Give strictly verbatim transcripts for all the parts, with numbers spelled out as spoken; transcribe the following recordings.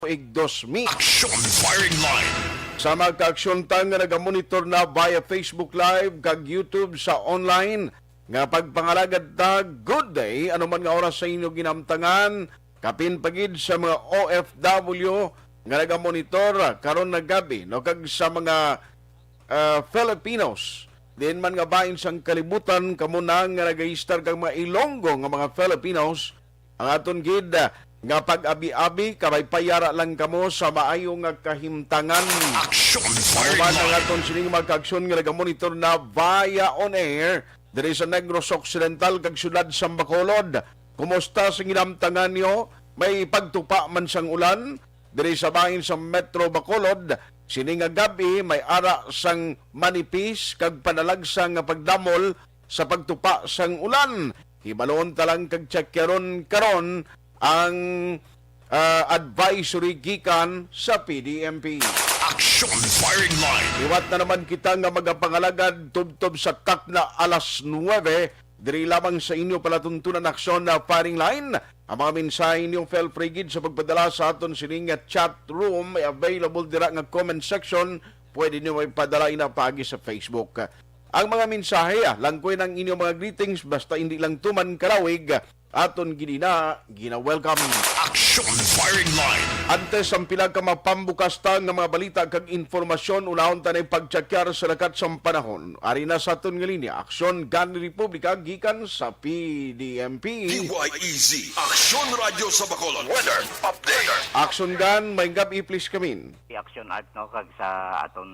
Igdosmi. Action Firing Line. Sa mga kaaksyon ta nga nagamonitor na via Facebook Live kag YouTube sa online, nga pagpangalagad ta, good day, ano man nga oras sa inyo ginamtangan, kapin pa gid sa mga O F W nga nagamonitor karon nga gab-i, no, kag sa mga, ah, Filipinos diin man nga bahin sang kalibutan, kamo na nga nagahistar kag mga Ilonggo nga mga Filipinos, ang aton gid, ah, nga pag-abi-abi, kabaybayara lang kamo sa maayo nga kahimtangan. Action Amo Firing man ang Line. Aton sining mga kaaksyon nga nagamonitor na via on air diri sa Negros Occidental kag siyudad sang Bacolod. Kumusta sa ginamtangan niyo? May pagtupa man sang ulan? Diri sa bahin sa Metro Bacolod, sini nga gab-i may ara sang manipis kag panalagsa nga pagdamol sa pagtupa sang ulan. Hibalon ta lang kag tsakyaron karon ang, ah, advisory gikan sa P D M P. Action Firing Line. Liwat na naman kita nga magapangalagad tubtob sa takna alas nuwebe. Diri lamang sa inyo palatuntunan aksyon na Firing Line. Ang mga mensahe ninyo, feel free gid sa pagpadala sa aton sining nga chat room. May available dira nga comment section. Pwede ninyo ipadala ina paagi sa Facebook. Ang mga mensahe, ah, langkoy ang inyong mga greetings, basta hindi lang tuman kalawig, aton gid ina gina-welcome. Action Firing Line. Antes ang pila ka mapambukas ta nga mga balita kag informasyon, unahon ta na pagtsakyar sa lakat sang panahon. Ari na sa aton nga linya, Aksyon Gani Republika gikan sa P D M P. D Y E Z, Aksyon Radyo sa Bacolod. Weather update. Aksyon Gan, may gabi, please come in. Si Action Art, no, kag sa aton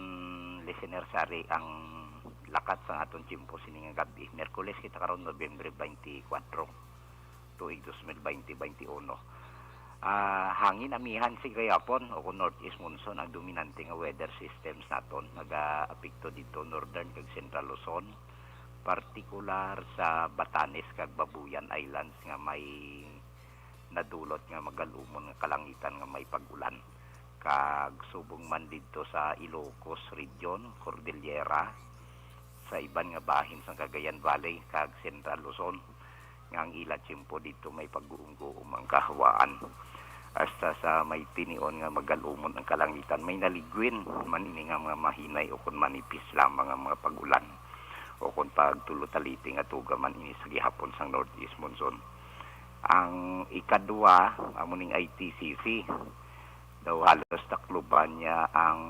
listener sa ari ang lakat sa aton tiyempo sini nga gabi. Miyerkules kita karon, Nobyembre twenty-four, tuig dos mil bente, twenty-uno. Ah, hangin amihan sa gihapon o kon northeast monsoon ang dominante nga weather systems naton. Nagaapekto didto northern kag central Luzon, partikular sa Batanes kag Babuyan Islands nga may nadulot nga magalumon nga kalangitan nga may pag-ulan. Kag subong man didto sa Ilocos Region, Cordillera, sa iban nga bahin sang Cagayan Valley kag Central Luzon, nga ang ila tiyempo didto may pag-uumguom ang kahawaan. Hasta sa may tinion nga magalumon ang kalangitan, may naligwin man ini nga mga mahinay o kon manipis lamang nga mga pag-ulan o kon pagtulo-taliti nga tuga man ini sa gihapon sang northeast monsoon. Ang ikadua, amo ning I T C C. Daw halos takluban niya ang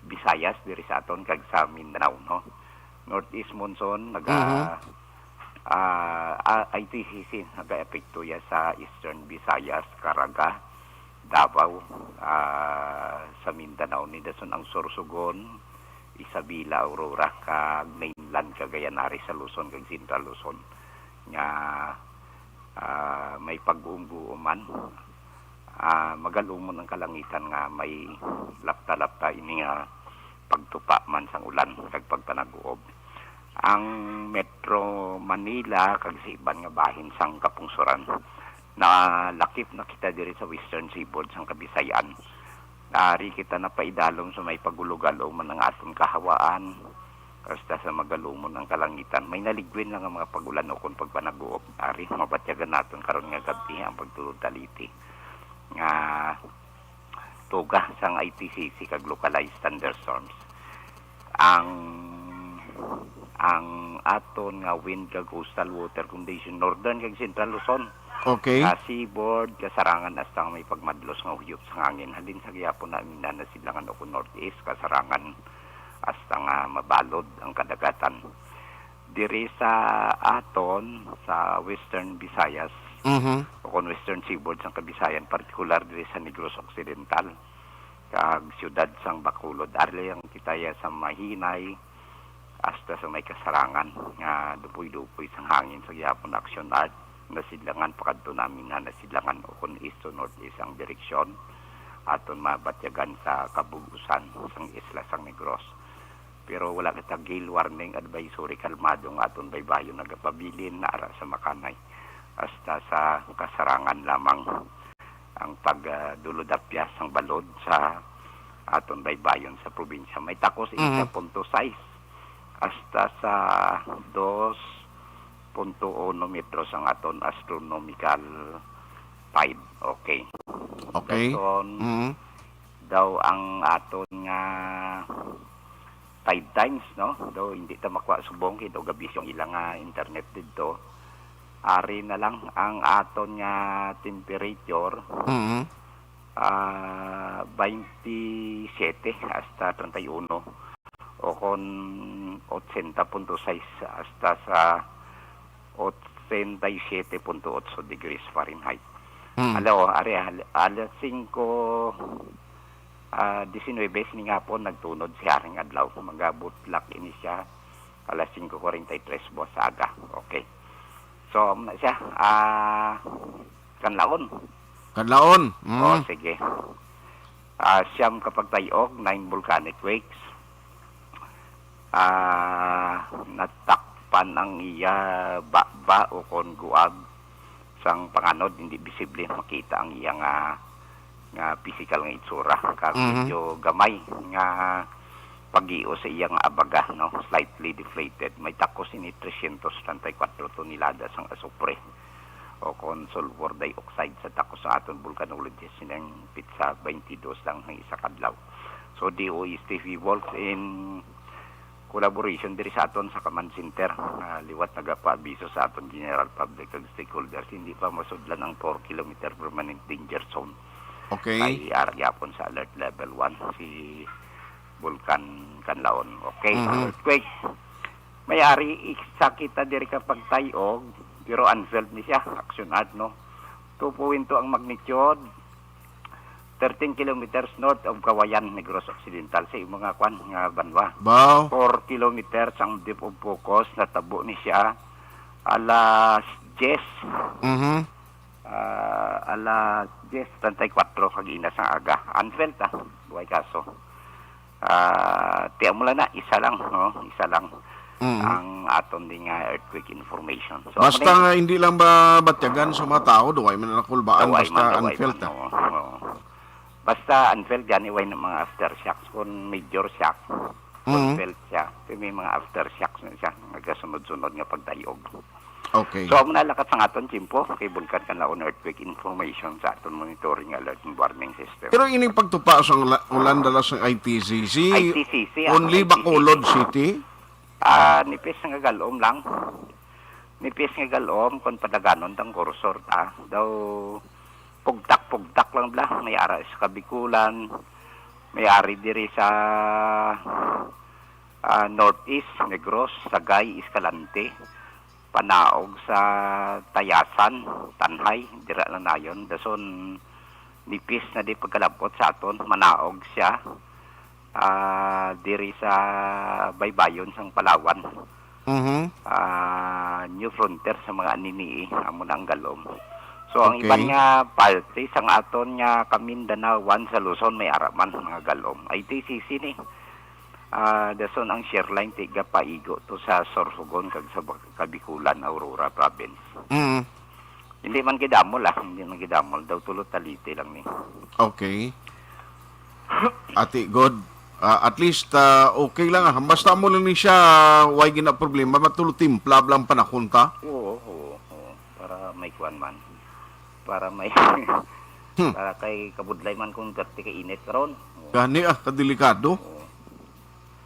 Visayas diri sa aton kag sa Mindanao, no? Northeast monsoon, naga-, Mhm. ah, ah, I T C C, nagaepekto ya sa Eastern Visayas, Caraga, Davao, ah, sa Mindanao, ni dason ang Sorsogon, Isabela, Aurora, kag mainland Cagayan, ari sa Luzon kag Central Luzon. Nga, ah, may pag-uumguom man. Ah, magalumon ang kalangitan nga may lapta-lapta ini nga pagtupa man sang ulan kag pagpanag-uob. Ang Metro Manila kag sa iban nga bahin sang kapungsoran, nalakip na kita diri sa Western Seaboard sang Kabisayan. Ari kita napaidalom sa may pagulog-alom man ang aton kahawaan, hasta sa magalumon ang kalangitan. May naligwin lang ang mga pag-ulan o kon pagpanag-uob. Ari, mabatyagan naton karon nga gabi ang pagtulod-taliti nga tuga sang I T C C kag localized thunderstorms. Ang, ang aton nga wind kag coastal water condition, northern kag central Luzon, Okay. nga seaboard, kasarangan hasta nga may pagmadlos nga huyop sang hangin. Halin sa gihapon na minana sidlangan o kon northeast, kasarangan hasta nga mabalod ang kadagatan. Diri sa aton, sa Western Visayas, Mhm. o kon Western Seaboard sang Kabisayan, partikular diri sa Negros Occidental, kag siyudad sang Bacolod, ari lang kita ya sa mahinay hasta sa may kasarangan nga dupoy-dupoy sang hangin sa gihapon, Action Art, nasidlangan pakadto namin na nasidlangan o kon east to northeast ang direksyon. Aton mabatyagan sa kabug-usan sang isla sang Negros. Pero wala kita gale warning advisory, kalmado nga aton baybayon nagapabilin na ara sa Makanay. Hasta sa kasarangan lamang ang pag, ah, dulod-apyas sang balod sa aton baybayon sa probinsya. May takos Mhm. isa punto sais hasta sa dos punto uno metros ang aton astronomical tide. Okay. Okay. Dason, Mm. daw ang aton nga Tide Times, no? Daw hindi ta makuha subong kay daw gabis yung ilang, ah, internet dito. Ari na lang ang aton nga temperature, Mm. ah, twenty-seven hasta treinta y uno. O kon ochenta punto sais hasta sa ochenta y siete punto otso degrees Fahrenheit. Mm. Hello, ari, al-, alas singko, ah, disinuybe sining hapon, nagtunod si Haring Adlaw. Magabutlak ini siya alas singko kuwarenta y tres buwas sa aga. Okay. So, amo na siya. Ah, Kanlaon. Kanlaon. Mm. Oh, sige. Ah, siyam ka pagtayog, nine volcanic quakes. Ah, natakpan ang iya baba o kon guag sang panganod, hindi bisible makita ang iya nga, nga physical nga itsura. Kag Mhm. medyo gamay nga pagio sa iya nga abaga, no? Slightly deflated. May takos ini trescientos treinta y cuatro tonelada sang asupre o kon sulfur dioxide sa takos sa aton volcanologist sining petsa, twenty-dos lang sang isa ka adlaw. So, D O S T P Volk in collaboration diri sa aton sa Command Center, ah, liwat nagapaabiso sa aton general public kag stakeholders, hindi pa masudlan ang four kilometer permanent danger zone. Okay. Kay ara gyapon sa alert level one si Bulkan Kanlaon. Okay, Mhm. earthquake. May ari isa kita diri ka pagtayog, pero unfelt ni siya, action art, no? Two point two ang magnitude, thirteen kilometers north of Kawayan, Negros Occidental, sa imo nga kwan, nga banwa. Wow. Four kilometers ang depth of focus, natabo ni siya alas diyes. Mhm. Ah, alas diyes treinta y cuatro kag ina sang aga. Unfelt, ah. Buhay kaso. Ah, tiyan mo lang na, isa lang, no? Isa lang Mm. ang aton din nga earthquake information. So, Basta amo na nga hindi lang ba batyagan sa mga tao, duway man nakulbaan, Duway basta man, duway unfelt, man, ah. oo, oo. Basta unfelt, gani, way na mga aftershocks. Kung major shock, Mm. unfelt siya. Kaya may mga aftershocks na siya, nagasunod-sunod nga pagdayog. Okay. So, amo na lakat sang aton tiyempo kay Bulkan Kanlaon earthquake information sa aton monitoring alert and warning system. Pero ining pagtupa sa ula-, ulan dala sa I T C C, I T C C, ah, only I T C C. Bacolod City? Ah, nipis nga galom lang. Nipis nga galom, kung padaganon tang kursor ta. Daw, pugtak-pugtak lang bla. May ara sa Kabikulan, may ari diri sa, ah, Northeast, Negros, Sagay, Escalante. Panaog sa Tayasan, Tanhay, dira lang nayon. Dason nipis na di pagkalabot sa aton, manaog siya, ah, diri sa baybayon sang Palawan. Mhm. Ah, New Frontier sa mga aninii, amo na ang galom. So, ang Okay. iban nga parte sang aton nga Kamindanawan sa Luzon may ara man mga galom. I T C C ni. Ah, dason ang Sherline tiga paigo to sa Sorsogon kag sa Bak-, Kabikulan, Aurora Province. Mm. Hindi man gidamol, ah, hindi man gidamol. Daw tulo talite lang ni. Okay. Ati, good. Ah, at least, ah, okay lang, ah. Basta mo lang ni siya, way gina problema, matulo timpla lang panahon ta. Oo, oo, oo. Para may kuwan man. Para may Hmm. para kay kabudlay man kung perti ka init karon. Oo. Gani, ah, kadelikado. Oo.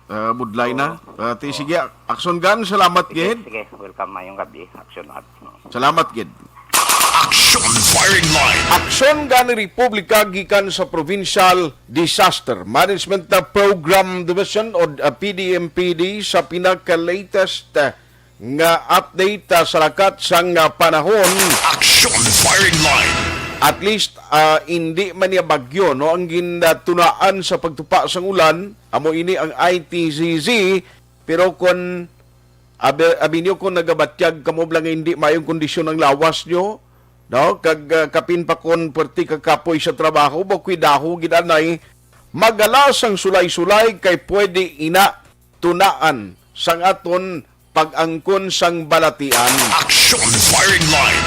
Ah, budlay na. Oo. Ah, ti, Oo. sige, Action Gun, salamat Sige, gid. sige. Welcome, mayong gabi. Action Art. Oo. Salamat gid. Action Firing Line. Action Gun Republika gikan sa Provincial Disaster Management Program Division o, ah, P D M P D sa pinaka-latest, ah, nga update, ah, sa lakat sang, ah, panahon. Action Firing Line. At least, ah, hindi man niya bagyo, no, ang gintunaan sa pagtupa sang ulan, amo ini ang I T C Z, pero kon abi, abi niyo kon nagabatyag kamo bala nga hindi maayong kondisyon ang lawas niyo, no, kag, ah, kapin pa kon perti ka kapoy sa trabaho, ba, kuidaho gid anay, magala sang sulay-sulay kay pwede ina tunaan sang aton pag-angkon sang balatian. Action Firing Line.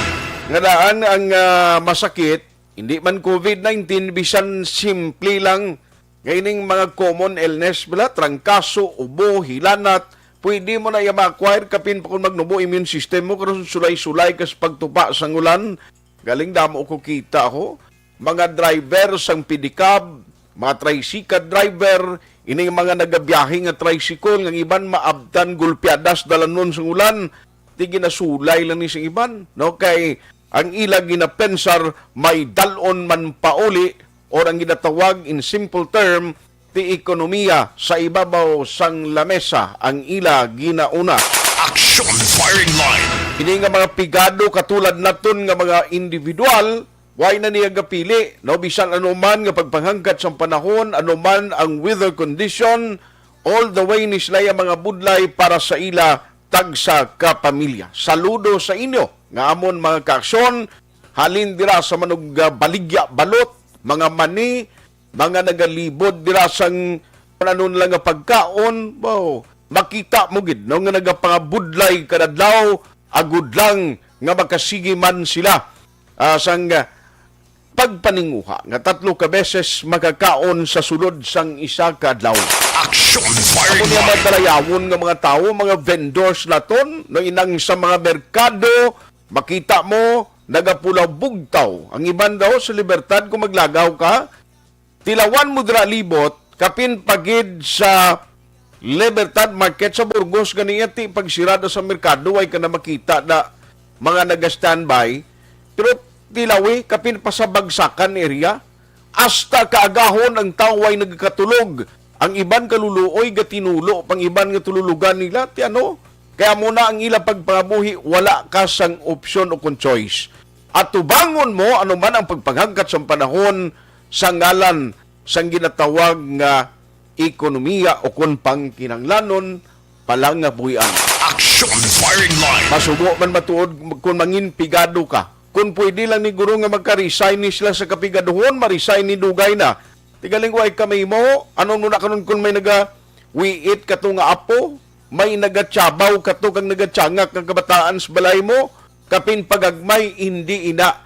Nga daan ang, ah, masakit, hindi man covid nineteen, bisan simple lang nga ining mga common illness, bala, trangkaso, ubo, hilanat, pwede mo na iya ma-acquire kapin pa kung magnubo immune system mo, karon sulay-sulay ka sa pagtupa sang ulan. Galing damo ko kita ho. mga driver sang pedicab, mga tricycle driver, ining mga nagabiyahe nga tricycle, nga ang iban maabtan gulpiadas dalanon sang ulan, ti ginasulay lang ni sa iban, no? Kay ang ila ginapensar may dalon man pauli, or ang ginatawag in simple term, ti ekonomiya sa ibabaw sang lamesa ang ila ginauna. Action Firing Line. Ini nga mga pigado katulad naton nga mga individual, way na niya gapili, no, bisan ano man nga pagpanghangkat sang panahon, ano man ang weather condition, all the way ni sila ang mga budlay para sa ila tagsa ka pamilya. Saludo sa inyo nga amon mga kaaksyon, halin dira sa Manug-, ah, Baligya Balot, mga mani, mga nagalibod dira sang ano lang nga pagkaon, wow, makita mo gid, no, nga nagapangabudlay kada adlaw, agud lang nga makasigi man sila, ah, sang, ah, pagpaninguha nga tatlo ka beses makakaon sa sulod sang isa ka adlaw. Action Amo Firing niya Line. Madalayawon nga mga tawo, mga vendors naton, no, inang sa mga merkado, makita mo, nagapulaw bugtaw. Ang iban daw sa Libertad, kung maglagaw ka, tilawan mo dira libot, kapin pa gid sa Libertad Market sa Burgos, gani ti pagsirada sa merkado, way ka na makita na mga naga-standby. Pero tilawi, kapin pa sa Bagsakan area, hasta kaagahon ang tawo ay nagkatulog. Ang iban kaluluoy gatinulo, pang iban nga tululugan nila, ti ano? Kaya mo na ang ila pagpangabuhi, wala ka sang opsyon o kung choice. Atubangon mo ano man ang pagpanghangkat sang panahon sa ngalan sang ginatawag nga ekonomiya o kon pangkinahanglanon palangabuhian. Action Firing Line. Masubo man matuod kung mangin pigado ka. Kung pwede lang ni guro nga magka-resign ni sila sa kapigaduhon, ma-resign ni dugay na. Tigaling way kami mo, ano mo na karon kung may naga-wiit kato nga apo? May nagatsyabaw kato kang nagatsangak nga kabataan sa balay mo? Kapin pagagmay, hindi ina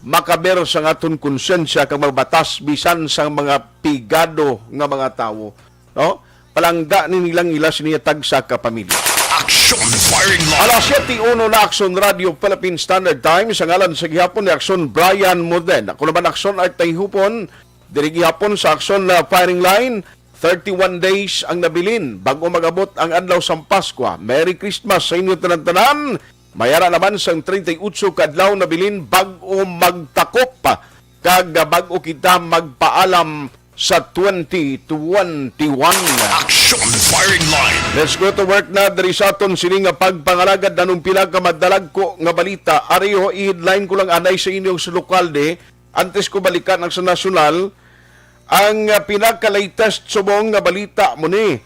makaber sa aton konsensya kag mabatas bisan sa mga pigado nga mga tawo, no? Palangga ni nilang ila siniya tagsa ka pamilya. Action Firing Line. Alas siyete uno na, Action Radio Philippine Standard Time. Sa ngalan sa gihapon ni Action Brian Moden. Ako naman Action Art Tayhupon. Diri gihapon sa Action na Firing Line, thirty-one days ang nabilin bago mag-abot ang adlaw sang Paskwa. Merry Christmas sa inyo tanan-tanan. Mayara naman sang treinta y ocho ka adlaw nabilin bago magtakop kag bago kita magpaalam sa twenty twenty-one. Action Firing Line. Let's go to work na diri sa aton sini nga pagpangalagad. Nanong pila ka madalagko nga balita. Ari ho, i-headline ko lang anay sa inyong sa lokal di. Antes ko balikan ang sa nasyonal, ang, ah, pinaka-latest subong nga balita mo ni.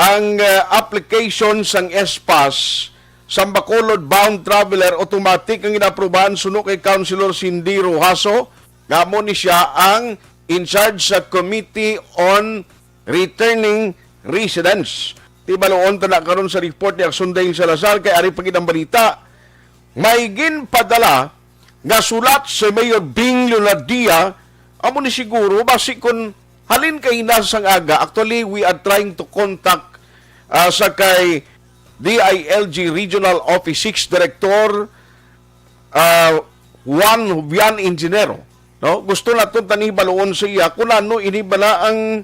Ang, ah, application sang S-Pass sang Bacolod bound traveler automatic ang ginaprubahan suno kay Councilor Cindy Rojaso, nga amo ni siya ang in charge sa Committee on Returning Residents. Tibaluon ta na karon sa report ni Action Dale Salazar kay ari pa gid ang balita. May ginpadala nga sulat si Mayor Bing Leonardia, amo ni siguro, basi kun halin kay na sang aga. Actually, we are trying to contact, ah, sa kay D I L G Regional Office six Director, ah, Juan Jubian Ingenero, no? Gusto naton tani hibaluon sa iya kung ano ini bala ang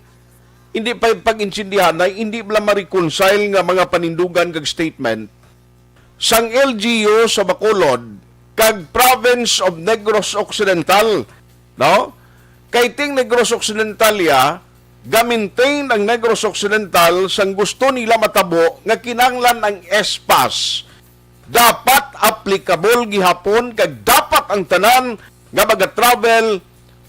hindi pa pag-intindihan ay hindi bala ma-reconcile nga mga panindugan kag statement sang L G U sa Bacolod kag Province of Negros Occidental, no? Kay ting Negros Occidental ya, ga-maintain ang Negros Occidental sang gusto nila matabo nga kinahanglan ang S-Pass dapat applicable gihapon kag dapat ang tanan nga maga-travel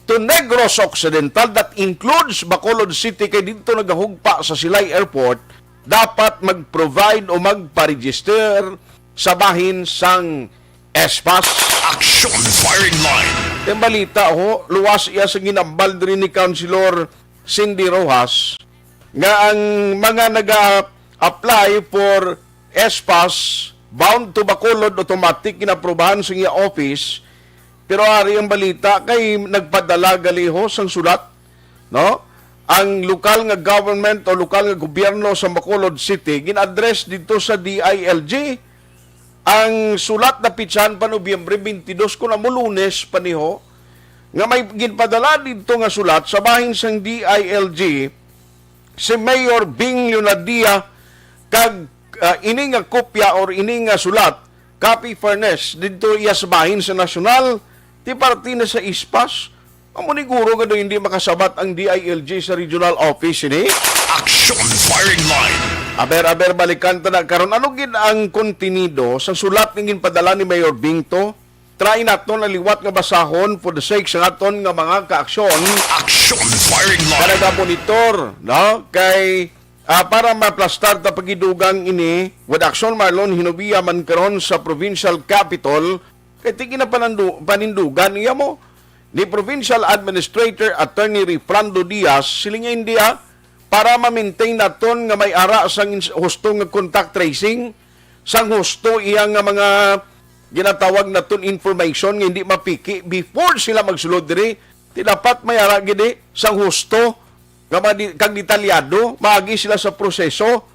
to Negros Occidental, that includes Bacolod City, kay didto nagahugpa sa Silay Airport, dapat mag-provide o magpa-register sa bahin sang S-Pass. Action Firing Line. Ang balita ho, luwas iya sa ginambal diri ni Councilor Cindy Rojas nga ang mga naga-apply for S-Pass bound to Bacolod automatic ginaprubahan sa iya office, pero ari ang balita kay nagpadala gali ho sang sulat, no? Ang lokal nga government o lokal nga gobyerno sa Bacolod City gin-address didto sa D I L G. Ang sulat na pitsahan pa Nobyembre twenty-two, kun amo Lunes pa ni ho, nga may ginpadala didto nga sulat sa bahin sang D I L G si Mayor Bing Leonadia, kag, ah, ini nga kopya or ini nga sulat, copy furnished didto iya sa bahin sa National, ti parte na sa ispas. Amo ni guro nga daw hindi makasabat ang D I L G sa regional office ini. Action Firing Line. Aber, aber, balikan ta na karon. Ano gid ang kontenido sa sulat nga ginpadala ni Mayor Bing to? Try naton na liwat nga basahon for the sake sa aton nga mga kaaksyon. Action Firing Line. Para ga monitor, no? Kay, ah, para maplastar ta pagidugang ini, with Action Marlon Hinobia man karon sa provincial capitol, kay tigi na panandu-, panindugan niya mo ni Provincial Administrator Attorney Refrando Diaz, siling niya, para ma-maintain naton nga may ara sang ins-, husto nga contact tracing, sang husto iya nga mga ginatawag naton information nga hindi mapiki before sila magsulod diri. Ti dapat may ara gid, eh, sang husto nga mga di-, kag detalyado, maagi sila sa proseso.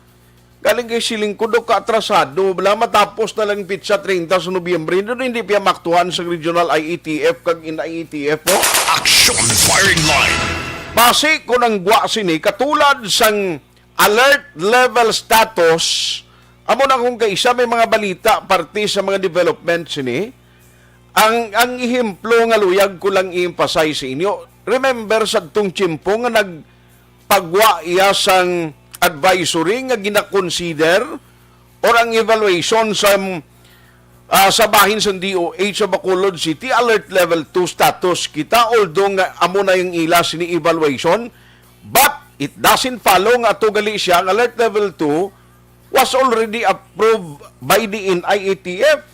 Galing kay siling ko, do ka atrasado, bala matapos na lang pitsa treinta sa Nobyembre, do hindi pa maaktuhan sa regional I A T F kag in I A T F po. Action Firing Line. Basi ko nang gwa sini, katulad sang alert level status, amo na kung kaisa may mga balita parte sa mga development sini. Ang, ang ehemplo nga luyag ko lang i-emphasize sa inyo. Remember sa tong tiyempo nga nagpagwa iya sang advisory nga gina-consider or ang evaluation sa, ah, sa bahin sa D O H sa Bacolod City, alert level two status kita, although nga amo na yung ila sini evaluation, but it doesn't follow nga ato gali siya ang alert level two was already approved by the N I A T F.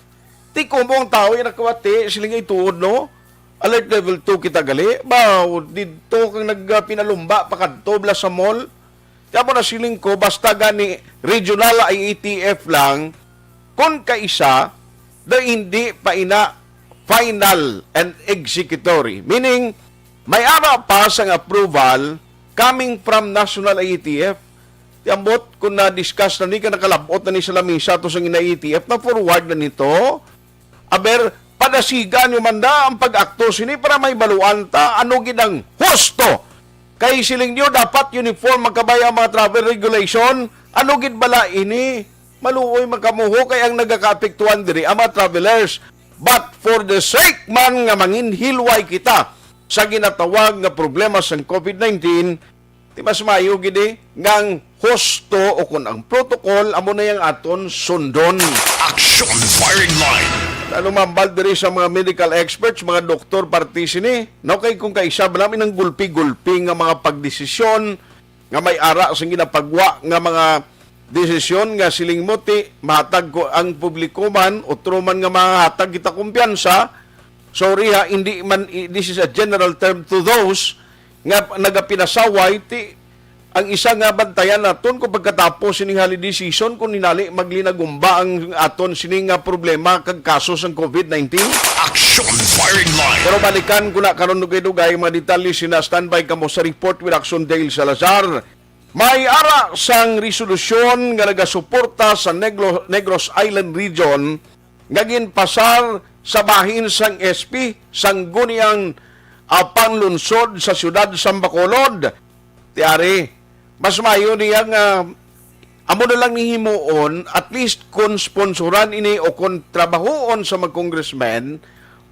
Ti kumo ang tawo yung nakawati, siling ay tuod, no? Alert level two kita gali. Ba, dito kang nagpinalumba pa kadto bla sa mall. Kaya mo na siling ko, basta gani regional I A T F lang, kung kaisa, the hindi pa ina final and executory. Meaning, may ara pa sang approval coming from National I A T F. Ti ambot, kung na-discuss na ni, ka nakalabot na ni sa lamisa to sang I A T F, na-forward na nito. Aber, padasigan nyo man da ang pag-akto sini para may baluan ta ano gid ang husto. Kay siling nyo, dapat uniform magkabay ang mga travel regulation. Ano gid bala ini? Maluoy man kamo ho, kay ang nagakaapektuhan diri ang mga travelers. But for the sake man nga manginhilway kita sa ginatawag nga problema sang COVID nineteen, ti mas maayo gid, eh, nga ang husto o kun ang protocol amo na yang aton sundon. Action Firing Line. Ano mambal diri sa mga medical experts, mga doktor, parte sini? No, kay kung kaisa ba namin ang gulpi-gulpi nga mga pagdesisyon nga may ara sa ginapagwa nga mga desisyon nga siling mo ti mahatag ko ang publiko man, otro man nga mahatag kita kumpiyansa. Sorry ha, hindi man, i-, this is a general term to those nga nagapinasaway, ti ang isa nga bantayan naton kung pagkatapos sining holiday season, kung hinali maglinagumba ang aton sini nga problema kag kaso sang COVID nineteen. Action Firing Line. Pero balikan ko na karon dugay-dugay mga detalye sina. Standby kamo sa report with Action Dale Salazar. May ara sang resolusyon nga nagasuporta sa Negro-, Negros Island Region nga ginpasar sa bahin sang S P, Sangguniang, ah, Panlunsod sa siyudad sang Bacolod. Ti ari, mas maayo niya nga amo na lang ni himuon, at least kon sponsoran ini o kon trabahoon sa mga congressmen,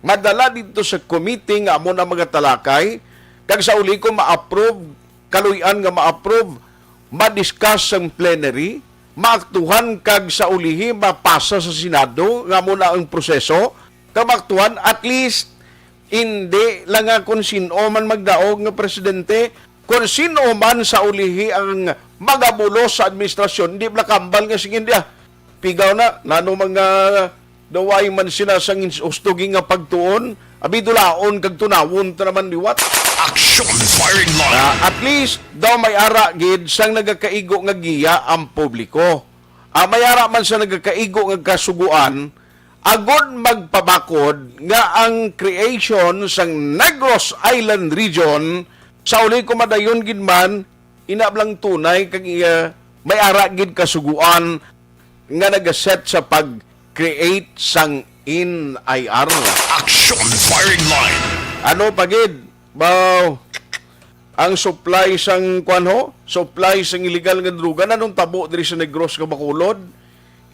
madala dito sa committee nga amo na magatalakay, kag sa uli ko ma-approve, kaluy-an nga ma-approve, ma-discuss sa plenary, maaktuhan kag sa ulihi mapasa sa Senado nga amo na ang proseso, kag maaktuhan at least hindi lang nga kung sino man magdaog nga presidente, kung sino man sa ulihi ang magabulos sa administrasyon, hindi bala kambal nga sige, hindi, ah, pigaw na, nano mga daway man sila sang ins-, ustugi nga pagtuon, abi dulaon kag tunawon ta naman liwat. Action Firing Line. Ah, at least daw may ara gid sang nagakaigo nga giya ang publiko. Ah, may ara man sa nagakaigo nga kasuguan, agod magpabakod nga ang creation sang Negros Island Region sa uli ko madayon gid man, ina lang tunay kag, ah, may ara gid kasuguan nga nagaset sa pag-create sang N I R. Action Firing Line. Ano pa gid? Baw, ang supply sang, kuwan ho, supply sang illegal nga droga na nung tabo diri sa Negros nga Bacolod.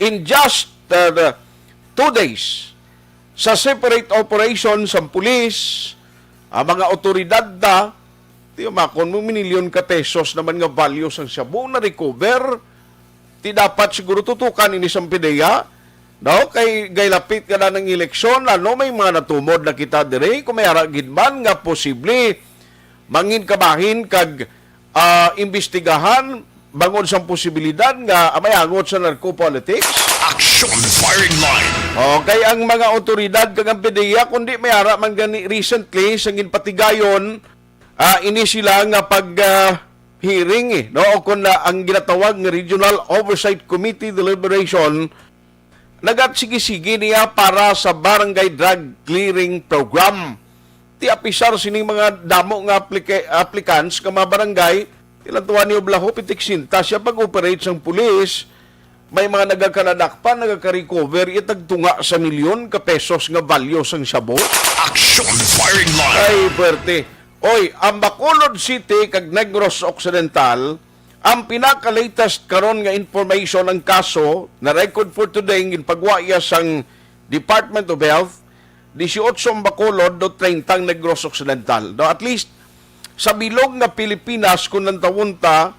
In just uh, the two days, sa separate operation sang pulis, ang mga otoridad na, ti umakon mo, minilyon ka pesos naman nga value sang shabu na recover. Ti dapat siguro tutukan ini sang PDEA, no? Kay gaylapit ka na ng eleksyon, ano, may mga natumod na kita diri, kung may ara gid man nga posible mangin kabahin kag ah, imbestigahan bangod sang posibilidad nga may angot sa narco-politics. Action Firing Line. Okay, ang mga otoridad kag ang PDEA, kundi may ara man gani recently sa ginpatigayon, ah, ini sila nga pag ah, hearing, eh, no, o kun na ang ginatawag nga Regional Oversight Committee deliberation, nagatsigi-sigi niya para sa Barangay Drug Clearing Program. Ti apisar sining mga damo nga aplika-, applicants nga mga barangay, tilantuan ni Oblaho, pitik sinta siya pag-operate sang pulis. May mga nagakaladakpan, nagaka-recover, itag tunga sa milyon ka pesos nga value sang shabu. Action Firing Line. Ay, pwerte. Oy, ang Bacolod City kag Negros Occidental, ang pinaka-latest karon nga information, ang kaso na record for today, ang ginpagwaya sang Department of Health, dieciocho ang Bacolod, do treinta ang Negros Occidental. No, at least, sa bilog nga Pilipinas, kung nantawon ta,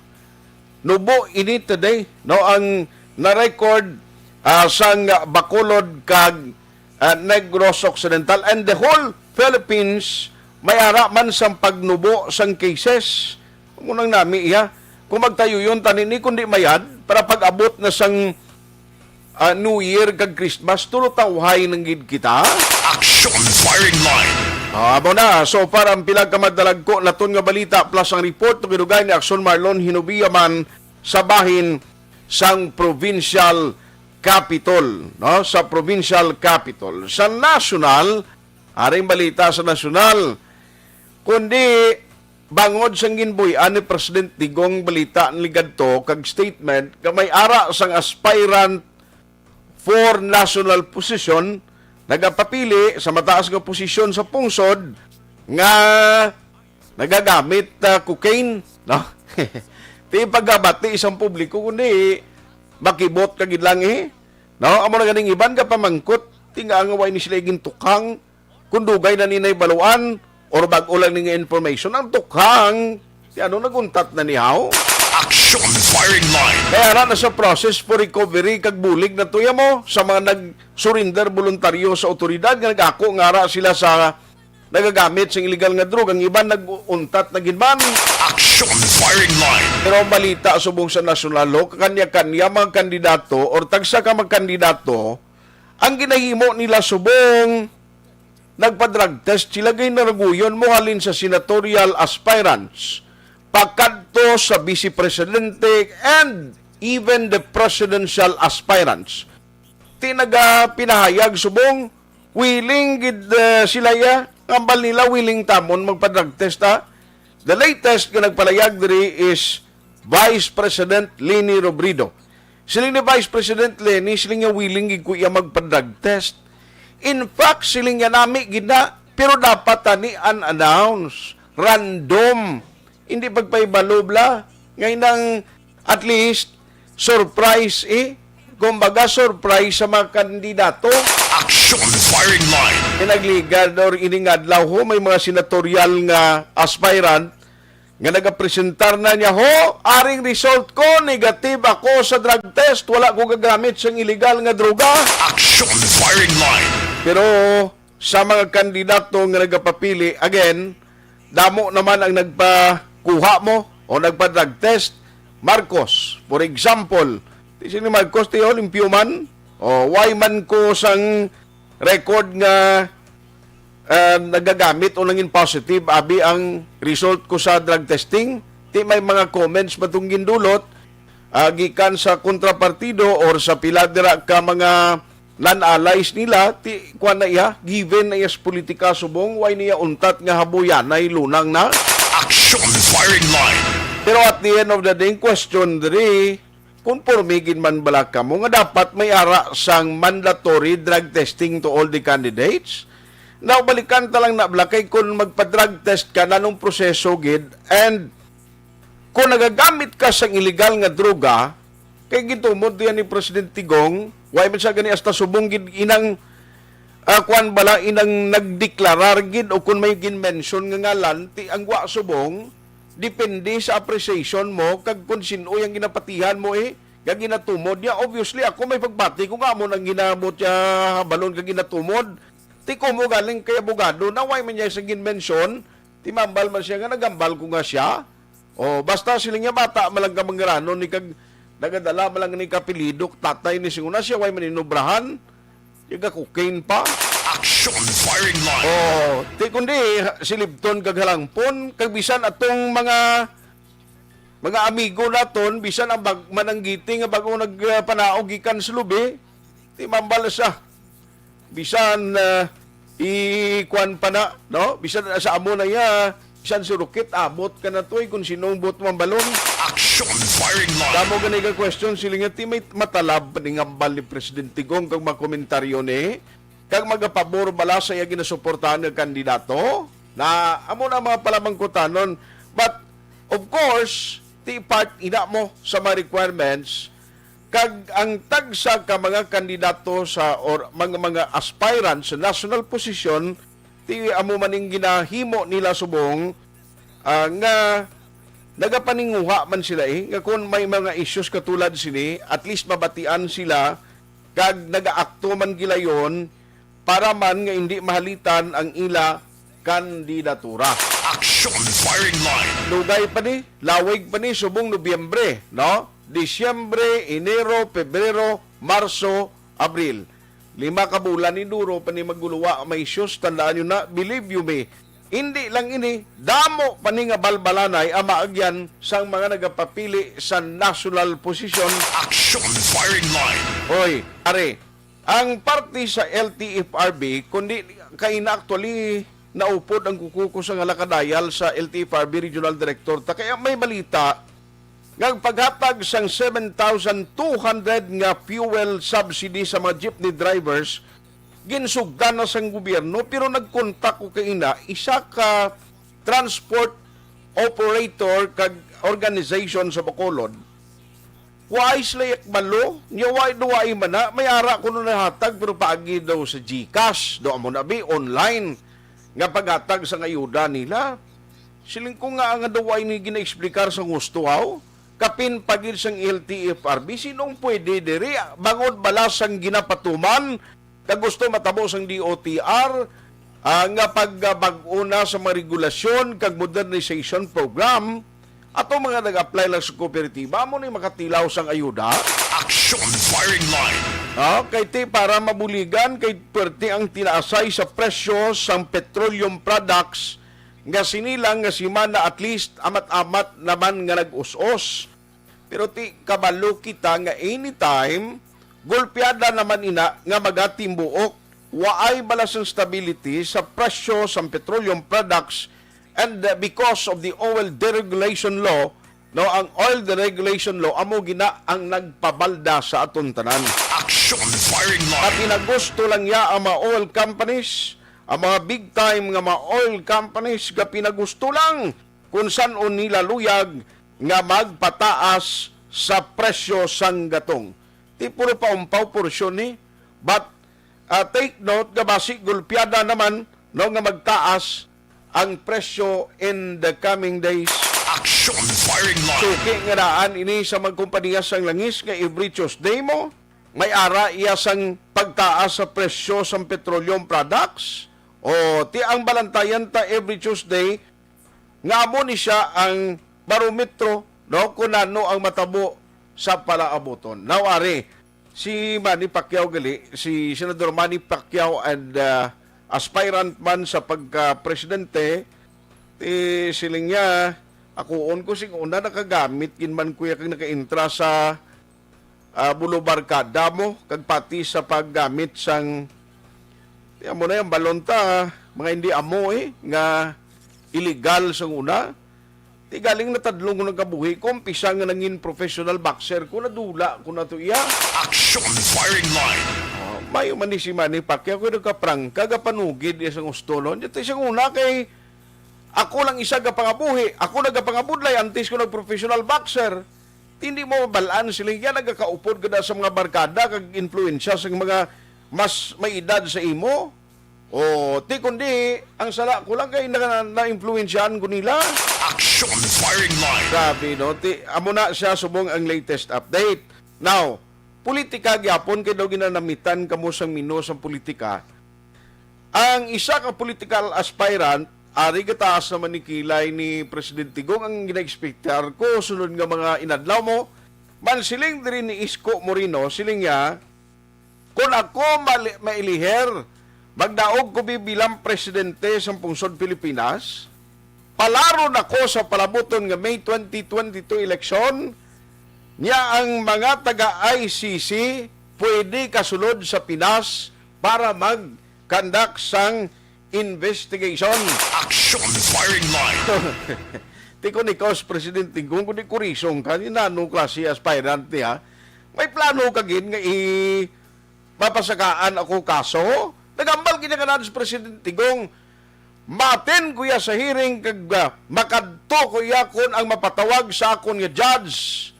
nubo ini today, no, ang na-record, ah, sang Bacolod kag, ah, Negros Occidental and the whole Philippines, may ara man sang pagnubo sang cases. Amo nang nami iya, kung magtayuyon ta nini, kundi mayad para pag-abot na sang, ah, New Year kag Christmas, tulo tawhay nang gid kita. Action Firing Line. Ah, amo na. So far ang pila ka madalagko naton nga balita plus ang report, tugidugay ni Action Marlon Hinubia man sa bahin sang provincial capitol, no? Sa provincial capitol. Sa national, aring balita sa national, kundi bangod sang ginbuy-an ni President Digong balita ni gadto kag statement nga may ara sang aspirant for national position nagapapili sa mataas nga posisyon sa pungsod nga nagagamit, ah, cocaine, no? Ti pagabati isang publiko, kundi makibot ka gid lang, eh. No? Amo na ganing iban ka pamangkot, ti nga nga way ni sila gintukhang, kung dugay na ni nahibaluan, or bag-o lang ni nga information, ang tukhang, ti ano, naguntat na ni haw? Action Firing Line. Kaya ara na sa process for recovery kag bulig na tuya mo sa mga nag-surrender voluntaryo sa otoridad nga nag-ako nga ara sila sa nagagamit sing illegal nga droga, ang iban nag-untat na gid man. Action Firing Line. Pero ang balita subong sa nasyonal, ho, kanya-kanya mga kandidato or tagsa ka mga kandidato, ang ginahimo nila subong nagpa-drug test sila, gay naraguyon mo halin sa senatorial aspirants pakadto sa vice presidente and even the presidential aspirants. Ti nagapinahayag subong willing gid, eh, sila ya, ngambal nila willing tamon magpa-drug test, ha. The latest nga nagpalayag diri is Vice President Leni Robredo. Siling ni Vice President Leni, siling niya willing gid ko iya magpa-drug test. In fact, siling niya nami gid na, pero dapat tani unannounced, random. Hindi pagpahibalo bala. Ngay nang at least, surprise, eh. Kumbaga, surprise sa mga kandidato. Action Firing Line. Pinagligad or ining adlaw, ho, may mga senatorial nga aspirant nga nagapresentar na niya, "Ho, aring result ko, negative ako sa drug test, wala ko gagamit sang illegal nga droga." Action Firing Line. Pero sa mga kandidato nga nagapapili, again, damo naman ang nagpakuha mo o nagpa-drug test. Marcos, for example, ti si ni Marcos, ti, oh, limpyo man. O, why man ko sang record nga, ah, nagagamit o nangin positive abi ang result ko sa drug testing? Ti may mga comments ba tong gindulot, ah, gikan sa kontrapartido or sa pila dira ka mga non-allies nila, ti, kuwan na iya, given na iya sa politika subong, why niya untat nga habuyanay lunang na? Action Firing Line. Pero at the end of the day, ang question diri, konforme gid man bala kamo nga dapat may ara sang mandatory drug testing to all the candidates? Now, balikan ta lang na, Bla, kay kung magpa-drug test ka, nanong proseso gid, and kung nagagamit ka sang illegal nga droga, kay gitumod diyan ni President Tigong, why man siya gani hasta subong gid inang, ah, kuwan bala, inang nagdeklarar gid o kung may gin-mention nga ngalan, ti ang wa subong, depende sa appreciation mo, kag kung sin-o ang ginapatihan mo, eh, nga ginatumod niya. Obviously, ako may pagbati ko nga amo nang ginamot niya, balon ka ginatumod. Ti ko mo galing kay abogado, na why man niya sa gin-mention, ti mambal man siya nga nagambal ko nga siya. O, basta sila nga bata, malang ka mangrano ni kag nagadala, malang ni kapilidok, tatay ni singuna siya, why man inubrahan? Yaga cocaine pa? Action firing line. O, ti kundi, silibton kag halangpon, kag bisan atong mga, mga amigo naton, bisan ang bag-, mananggiti nga bago nagpanaog gikan sa lubi, ti mambal sa, bisan, ah, i-, kuwan pa na, no? Bisan sa amo na iya, bisan surukit, abot ka na to, eh, kung sinong buot mambalon. Action firing line. Damo gani ka question, sila nga, ti may matalab pa ni ngambal ni Presidente Gong kag mga komentaryo ni, kag magapabor bala sa iya ginasuportahan nga kandidato? Na, amo na mga palamangkutanon. But, of course, ti part ina mo sa mga requirements, kag ang tagsa ka mga kandidato sa, or mga, mga aspirant sa national position, ti amo man ning ginahimo nila subong, ah, nga nagapaninguha man sila, eh, nga kung may mga issues katulad sini, at least mabatian sila, kag nagaakto man gilayon para man nga hindi mahalitan ang ila kandidatura. Action firing line. Dugay pa ni, lawig pa ni, subong Nobyembre, no? Disyembre, Enero, Pebrero, Marso, Abril. Lima ka bulan ni, duro pa ni maguluwa, may issues, tandaan nyo na, believe you me, hindi lang ini, damo pa ni nga balbalanay ang maagyan sang mga nagapapili sa national position. Action firing line. Hoy, are, ang parte sa L T F R B, kundi kay na actually naupod ang kukuko sa nga lakadayal sa L T F R B Regional Director ta, kaya may balita nga ang paghatag sang seven thousand two hundred nga fuel subsidy sa mga jeepney drivers, ginsugdan na sang gobyerno, pero nagkontak ko kay ina, isa ka transport operator kag organization sa Bacolod. Wa sila yakbalo, nya wa, duway man na, may ara kuno nahatag, pero paagi daw sa GCash, do amo na bi, online, nga paghatag sang ayuda nila. Siling ko nga, nga daw ay ni gina-explicar sa gusto, haw? Kapin pa gid sang L T F R B, sinong pwede diri? Bangod bala sang ginapatuman, kag gusto matabo sang D O T R, ah, nga pagbag-o na sa mga regulasyon kag modernization program, ato mga nag-apply lang sa kooperatiba, amo ni makatilaw sang ayuda. Action firing line. Ah, kay ti para mabuligan, kay pwerte ang tinaasay sa presyo sang petroleum products nga sini lang nga semana, at least amat-amat naman nga nag-us-os. Pero ti kabalo kita nga anytime, golpeada naman ina nga magatimbuok. Waay bala sang stability sa presyo sang petroleum products, and, uh, because of the oil deregulation law, no, ang oil deregulation law amo gina ang nagpabalda sa aton tanan. Action firing line. Pinagusto lang ya ang mga oil companies, ang mga big time nga mga oil companies, ga pinagusto lang kung san-o nila luyag nga magpataas sa presyo sang gatong. Ti puro paumpaw porsyon ni. But, ah, take note nga basi golpeada naman, no, nga magtaas ang presyo in the coming days. Action firing line. Suki nga daan ini sa magkumpanya sang langis nga every Tuesday mo may ara iya sang pagtaas sa presyo sang petroleum products. O, ti ang balantayan ta every Tuesday, nga amo ni siya ang barometro, no, kung ano ang matabo sa palaabuton. Now, ari, si Manny Pacquiao gali, si Senador Manny Pacquiao and, uh, aspirant man sa pagka-presidente, ti siling niya, "Akuon ko sing una nakagamit gid man ko ya kag nakaintra sa ah, Boulevard Kada mo, kag pati sa paggamit sang, ti amo na yung balon ta, mga hindi amo, eh, nga illegal sang una. Ti galing natadlong ko ng kabuhi ko, umpisa nga nangin professional boxer ko, nadula ko na to iya." Action firing line. Oh, Mayo man ni si Manny Pacquiao, kay nagkaprangka, gapanugid iya sang husto, no? Dito siyang una kay ako lang isa gapangabuhi, ako nagapangabudlay antes ko nag-professional boxer. Hindi mo mabalaan sila yan, nagakaupod ka na sa mga barkada, kag influensya sa mga mas may edad sa imo. O, ti kundi, ang sala ko lang kay na, na-influensyahan ko nila. Action Firing Line. Grabe, no? Ti, amo na siya subong ang latest update. Now, politika gyapon kay daw ginanamitan kamo sang mino sang politika. Ang isa ka political aspirant, ari gataas naman ni kilay ni Presidente Gong ang ginaekspektar ko sunod nga mga inadlaw mo. Mansiling diri ni Isko Moreno, siling niya, "Kung ako mali-, mailiher, magdaog ko bi-, bilang presidente sang pungsod Pilipinas, palaron ako sa palabuton nga May twenty twenty-two election, niya ang mga taga I C C pwede kasulod sa Pinas para mag-conduct sang investigation." Action Firing Line. Ti kon ikaw si Presidente Gong, kung di kurisong ka, ni nano klase aspirant niya? May plano ka gid nga i-, mapasakaan ako kaso? Nagambal gid nga si Presidente Gong, "Matin ko iya sa hearing kag, ah, makadto ko iya kon ang mapatawag sa akon nga judge,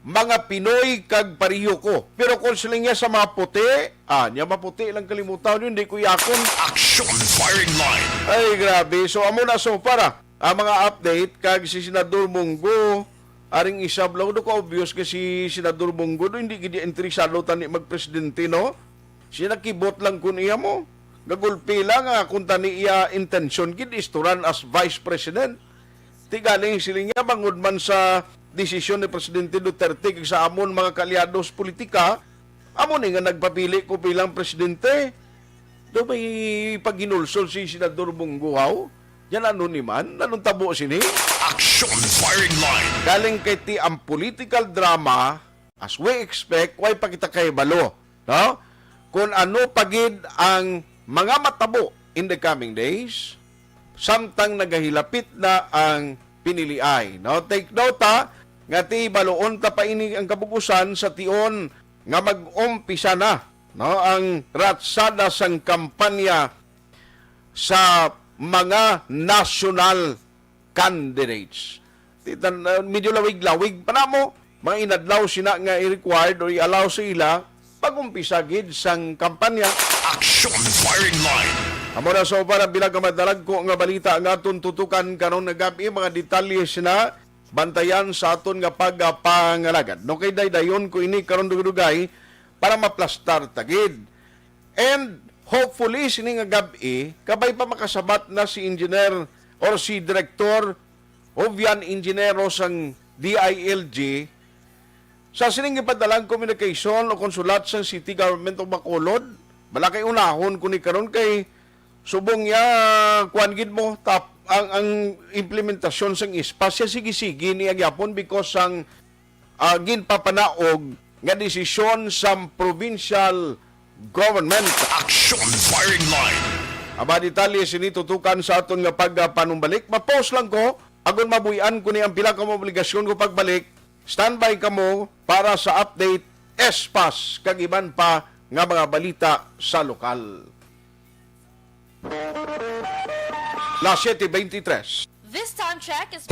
mga Pinoy kag pareho ko." Pero kung siling niya sa mga puti, ah, niya maputi lang kalimutan yun, di ko yakon. Action Firing Line. Ay, grabe. So, amo na so para ang mga update kag si Senador Munggo, aring isab lang do ka obvious nga si Senador Munggo do, hindi gid interesado tani magpresidente, no? Siya nakibot lang kun iya mo. Gagulpi lang nga kung tani iya intensyon gid isturan as vice president. Ti galing sila niya bangod man sa desisyon ni Presidente Duterte kag sa amon mga kaalyado sa politika, amo ni nga nagpapili ko bilang presidente. Do may paghinulsol si Senador Bungguhaw? Yan ano ni man? Anong tabo sini? Action Firing Line. Galing kay ti ang political drama, as we expect, way pa kita kahibalo, no? Kung ano pa gid ang mga matabo in the coming days, samtang nagahilapit na ang piniliay, no? Take note, ha, nga ti baloon ta pa ini ang kabug-usan sa tion nga mag-umpisa na, no, ang ratsada sang kampanya sa mga national candidates. Ti tan-, uh, medyo lawig-lawig pa namo, mga inadlaw sina nga i-required o i-allow sa ila pag-umpisa gid sang kampanya. Action Firing Line. Amo na so para bilang ka madalagko nga balita nga aton tutukan karon nga gab-i, mga detalye sina bantayan sa aton nga pagpangalagad. No, kay daydayon ko ini karon dugay-dugay para maplastar ta gid. And hopefully, sini nga gab-i, kabay pa makasabat na si Engineer or si Direktor Jovian Ingenero sang D I L G, sa sining gipadalang communication o konsulat sang City Government of Bacolod. Bala kay unahon ko ni karon kay subong niya, kuwan gid mo, tap-, ang, ang implementasyon sang ispas siya sige-sige niya gyapon because sang, ah, ginpapanaog nga desisyon sang provincial government. Action Firing Line. Ang mga detalye sini tutukan sa aton nga pagpanumbalik. Ma-pause lang ko, agon mabuy-an ko ni ang pila ka mga obligasyon ko pagbalik. Standby kamo para sa update, espas, kag iban pa nga mga balita sa lokal. Las siete veintitrés. This time check is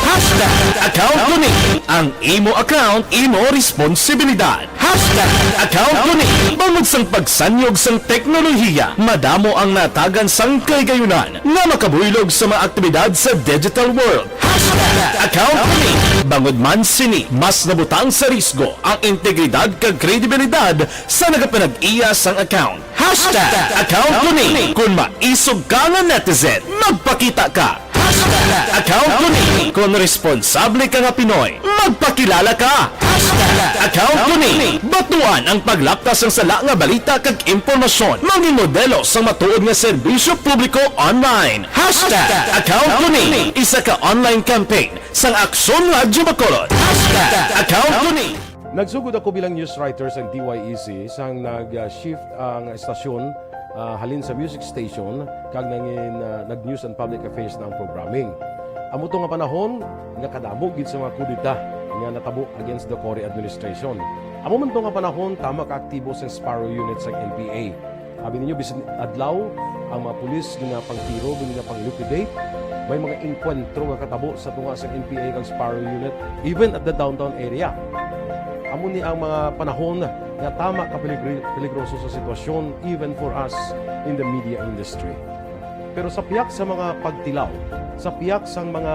Hashtag account ko ni. Ang imo account, imo responsibilidad. Hashtag account ko ni. Bangod sang pagsanyog sang teknolohiya, madamo ang natagan sang kahigayunan nga makabuylog sa mga aktibidad sa digital world. Hashtag account ko ni. Bangod man sini, mas nabutang sa risgo ang integridad kag kredibilidad sa nagapanag-iya sang account. Hashtag account ko ni. Kung maisog ka nga netizen, magpakita ka. Hashtag account ko ni. Kung responsable ka nga Pinoy, magpakilala ka. Hashtag account ko ni. Batuan ang paglaptas sang sala nga balita kag impormasyon. Mangin modelo sang matuod nga serbisyo publiko online. Hashtag account ko ni. Isa ka online campaign sang Aksyon Radyo Bacolod. Hashtag account ko ni. Nagsugod ako bilang news writer sa D Y E C sang nag-shift ang estasyon, ah, halin sa music station kag nangin, ah, nag-news and public affairs na ang programming. Amo to nga panahon nga kadamo gid sa mga kudeta nga natabo against the Cory administration. Amo man to nga panahon, tama ka aktibo sa Sparrow Unit sa N P A. Abi ninyo, bisan adlaw, ang mga pulis ginapangtiro, ginapang-liquidate. May mga engkwentro nga katabo sa tunga sa N P A kag Sparrow Unit, even at the downtown area. Amo ni ang mga panahon nga tama ka peligri-, peligroso sa sitwasyon, even for us in the media industry. Pero sa pihak sa mga pagtilaw, sa pihak sang mga,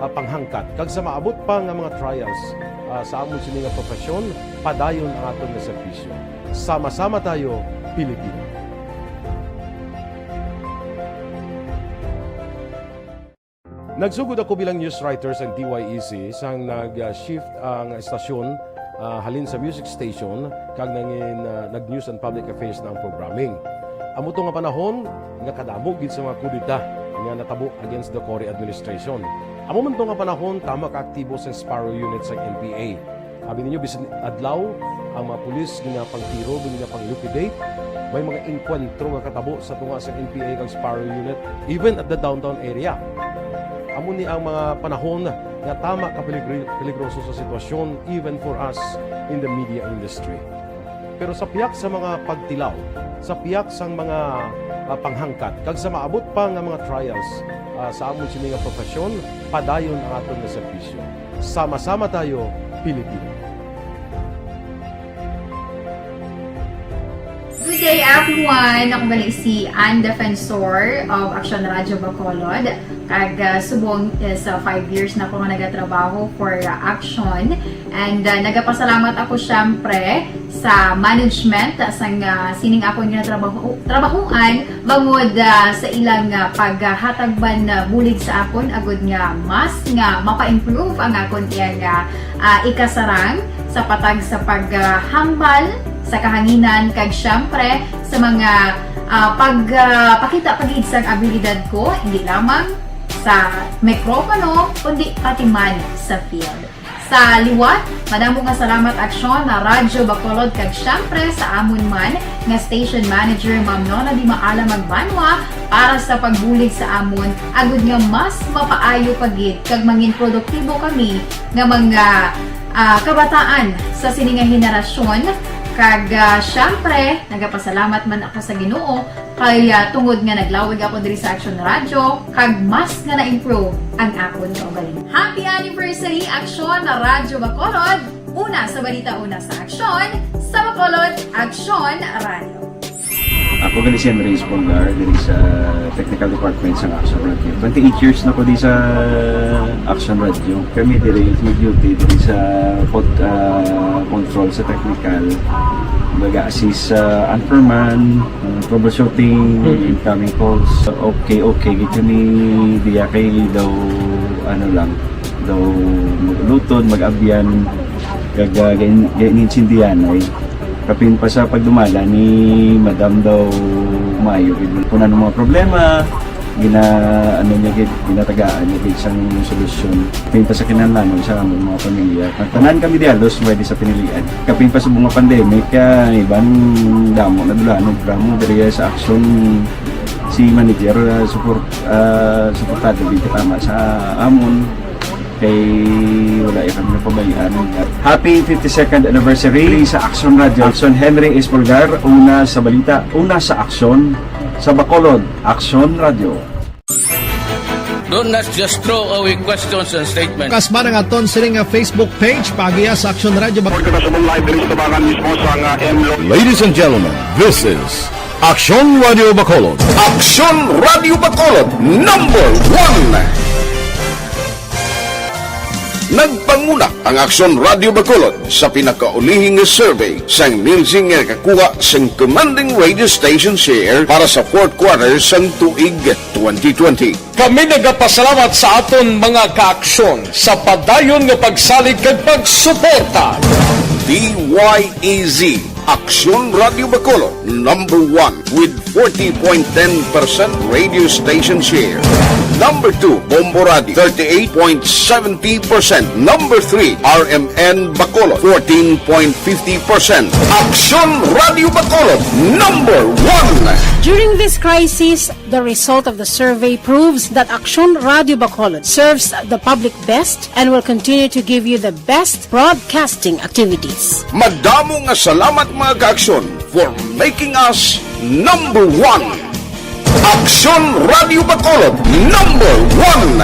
ah, panghangkat, kag sa maabot pa nga mga trials, ah, sa amon sini nga profesyon, padayon ang aton nga serbisyo. Sama-sama tayo, Pilipino. Nagsugod ako bilang news writer sa D Y E C sang nag-shift ang estasyon, ah, halin sa music station kag nangin, ah, nag-news and public affairs na ang programming. Amo to nga panahon nga kadamo gid sa mga kudeta nga natabo against the Cory administration. Amo man to nga panahon, tama ka aktibo sa Sparrow Unit sa N P A. Abi ninyo, bisan adlaw, ang mga pulis ginapangtiro, ginapang-liquidate. May mga engkwentro nga katabo sa tunga sa N P A kag Sparrow Unit, even at the downtown area. Amo ni ang mga panahon nga tama ka peligri-, peligroso sa sitwasyon, even for us in the media industry. Pero sa pihak sa mga pagtilaw, sa pihak sang mga, ah, panghangkat, kag sa maabot pa nga mga trials, ah, sa amon sini nga profesyon, padayon ang aton nga serbisyo. Sama-sama tayo, Pilipino. Good day, everyone. Ako gali si Ann Defensor of Action Radio Bacolod. Kag, ah, subong is, ah, five years na ko nga nagatrabaho for, ah, Action. And, ah, nagapasalamat ako, syempre, sa management, ah, sang, ah, sining akon nga trabaho, trabahoan, bangod, ah, sa ilang, ah, paghatag man, ah, bulig sa akon, agud nga mas nga mapa-improve ang akon iyang, ah, ah, ikasarang sa patag sa paghambal sa kahanginan, kag syempre sa mga, ah, pag, ah, pakita pa gid sang abilidad ko, hindi lamang sa mikropono, kundi pati man sa field. Sa liwat, madamo nga salamat, Aksyon na Radyo Bacolod, kag syempre sa amon man nga station manager, Ma'am Nona Di Maala Magbanwa, para sa pagbulig sa amon, agud nga mas mapaayo pa gid kag mangin produktibo kami nga mga, ah, kabataan sa sini nga henerasyon. Kag, ah, syempre, nagapasalamat man ako sa Ginoo kay, ah, tungod nga naglawig ako diri sa Action Radio, kag mas nga na-improve ang akon kaugalingon. Happy anniversary, Action na Radyo Bacolod! Una sa balita, una sa aksyon, sa Bacolod, Action Radio. Ako gali si Henry Espolgar, diri sa technical department sa Action Radio. Twenty-eight years na ko di sa Action Radio. Kami diri nag-duty diri sa pod-, ah, control sa technical. Nag-assist sa anchorman, ah, troubleshooting, Mhm. incoming calls. Okay, okay gid kami diya kay daw, ano lang, daw maglutod, mag-abyan, kag, ah, gain-, gain-, intindihan ay kapin pa sa pagdumala ni Madam daw maayo gid. Kung ano mga problema, gina-, ano niya gid, ginatagaan niya gid sang solusyon. Kapin pa sa kinahanglanon sa among mga pamilya. Ang tanan kami di halos pwede sa pinilian. Kapin pa sa mga pandemic, ah, iban damo na dulanon, programa diri sa Action si manager, ah, support, ah, suportado gid katama sa amon. Kay wala ya kami napabayaan. Happy fifty-second anniversary sa Action Radio. Action Henry Espolgar, una sa balita, una sa aksyon, sa Bacolod, Action Radio. Don't not just throw away questions and statements. Kasba na nga aton sini nga Facebook page, paagiha sa Action Radio. Report kita subong live diri sa Tabangan mismo sa nga M Lo- Ladies and gentlemen, this is Action Radio Bacolod. Action Radio Bacolod, number one. Nagpanguna ang Action Radio Bacolod sa pinakaulihi nga survey sang Nielsen nga nakakuha sang commanding radio station share para sa fourth quarter sang tuig twenty twenty. Kami nagapasalamat sa aton mga kaaksyon sa padayon nga pagsalig kag pagsuporta. D Y E Z, Aksyon Radio Bacolod, number one with forty point ten percent radio station share. Number two, Bombo Radio, thirty-eight point seventy percent. Number three, R M N Bacolod, fourteen point fifty percent. Aksyon Radio Bacolod, number one. During this crisis, the result of the survey proves that Aksyon Radio Bacolod serves the public best and will continue to give you the best broadcasting activities. Madamo nga salamat, mga ka-Aksyon, for making us number one. Aksyon Radio Bacolod, number one.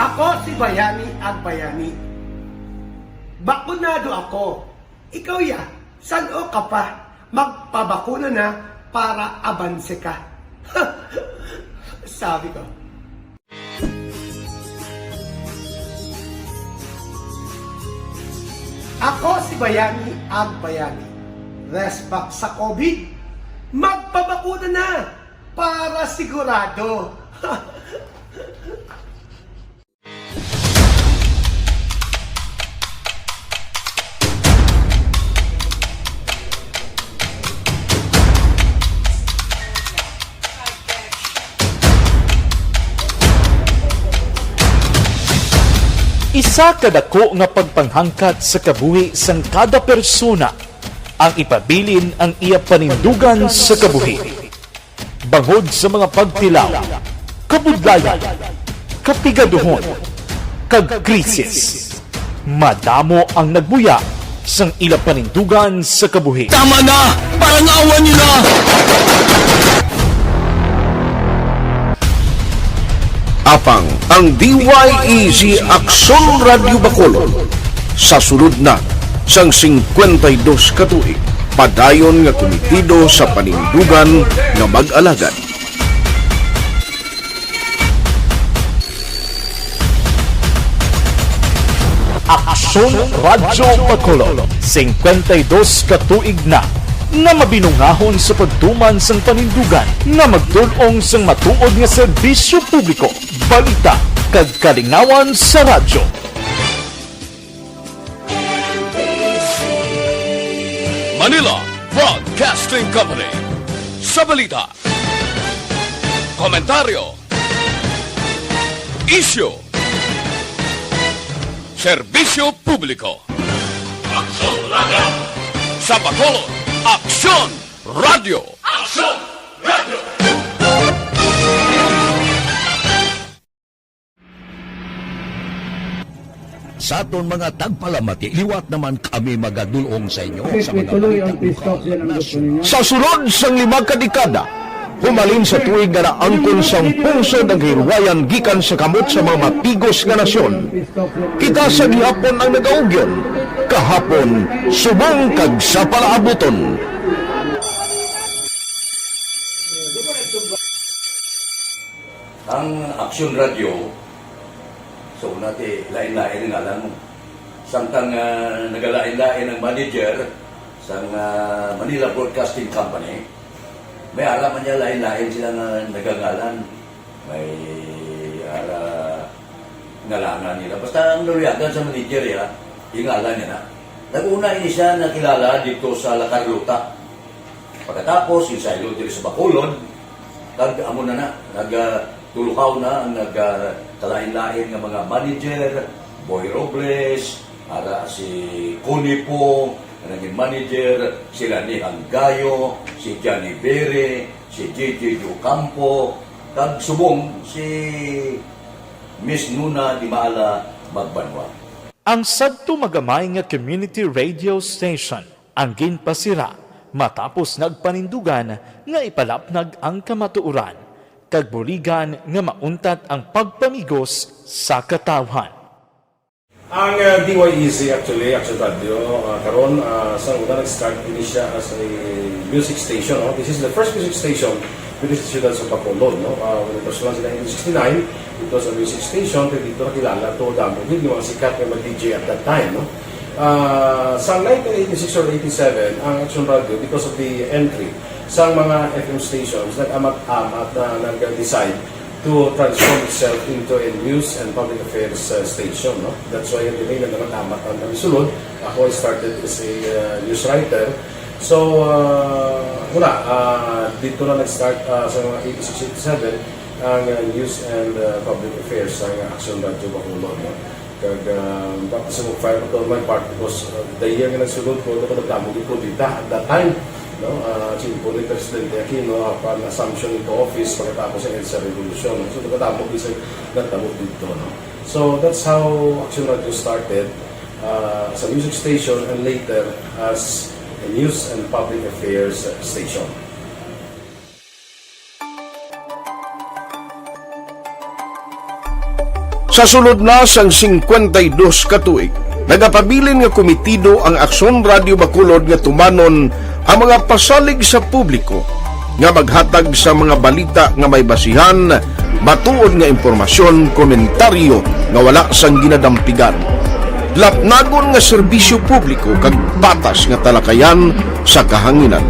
Ako si Bayani Agbayani. Bakunado ako. Ikaw ya, san-o ka pa? Magpabakuna na para abanse ka. Sabi ko. Ako si Bayani Agbayani. Respect sa COVID. Magpabakuna na para sigurado. Isa ka dako nga pagpanghangkat sa kabuhi sang kada persona ang ipabilin ang iya panindugan sa kabuhi. Bangod sa mga pagtilaw, kabudlayan, kapigaduhon, kag krisis, madamo ang nagbuya sang ila panindugan sa kabuhi. Tama na! Parang awa niyo na! Apang ang D Y E Z Aksyon Radyo Bacolod sa sulod na sang singkwenta y dos ka tuig, padayon nga kumitido sa panindugan nga mag-alagad. Aksyon Radyo Bacolod, singkwenta y dos ka tuig na nga mabinungahon sa pagtuman sang panindugan nga magtul-ong sang matuod nga serbisyo publiko, balita, kag kalingawan sa radyo. Manila Broadcasting Company. Sa balita, komentaryo, isyu, serbisyo publiko. Aksyon Radyo. Sa Bacolod, Aksyon Radyo. Aksyon Radyo. Sa aton mga tagpalamati, liwat naman kami magadul-ong sa inyo sa mga balita lokal, nasyonal. Sa sulod sang lima ka dekada, humalin sa tuig nga naangkon sang pungsod ang kahilwayan gikan sa kamot sa mga matigos nga nasyon. Kita sa gihapon ang nagaugyon, kahapon, subong kag sa palaabuton. Ang Aksyon Radyo, so, nati, lain-lain ang ngalan mo. Samtang, ah, nagalain-lain ang manager sang, ah, Manila Broadcasting Company, may ara man niya lain-lain sila nga nagangalan. May ara ngalanan nila. Basta ang naluyagan sa manager, ya, yung ngalan niya na. Nag-una ini siya nakilala dito sa La Carlota. Pagkatapos, insaylo diri sa Bacolod, kag amo na na, nag, ah, tuluhaw na ang nag, ah, kalain-lain nga mga manager, Boy Robles, ara si Connie Pong, naging manager, sila ni Hanggayo, si Johnny Bere, si J J Ocampo, kag subong si Miss Nuna Di Maala Magbanwa. Ang sadto magamay nga community radio station ang ginpasira matapos nagpanindugan nga ipalapnag ang kamatuoran kag buligan nga mauntat ang pagpamigos sa katawhan. Ang, uh, D Y E Z actually, Action Radio, uh, karon, uh, sa una nag-start ini siya as a music station, no? This is the first music station Diri sa siyudad sa Bacolod, no? Ah, when it was launched in nineteen sixty-nine, it was a music station, kay dito nakilala to, damo gid nga mga sikat nga mag-D J at that time, no? Ah, sa nineteen eighty-six or eighty-seven, ang Action Radio, because of the entry sa mga F M stations, nag-amat-amat na nag-decide to transform itself into a news and public affairs, uh, station, no? That's why, ang nag-amat-amat ang pagsulod. Ako, I started as a, uh, news writer. So, uh, wala, uh, dito na nag-start, uh, sa mga eighty-six, eighty-seven, ang, uh, news and, uh, public affairs, ang Action Radio Bacolod, no? Kag, uh, baptism of fire ko to my part because, uh, the year nga nagsulod ko, ako nagdamo gid kudeta at that time, no? Uh, Chimpo ni Presidente Aquino, upon assumption into office, pagkatapos ng EDSA Revolution, no? So, nagdamo gid sa nagdamo dito, no? So, that's how Action Radio started, uh, as a music station and later as a news and public affairs station. Sa sulod na sang singkwenta y dos ka tuig, nagapabilin nga komitido ang Aksyon Radio Bacolod nga tumanon ang mga pasalig sa publiko nga maghatag sa mga balita nga may basihan, matuod nga impormasyon, komentaryo nga wala sang ginadampigan, lapnagon nga serbisyo publiko kag patas nga talakayan sa kahanginan.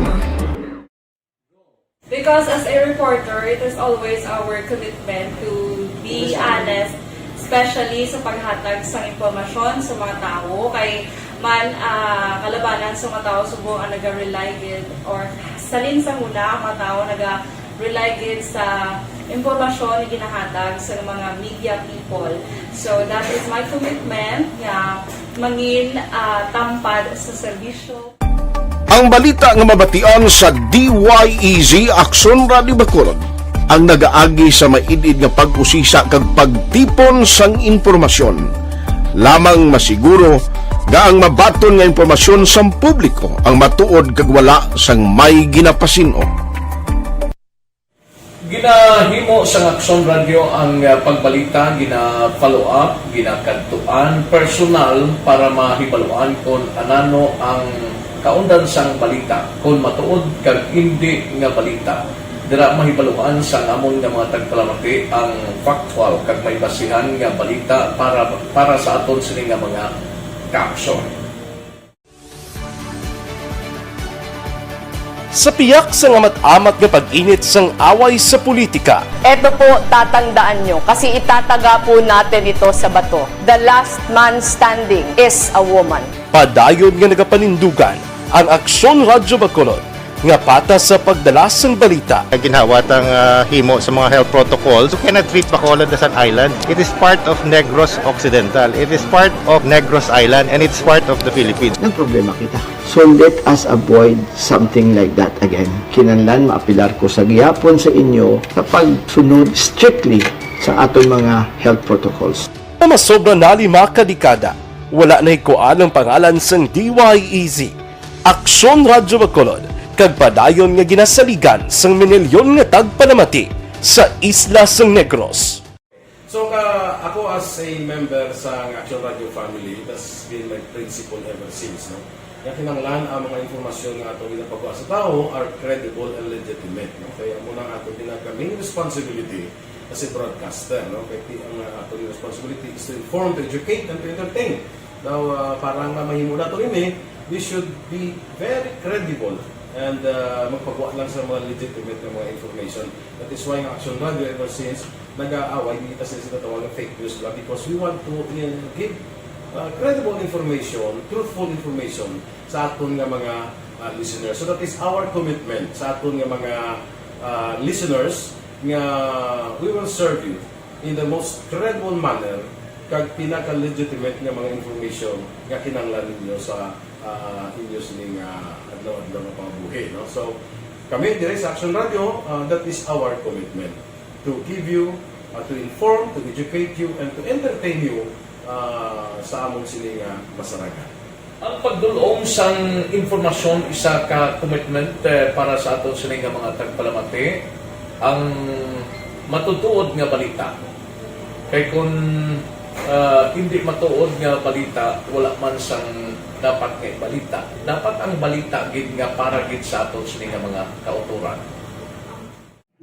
Because as a reporter, it is always our commitment to be honest, especially sa paghatag sang impormasyon sa mga tawo. Kay man, ah, kalabanan sa mga tawo subong ang naga-rely gid, or salin sa huna ang mga tawo naga-rely gid sa impormasyon nga ginahatag sa mga media people. So that is my commitment nga mangin, ah, tampad sa serbisyo. Ang balita nga mabatian sa D Y E Z Aksyon Radio Bacolod ang nagaagi sa maid-id nga pag-usisa kag pagtipon sang impormasyon. Lamang masiguro nga ang mabaton nga impormasyon sang publiko ang matuod kag wala sang may ginapasin-o. Ginahimo sang Aksyon Radio ang, ah, pagbalita, gina-follow up, ginakadtuan personal para mahibaluan kon anano ang kaundan sang balita, kon matuod kag indi nga balita. Dira mahibaluan sang amon nga mga tagpalamati ang factual kag may basihan nga balita para para sa aton sini nga mga kaaksyon. Sa piyak sang amat-amat nga pag-init sang away sa politika, Eto po, tatandaan nyo, kasi itataga po natin ito sa bato. The last man standing is a woman. Padayon nga nagapanindugan ang Aksyon Radyo Bacolod nga patas sa pagdala sang balita. Ginhawa tang ah, himo sa mga health protocols. You cannot treat Bacolod as an island. It is part of Negros Occidental. It is part of Negros Island and it's part of the Philippines. Nagproblema kita. So let us avoid something like that again. Kinahanglan maapilar ko sa gihapon sa inyo sa pagsunod strictly sa aton mga health protocols. Sa masobra na lima ka dekada, wala nahikuan ang pangalan sang D Y E Z, Aksyon Radyo Bacolod, kag padayon nga ginasaligan sang minilyon nga tagpalamati sa isla sang Negros. So ka ako as a member sa Action Radio family, that's been my principle ever since, no? Nga kinahanglan ang mga impormasyon nga atong ginapagawa sa tawo are credible and legitimate, no? Kaya amo na ang atong pinaka main responsibility as a broadcaster, no? Kay ti- ang uh, atong responsibility is to inform, to educate, and to entertain. Now, uh, para nga mahimo nato ini, we should be very credible and uh, magpagawa lang sa mga legitimate nga mga information. That is why ang Action Radio ever since nag-aaway, hindi kasi sila tawag ng fake news lang because we want to uh, give uh, credible information, truthful information sa aton nga mga uh, listeners. So that is our commitment sa aton nga mga uh, listeners nga we will serve you in the most credible manner kag pinaka-legitimate nga mga information nga kinahanglan ninyo sa uh, inyo sining uh, adlaw-adlaw nga pangabuhi. No? So, kami dire sa Action Radio, uh, that is our commitment to give you, uh, to inform, to educate you, and to entertain you uh, sa among sini nga masaragan. Ang pagdul-ong sang impormasyon isa ka commitment eh, para sa aton sini nga mga tagpalamati, ang matutuod nga balita. Kay kun ah, hindi matuod nga balita, wala man sang dapat nga balita. Dapat ang balita gid nga para gid sa aton sini nga mga kautoran.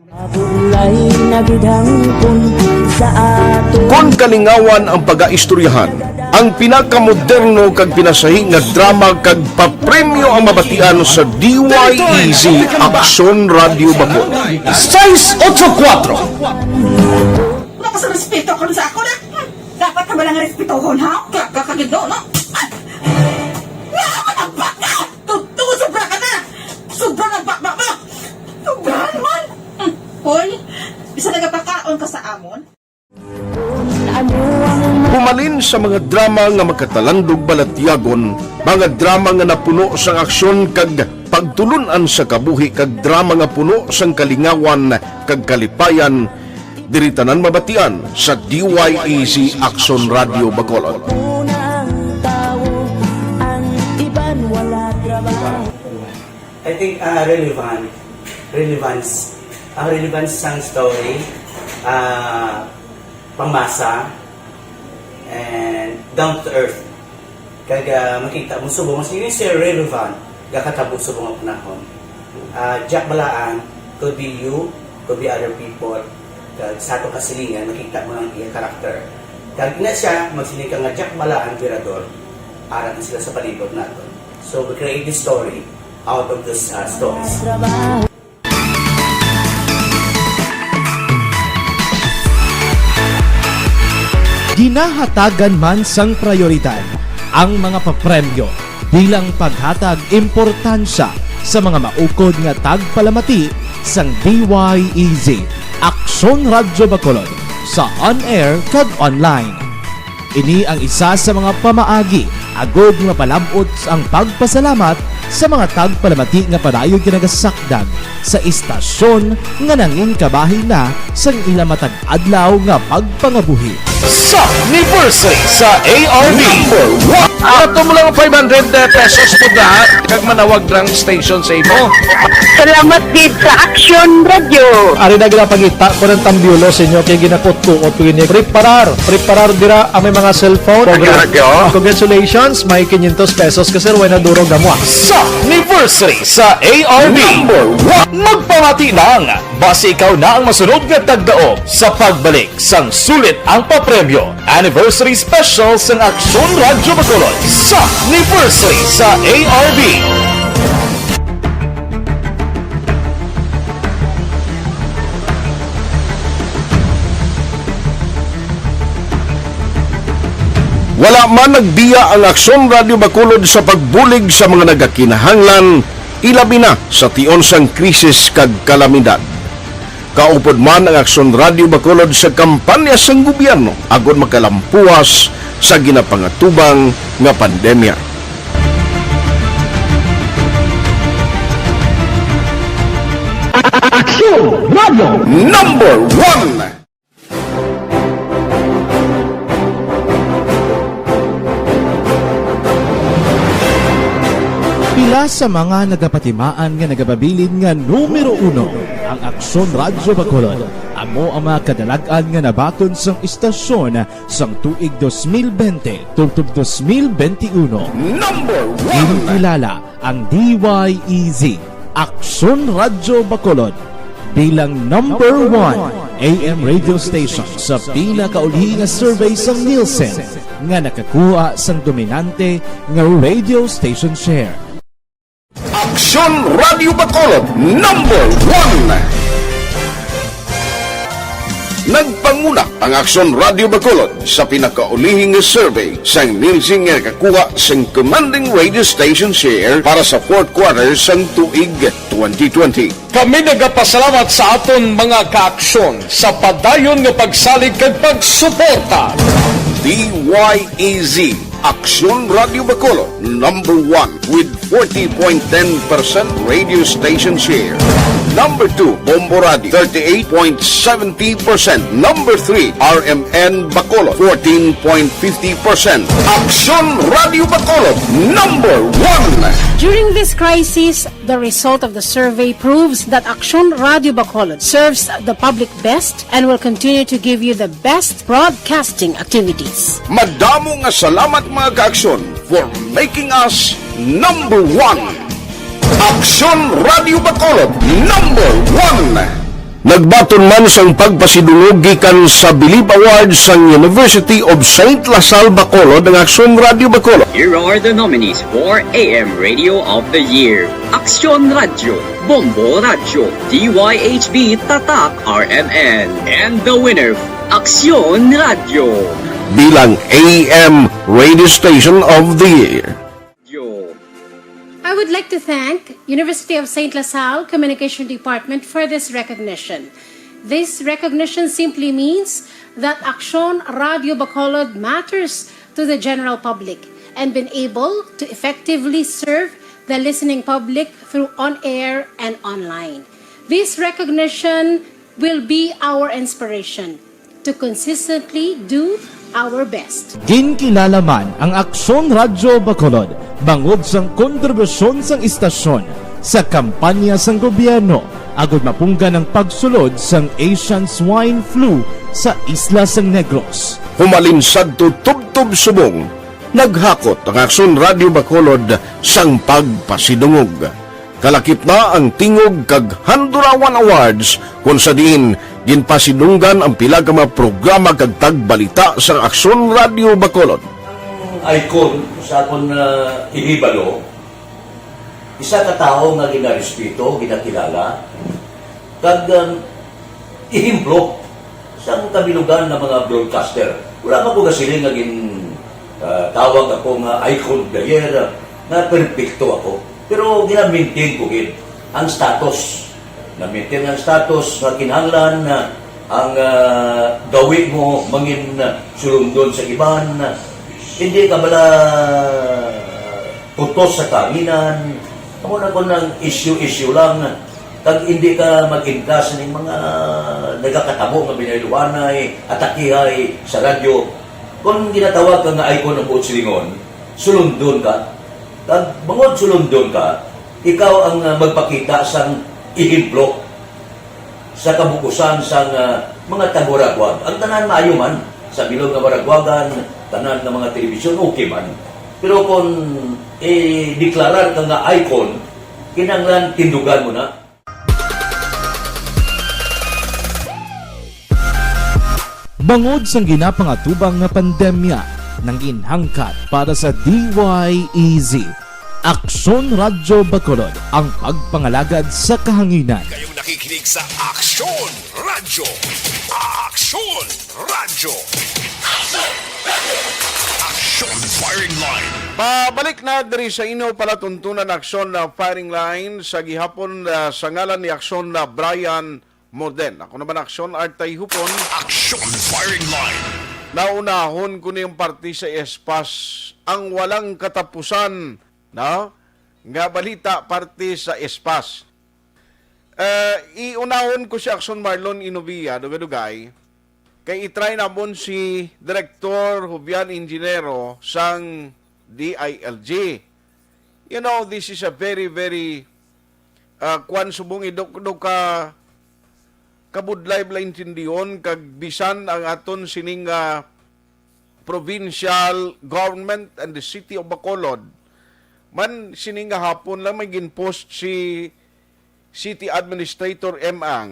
Abulay na gid hangpon sa ato. Kon kalingawan ang pagaistoryahan, ang pinakamoderno kag pinasahi nga drama kag papremyo ang mabatian sa D Y E Z Aksyon Radyo Bacolod. Sais otso kuwatro. Wala ka sa respeto karon sa ako na. Dapat ka ba lang respetohon, ha? Gaga ka gid, no? Ay! Nga ka nagbaka! Totoo, sobra ka na! Sobra na baba mo! Sobra naman! Hmm. Hoy, bisa nagapakaon ka sa amon? Humalin sa mga drama nga makatalandog balatyagon, mga drama nga napuno sang aksyon kag pagtulun-an sa kabuhi, kag drama nga puno sang kalingawan kag kalipayan, diri tanan mabatian sa D Y E Z Aksyon Radyo Bacolod. Una ang tawo, ang iban wala trabaho. I think, ah, relevant, relevance, ang relevance sang story, ah, pamasa, and down to earth. Kag, ah, makita mo subong, mas yun, sir, relevant, gakatabo subong ang panahon. Ah, Jack Balaan, could be you, could be other people. Kag sa atong kasilingan, makita mo ang iya karakter. Kag ina siya, magsiling ka nga Jack Balaan, Virador, ara na sila sa palibot naton. So, we create this story out of those, ah, stories. Ginahatagan man sang prayoridad ang mga papremyo bilang paghatag importansya sa mga maukod nga tagpalamati sang D Y E Z, Aksyon Radyo Bacolod, sa on-air kag online. Ini ang isa sa mga pamaagi agod nga mapalab-ot ang pagpasalamat sa mga tagpalamati nga padayon ginagasakdag sa istasyon nga nangin kabahin na sang ila matag adlaw nga pagpangabuhi. Sa anniversary sa A R B. Number one. Ato mo lang five hundred pesos po na, kag manawag ng station sa imo. Salamat gid sa Aksyon Radyo. Ari na ginapangita ko ng tambyulo sa inyo kay ginakutkuot ko ini. Preparar, preparar dira ang may mga cellphone. Radyo. Congratulations, may quinientos pesos ka, sir, way na durog amo, ah. Sa anniversary sa A R B. Number one. Magpamati lang. Basi ikaw na ang masunod nga tagdaog sa pagbalik sang sulit ang papremyo. Anniversary Special sang Aksyon Radyo Bacolod sa anniversary sa A R B. Wala man nagbiya ang Aksyon Radyo Bacolod sa pagbulig sa mga nagakinahanglan, ilabi na sa tion sang krisis kag kalamidad. Kaupod man ang Aksyon Radyo Bacolod sa kampanya sang gobyerno agod makalampuas sa ginapangatubang nga pandemya. Aksyon Radyo Number One. Pila sa mga nagapatimaan nga nagapabilin nga numero uno ang Aksyon Radyo Bacolod. Amo ang mga kadalag-an nga nabaton sang istasyon sang tuig dos mil bente tubtob dos mil bente uno. Number one. Ginkilala ang D Y E Z, Aksyon Radyo Bacolod, bilang number one A M radio station sa pinakaulihi nga survey sang Nielsen nga nakakuha sang dominante nga radio station share. Aksyon Radyo Bacolod, number one. Nagpanguna ang Aksyon Radyo Bacolod sa pinakaulihi nga survey sang Nielsen nga nakakuha sing commanding radio station share para sa fourth quarter sang tuig twenty twenty. Kami nagapasalamat sa aton mga kaaksyon sa padayon nga pagsalig kag pagsuporta. D Y E Z, Aksyon Radyo Bacolod, number one with forty point ten percent radio station share. Number two, Bombo Radio, thirty-eight point seventy percent. Number three, R M N Bacolod, fourteen point fifty percent. Aksyon Radyo Bacolod, number one. During this crisis, the result of the survey proves that Aksyon Radyo Bacolod serves the public best and will continue to give you the best broadcasting activities. Madamo nga salamat, mga kaaksyon, for making us number one. Aksyon Radyo Bacolod, number one. Nagbaton man sang pagpasidungog gikan sa Bilib Awards sang University of Saint La Salle Bacolod ang Aksyon Radio Bacolod. Here are the nominees for A M Radio of the Year: Aksyon Radio, Bombo Radio, D Y H B Tatak R M N, and the winner, Aksyon Radio. Bilang A M Radio Station of the Year. Yo. I would like to thank University of Saint La Salle Communication Department for this recognition. This recognition simply means that Aksyon Radio Bacolod matters to the general public and been able to effectively serve the listening public through on-air and online. This recognition will be our inspiration to consistently do our best. Ginkilala man ang Aksyon Radyo Bacolod bangod sang kontribusyon sang istasyon sa kampanya sang gobyerno agud mapunggan ang pagsulod sang Asian Swine Flu sa isla sang Negros. Humalin sadto tubtob subong, naghakot ang Aksyon Radyo Bacolod sang pagpasidungog. Kalakip na ang Tingog kag Handurawan Awards, kon sa diin ginpasidunggan ang pila ka mga programa kag tagbalita sang Aksyon Radio Bacolod. Ang icon sa akon, ah, ihibalo, isa ka tawo nga ginarespeto, ginakilala, kag, um, ehemplo sang kabilugan nga mga broadcaster. Wala man ko gasiling nga gin, ah, tawag ako nga icon of the year, ah, nga perpekto ako. Pero gina-maintain ko gid ang status. Na-maintain ang status nga kinahanglan na ang, ah, gawi mo mangin, ah, sulundon sa iban. Hindi ka bala kutos sa kahanginan. Amo na kon ang issue-issue lang. Kag hindi ka mag-intra sa ning mga nagakatabo nga binayluanay, atakihay sa radyo. Kung ginatawag ka nga icon ang buot silingon, sulundon ka. Kag bangod sulundon ka, ikaw ang, ah, magpakita sang ehemplo sa kabukusan sang, ah, mga taga-Waraguag. Ang tanan maayo man, sa bilog nga Waraguagan, tanan nga mga telebisyon, okay man. Pero kung i-deklarar ka nga icon, kinahanglan tindugan mo na. Bangod sang ginapangatubang nga pandemya, nangin hangkat para sa D Y E Z, Aksyon Radyo Bacolod, ang pagpangalagad sa kahanginan. Kayong nakikinig sa Aksyon Radyo. Aksyon Radyo. Aksyon Firing Line. Pabalik na diri sa inyo palatuntunan, Aksyon na Firing Line sa gihapon, ah, sa ngalan ni Aksyon na Brian Moden. Ako naman, Aksyon Artay Hupon. Aksyon Firing Line. Naunahon ko na yung parte sa espas, ang walang katapusan, no? Nga balita parte sa espas. Eh, iunahon ko si Aksyon Marlon Inovia, dugay-dugay. Kay i-try namon si Director Jovian Ingenero sang D I L G. You know, this is a very, very, uh, kwan, subong idukdok ka kabudlay bala intindihon, kag bisan ang aton sining, ah, provincial government and the city of Bacolod man sining nga hapon lang may ginpost si City Administrator M. Ang,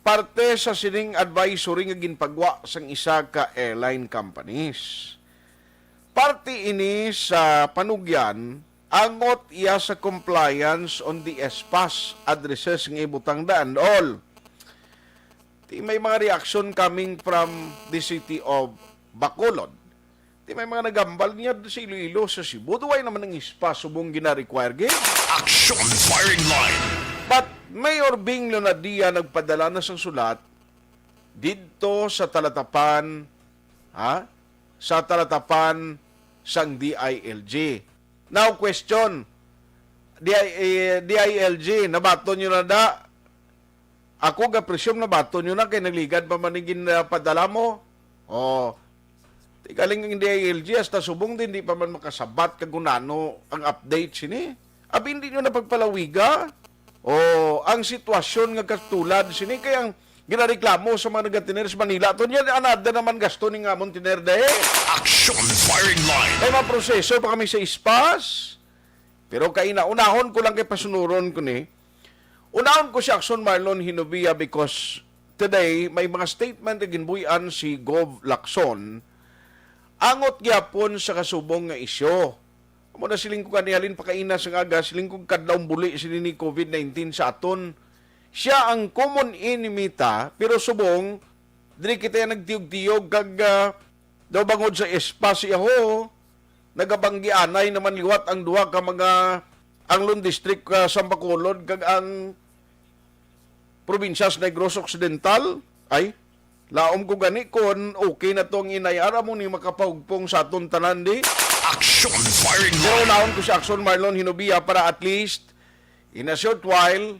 parte sa sining advisory nga ginpagwa sang isa ka airline companies. Parte ini sa panugyan angot iya sa compliance on the espas addresses nga ibutang daan. All. Ti may mga reaction coming from the city of Bacolod. Ti may mga nagambal niya sa Iloilo, sa Cebu. Duway naman ang espas subong gina-require gid. Action Firing Line. But Mayor Bing Leonadia nagpadala na sang sulat didto sa talatapan, ha? Sa talatapan sang D I L G. Now, question, D I, eh, D I L G, nabaton nyo na da? Ako ga-presume nabaton nyo na kay nagligad pa man ni gin, ah, padala mo. Oh. Ti galing ang D I L G, hasta subong din, di pa man makasabat kag kung ano ang update sini. Abi, hindi nyo na pagpalawiga. Oh, ang sitwasyon nga katulad sini kay ang ginareklamo sa mga nagatiner sa Manila, to niya, another naman gasto ni nga amon tiner dahil. Action Firing Line. May mga proseso pa kami sa espas. Pero kay naunahon ko lang kay pasunuron ko ni, Unahon ko si Action Marlon Hinobia because today may mga statement nga ginbuy-an si Gov Lacson angot gyapon sa kasubong nga isyu. Amo na siling ko kani halin pa kaina sang aga, siling ko kadlawng buli sini ni COVID nineteen sa aton. Siya ang common enemy ta, pero subong diri kita nagtiyog-tiyog kag, ah, daw bangod sa espas, yaho, nagabanggianay naman liwat ang duha ka mga, ang Lone District, ah, sa Bacolod kag ang probinsya sa Negros Occidental. Ay, laom ko gani kon okay na to ang inay, ara mo ni makapahugpong sa aton tanan di. Action Firing Pero Line. Unahon ko si Action Marlon Hinobia para at least in a short while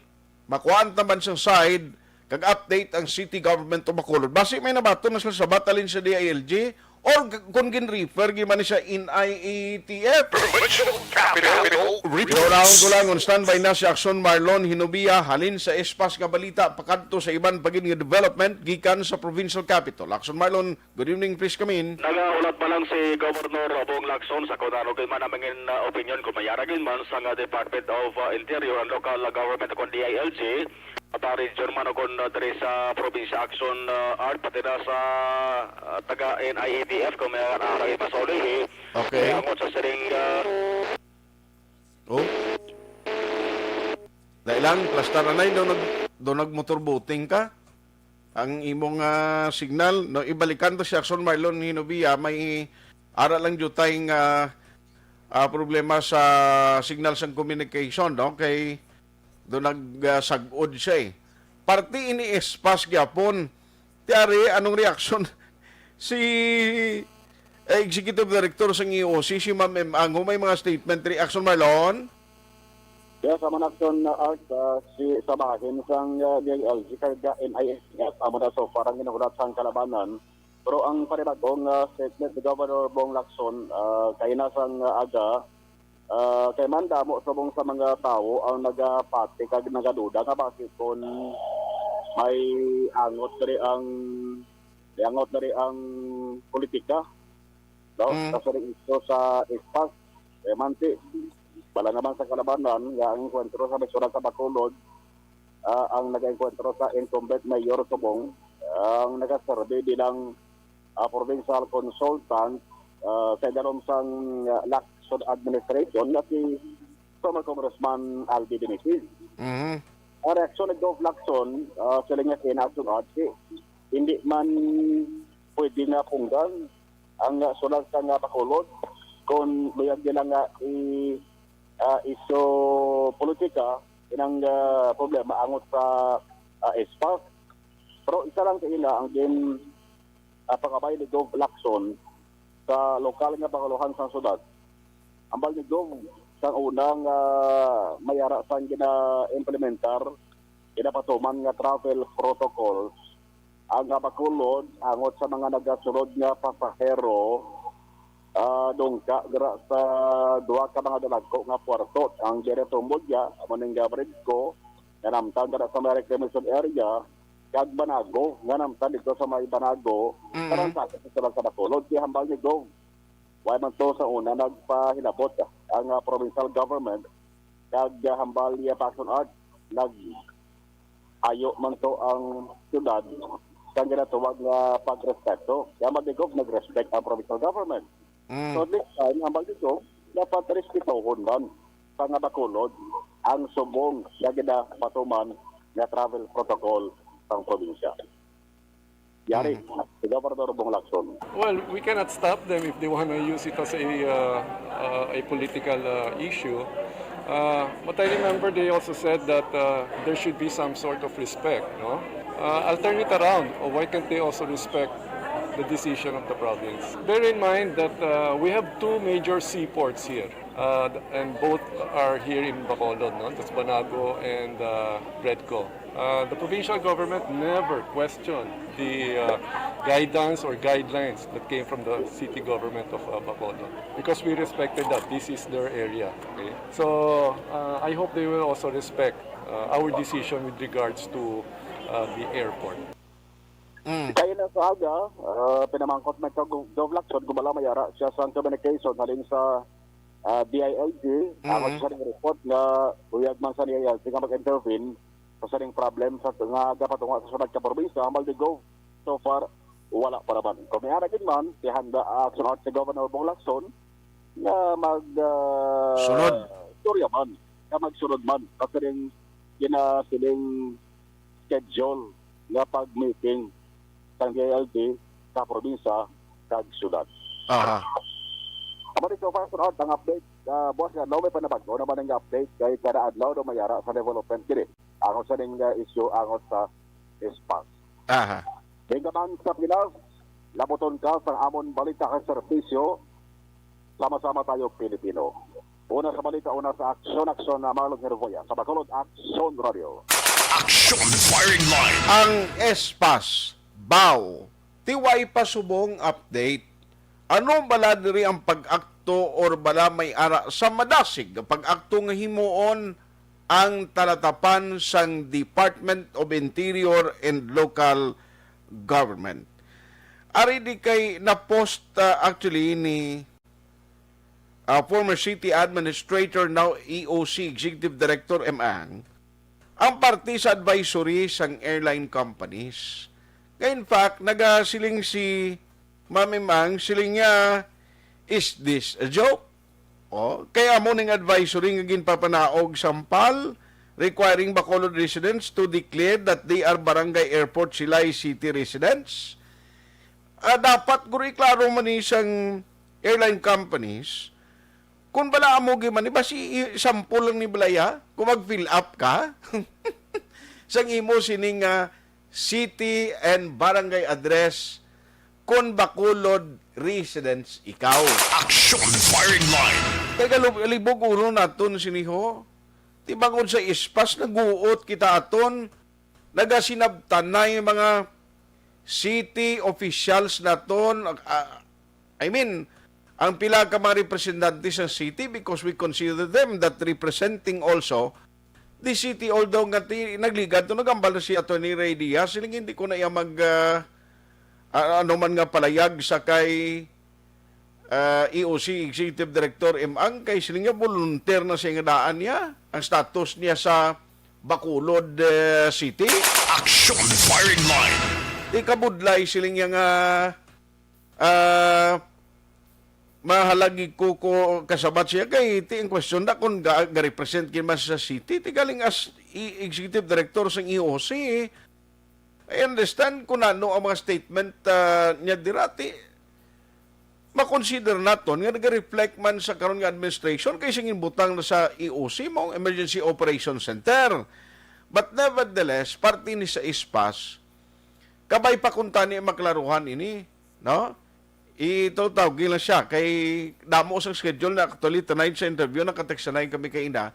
makuhaan ta man sang side kag update ang city government of Bacolod. Basi may nabaton na sila sa batalin sa D I L G or g-, kung gin-refer gyud man ni sa N I A T F. Provincial Capital Report. Pero unahon ko lang, on standby na si Action Marlon Hinobia halin sa espas nga balita pakadto sa iban pa gid nga development gikan sa provincial capital. Action Marlon, good evening, please come in. Nagahulat pa lang si Governor Bong Lacson sa kung ano gid man ang mangin, uh, opinion kung may ara gid man sa nga Department of, uh, Interior and Local Government o kung D I L G, at, uh, region man o kung, uh, diri sa probinsya Action, uh, Art, pati na sa, uh, taga N I A T F kung may ara gid man sa ulihi. Okay. Kaya angot sa siring, uh, Oh. Dahil lang, plastar anay, daw nag-, daw nag-motor boating ka. Ang imong, ah, signal, no, ibalikan to si Action Marlon Hinobia, may ara lang jutay nga, ah, problema sa signal sang communication, no? Kay do nag, ah, sagod siya, eh. Parte ini espas gyapon. Ti ari, anong reaksyon si, eh, Executive Director sang E O C, si Ma'am M Ang, may mga statement, reaction, Marlon? Yes, sa mga action, uh, Art, uh, si, sa bahin sang, uh, D I L G kag, uh, N I A T F, amo na so far ang ginahulat sang kalabanan. Pero ang panibagong, uh, statement ni Governor Bong Lacson, uh, kaina sang, uh, aga, uh, kay man damo subong sa mga tawo ang nagapati kag nagaduda nga basi kon may angot diri ang, may angot diri ang politika, no? Mm. Sa siring isyu sa espas, kay man ti, bala naman sa kalabanan nga ang enkwentro sa may syudad sa Bacolod, ah, ang nag-enkwentro sa incumbent mayor subong ang nagaserbi bilang, ah, provincial consultant, ah, sa idalom sang, ah, Lacson administration nga si former Congressman Albi Benitez. Mhm. Ang reaksyon ni Gov Lacson, ah, sila nga kinasunod, si, hindi man pwede nga punggan ang, ah, syudad sang, ah, Bacolod kung luyag nila nga i-, ah, isyu politika, inang, ah, problema angot sa, ah, espas. Pero isa lang sa ila ang gin, ah, pangabay ni Gov Lacson sa lokal nga panguluhan sang syudad. Hambal ni Gov, sang una nga may ara sang gina-implementar, ginapatuman nga travel protocols ang, ah, Bacolod angot sa mga nagasulod nga pasahero, ah, dungka dira sa duha ka mga dalagko nga puerto, ang diri sa Humbolya, amo ning, ah, Bredco, nga namtan dira sa may reclamation area, kag Banago, nga namtan dito sa may Banago, Mm. karang sa, sa, sa Bacolod. Kaya hambal ni Gov, wala man to sa una nagpahilabot ang, ah, provincial government, kag, ah, hambal niya Passion Art, nag-ayo man to ang syudad kang ginatawag nga pagrespeto. Kaya hambal ni Gov, nag-respect ang provincial government. Mm. So, this time, hambal ni Gov, dapat respetohon man sa nga Bacolod ang subong nga ginapatuman nga travel protocol sang probinsya. Yari, Mhm. si Governor Bong Lacson. Well, we cannot stop them if they wanna use it as a, uh, uh, a political, uh, issue. Uh, but I remember they also said that, uh, there should be some sort of respect, no? Uh, I'll turn it around. Why can't they also respect the decision of the province? Bear in mind that, uh, we have two major seaports here, uh, and both are here in Bacolod, no? That's Banago and, uh, Bredco. Uh, the provincial government never questioned the, uh, guidance or guidelines that came from the city government of, uh, Bacolod, because we respected that this is their area. Okay? So, uh, I hope they will also respect, uh, our decision with regards to, uh, the airport. Mm. Kaya na sa aga, uh, pinamangkot man ka Gov Lacson, gumala mayara siya sa communication halin sa, uh, D I L G, Mm. ang sa report nga uyag man sa D I L G nga mag-intervene sa sining problem sa nga gapatunga sa sunod ka probinsya, Maldigo, so far, wala pa naman. Kung may ara gid man, ihanda, ah, sunod si Governor Bong Lacson nga mag, ah, Sunod. Istorya man, nga magsunod man sa sining ginasiling schedule nga pag-meeting sang D I L G sa probinsya kag syudad. Aha. Amo ni so far, sunod ang update. Ah, buwas nga, no, may panabago naman ang update kay kada adlaw daw may ara sa development diri. Angot sa ning, ah, issue, angot sa S PAS. Aha. Gingamang sa Pinas, labuton ka sa amon balita kag serbisyo. Sama-sama tayo, Pilipino. Una sa balita, una sa aksyon, aksyon na Marlon Hervoya. Sa Bacolod, Aksyon Radio. Action Firing Line. Ang S PAS, baw, ti way pa subong update. Ano bala diri ang pag-akto or bala may ara sa madasig nga pag-akto nga himuon ang talatapan sang Department of Interior and Local Government? Ari di kay na-post, ah, actually ni, ah, former city administrator, now E O C, Executive Director M. Ang, ang parte sa advisory sang airline companies. Nga in fact, nagasiling si Ma'am M. Ang, siling niya, "Is this a joke?" Oh, kay amo ning advisory nga ginpapanaog sa PAL, requiring Bacolod residents to declare that they are barangay airport, sila ay city residents. Ah, dapat guro iklaro man ni sang airline companies kung bala amo gyud man ni, basi i-, sample lang ni balaya kung mag-fill up ka sang imo sining, ah, city and barangay address kon Bacolod residents ikaw. Action Firing Line. Kay galub-, libog ulo naton sini ho. Ti bangod sa S PAS, naguot kita aton, nagasinabtanay mga city officials naton, ah, I mean, ang pila ka mga representante sa city, because we consider them that representing also the city, although nga ti-, nagligad to, nagambal na si Attorney Rey Diaz, siling hindi ko na iya mag, ah, ah, ano man nga palayag sa kay, ah, E O C Executive Director M. Ang, kay siling niya volunteer na siya nga daan niya, ang status niya sa Bacolod, eh, City. Action Firing Line. Di kabudlay siling niya nga, ah, mahalagi ko, ko kasabat siya kay ti ang question na kung ga, ga-represent gid man sa city, ti galing as i-, executive director sang E O C. I understand kung ano ang mga statement, ah, niya dira, ti makonsider naton nga nag-reflect man sa karon nga administration kay sing ginbutang na sa E O C mo ang Emergency Operations Center. But nevertheless, parte ni sa S PAS, kabay pa kung tani maklaruhan ini, no? Ito, tawgi lang siya. Kay damo sang schedule na actually tonight sa interview, nakatext na kami kay ina.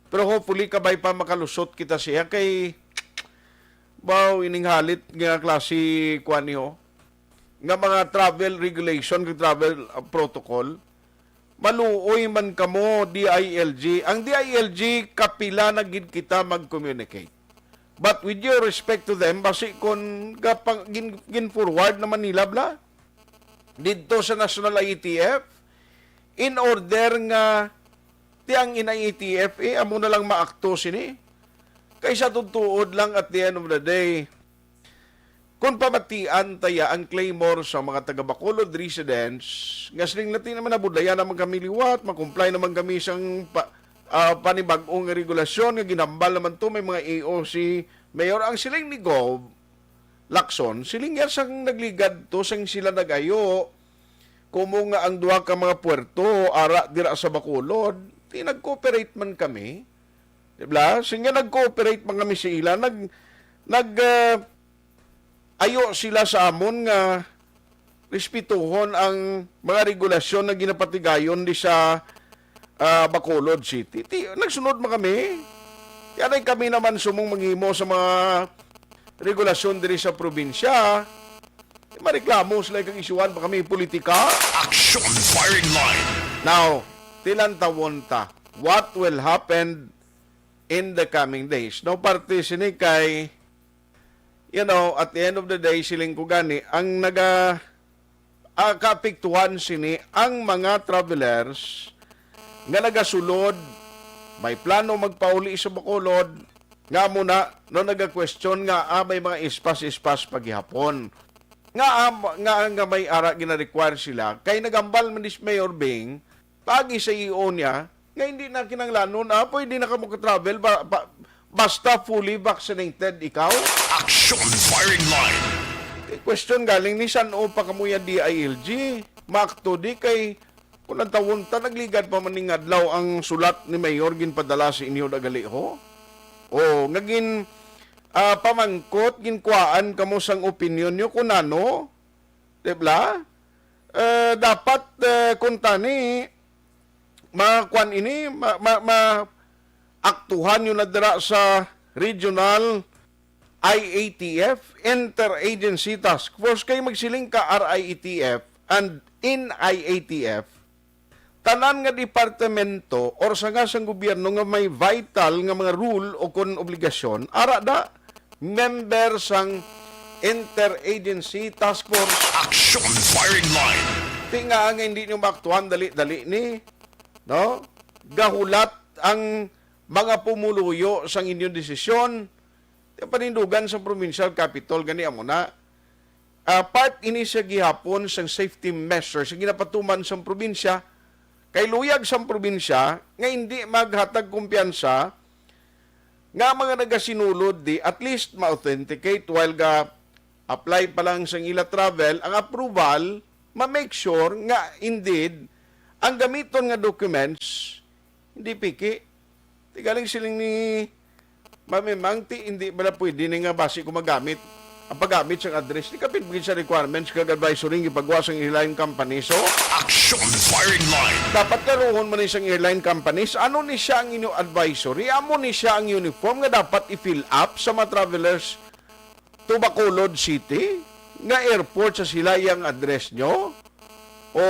Pero hopefully, kabay pa makalusot kita siya kay, baw, ining halit nga klase, kuwan niyo, nga mga travel regulation, nga travel, uh, protocol, maluoy man kamo, D I L G. Ang D I L G, kapila na gid kita mag-communicate. But with your respect to them, basi kung gapang-, gin-, gin-forward naman nila, bla, didto sa National I A T F, in order nga ti ang I A T F, eh, amo na lang maakto sini. Kay sa tuod lang, at the end of the day, kung pamatian taya ang claymore sa mga taga Bacolod residents, nga siling natin naman, nabudlayan naman kami liwat, makomply naman kami sang pa-, ah, panibag-ong regulasyon nga ginambal naman to, may mga E O C, mayor ang siling ni Gov, Lacson, siling niya sang nagligad to, sang sila nagayo, kumo nga ang duha ka mga puerto, ara dira sa Bacolod, ti nag-cooperate man kami. Di ba? Siling niya nag-cooperate man kami sa ila. Nag, nag, ah, ayo sila sa amon nga respetuhon ang mga regulasyon na ginapatigayon di sa, ah, Bacolod City. Ti, nagsunod man kami. Kaya na kami naman sumong manghimo sa mga regulasyon diri sa probinsya. Mareklamo sila kag isyuhan pa kami politika. Action Firing Line. Now, tilantawon ta what will happen in the coming days. No, parte sini kay, you know, at the end of the day, siling ko gani, ang naga, ah, kaapektuhan sini ang mga travelers nga nagasulod, may plano magpauli sa Bacolod, Nga mo na, no, naga-question nga, ah, may mga ispas-ispas pa gihapon. Nga, ah, nga, nga may ara gina-require sila. Kay nagambal man ni si Mayor Bing, pagi sa E O niya, nga hindi na kinanglanon, ah, pwede na ka mo travel ba, ba, basta fully vaccinated ikaw? Action Firing Line. Kay question galing ni san-o pa kamo ya D I L G? Maakto di kay kung nagtawon ta, nagligad pa man ning adlaw ang sulat ni Mayor ginpadala sa inyo dagali ho. O, nga gin, ah, pamangkot, ginkuhaan kamo sang opinion nyo kung ano, di ba? Eh, dapat, eh, kung tani, makuan ini, ma, ma, ma, aktuhan nyo na dira sa regional I A T F, Interagency Task Force, kay magsiling ka R I A T F and in I A T F, tanan nga departamento or sanga sang gobyerno nga may vital nga mga rule o kon obligasyon, ara da, member sang Interagency Task Force. Action Firing Line. Ti nga nga hindi nyo maaktuhan dali-dali ni, no? Gahulat ang mga pumuluyo sang inyong desisyon. Ti panindugan sa provincial capital gani amo na. Ah, part ini sa gihapon sang safety measures nga ginapatuman sang probinsya, kay luyag sang probinsya nga hindi maghatag kumpiyansa nga ang mga nagasinulod di at least ma-authenticate while ga apply pa lang sang ila travel, ang approval ma-make sure nga indeed ang gamiton nga documents hindi piki. Ti galing siling ni Ma'am Emang, ti hindi bala pwede ni nga basi ko magamit ang paggamit sang address ni kapin sa requirements kag advisory nga ipagawa sang airline company. So, Action Firing Line. Dapat klaruhon man ni sang airline companies, ano ni siya ang inyo advisory? Amo ni siya ang uniform nga dapat i-fill up sa mga travelers to Bacolod City nga airport sa sila iyang address nyo? O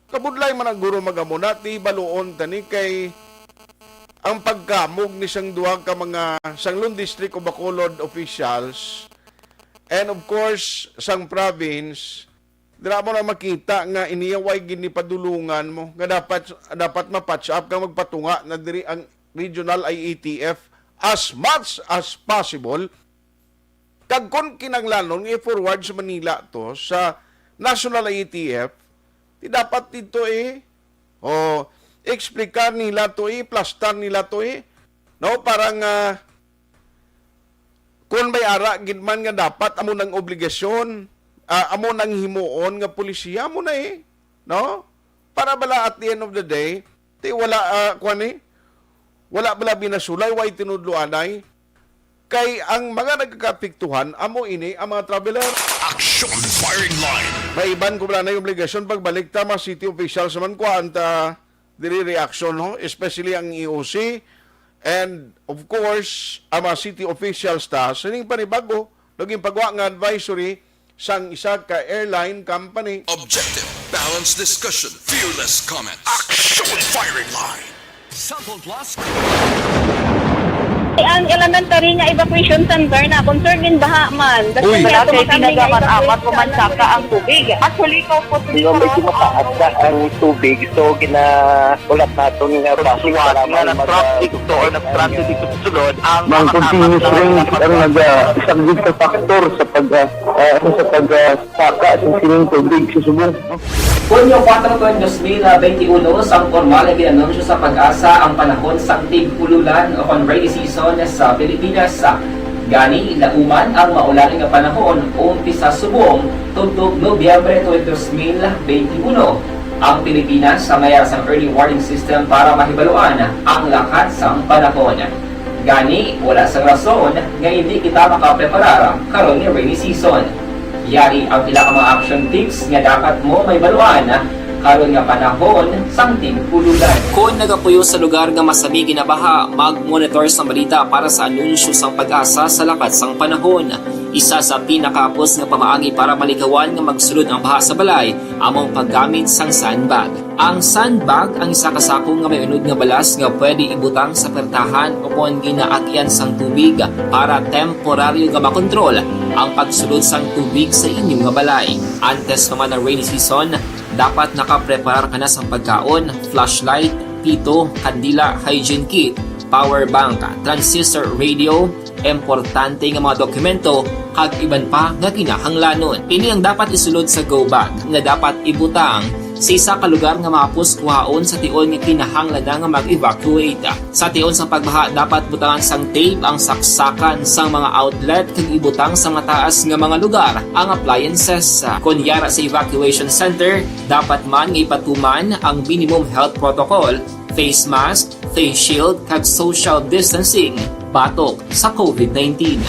kabudlay man ang guro magamuna, ti baluon tani kay ang pagkamog ni sang duha ka mga Sanglon District o Bacolod officials and of course sang province, dira mo na makita nga iniya way gid ni padulungan mo nga dapat dapat ma-patch up kang magpatunga na diri ang regional I A T F as much as possible. Kag kon kinahanglanon nga i-forward sa Manila to, sa National I A T F, ti dapat dito eh, o explicar nila to eh, plastar nila to eh, no? Para nga, kung may ara gid man nga dapat amo nang obligasyon, ah, amo nang himuon nga polisiya mo na eh, no? Para bala at the end of the day, ti wala, ah, kwan eh, wala bala binasulay, way tinudloanay. Kay ang mga nagkakapiktuhan, amo ini ang mga traveler. Action Firing Line. May iban ko bala na yung obligasyon pagbalik ta, mga city officials naman, kuhaan ta diri reaction, no? Especially ang E O C. And, of course, ang mga city officials ta, sining panibago, naging pagwa nga advisory, sang isa ka airline company. Objective, balanced discussion, fearless comments. Action Firing Line. Cellphone Plus. Ang elementary nga evacuation center na concern in baha man. Uy. Wala kay pinagaman amat ko man saka ang tubig. Actually, ko po. Di ba, medyo mataas na ang tubig, so gina-, ulat naton nga traffic nga para man nag-traffic mag-, to or nag-traffic dito sa sulod, ang Mang continuous rain ang naga-, isa gid ka factor sa pag, ah, ah, sa pag, ah, saka sa sining tubig sa subong. Hunyo kuwatro, dos mil benti uno, sang pormal nga ginanunsyo sa PAGASA ang panahon sang tig-ululan o kon rainy season sa Pilipinas. Gani, nauman ang maulan nga panahon umpisa subong tubtob Nobyembre twenty, dos mil benti uno. Ang Pilipinas sa mayara sang early warning system para mahibaluan ang lakat sang panahon. Gani, wala sang rason nga hindi kita makapreparar karon nga rainy season. Yari ang pila ka mga action tips nga dapat mo mahibaluan karon nga panahon sang tig-ululan. Kon nagapuyo sa lugar nga masami ginabaha, mag-monitor sa balita para sa anunsyo sang PAGASA sa lakat sang panahon. Isa sa pinakahapos nga pamaagi para malikawan nga magsulod ang baha sa balay amo ang paggamit sang sandbag. Ang sandbag ang isa ka sako nga may unod nga balas nga pwede ibutang sa pertahan o kon ginaagyan sang tubig para temporaryo nga makontrol ang pagsulod sang tubig sa inyo nga balay. Antes pa man ang rainy season, dapat nakapreparar ka na sang pagkaon, flashlight, pito, kandila, hygiene kit, power bank, transistor radio, importante nga mga dokumento, kag iban pa nga kinahanglanon. Ini ang dapat isulod sa go bag nga dapat ibutang sa isa ka lugar nga mahapos kuhaon sa tion nga kinahanglan na nga mag-evacuate. Sa tion sang pagbaha, dapat butangan sang tape ang saksakan sang mga outlet kag ibutang sa mataas nga mga lugar ang appliances. Kon yara sa evacuation center, dapat man nga ipatuman ang minimum health protocol, face mask, face shield, kag social distancing batok sa covid nineteen.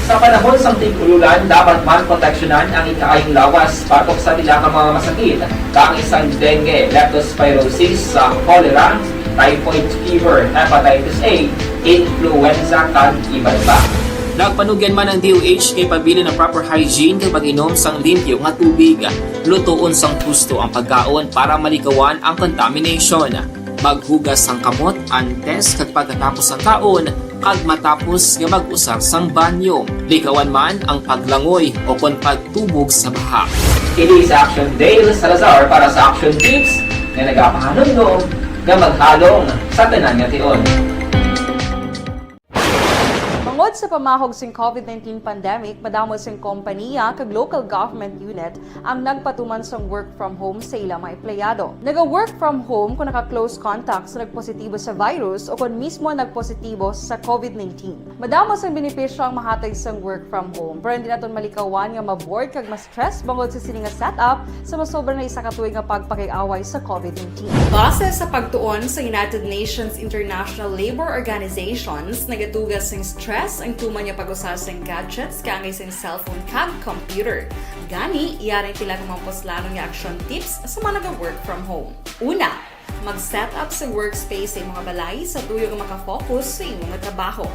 Sa panahon sang tig-ululan, dapat man proteksyonan ang ikaayong lawas batok sa pila ka mga masakit, kaangay sang dengue, leptospirosis, sa cholera, typhoid fever, hepatitis A, influenza, kag iban pa. Nagpanugyan man ang D O H nga ipabilin ang proper hygiene kag pag-inom sang limpyo nga tubig. Lutoon sang husto ang pagkaon para malikawan ang contamination. Maghugas sang kamot antes kag pagkatapos sang kaon, kag matapos nga mag-usar sang banyo. Likawan man ang paglangoy o kon pagtubog sa baha. Kini si Action Dale Salazar para sa Action Tips nga nagapahanumdom nga maghalong sa tanan nga tion. Bangod sa pamahog sing covid nineteen pandemic, madamo sing kompaniya kag local government unit ang nagpatuman sang work from home sa ila mga empleyado. Naga-work from home kung naka-close contact sa nagpositibo sa virus o kung mismo nagpositibo sa covid nineteen. Madamo sang benepisyo ang mahatag sang work from home, pero hindi naton malikawan nga ma-bored kag ma-stress bangod sa sini nga setup sa masobra na isa ka tuig nga pagpakig-away sa covid nineteen. Base sa pagtuon sa United Nations International Labour Organizations, nagatuga sing stress ang tuman nga pag-usa sing gadgets kaangay sing cellphone kag computer. Gani, yari pila ka mga puslanon nga action tips sa mga naga-work from home. Una, mag-set up sa workspace sa imong balay sa tuyo nga makafocus sa imong trabaho.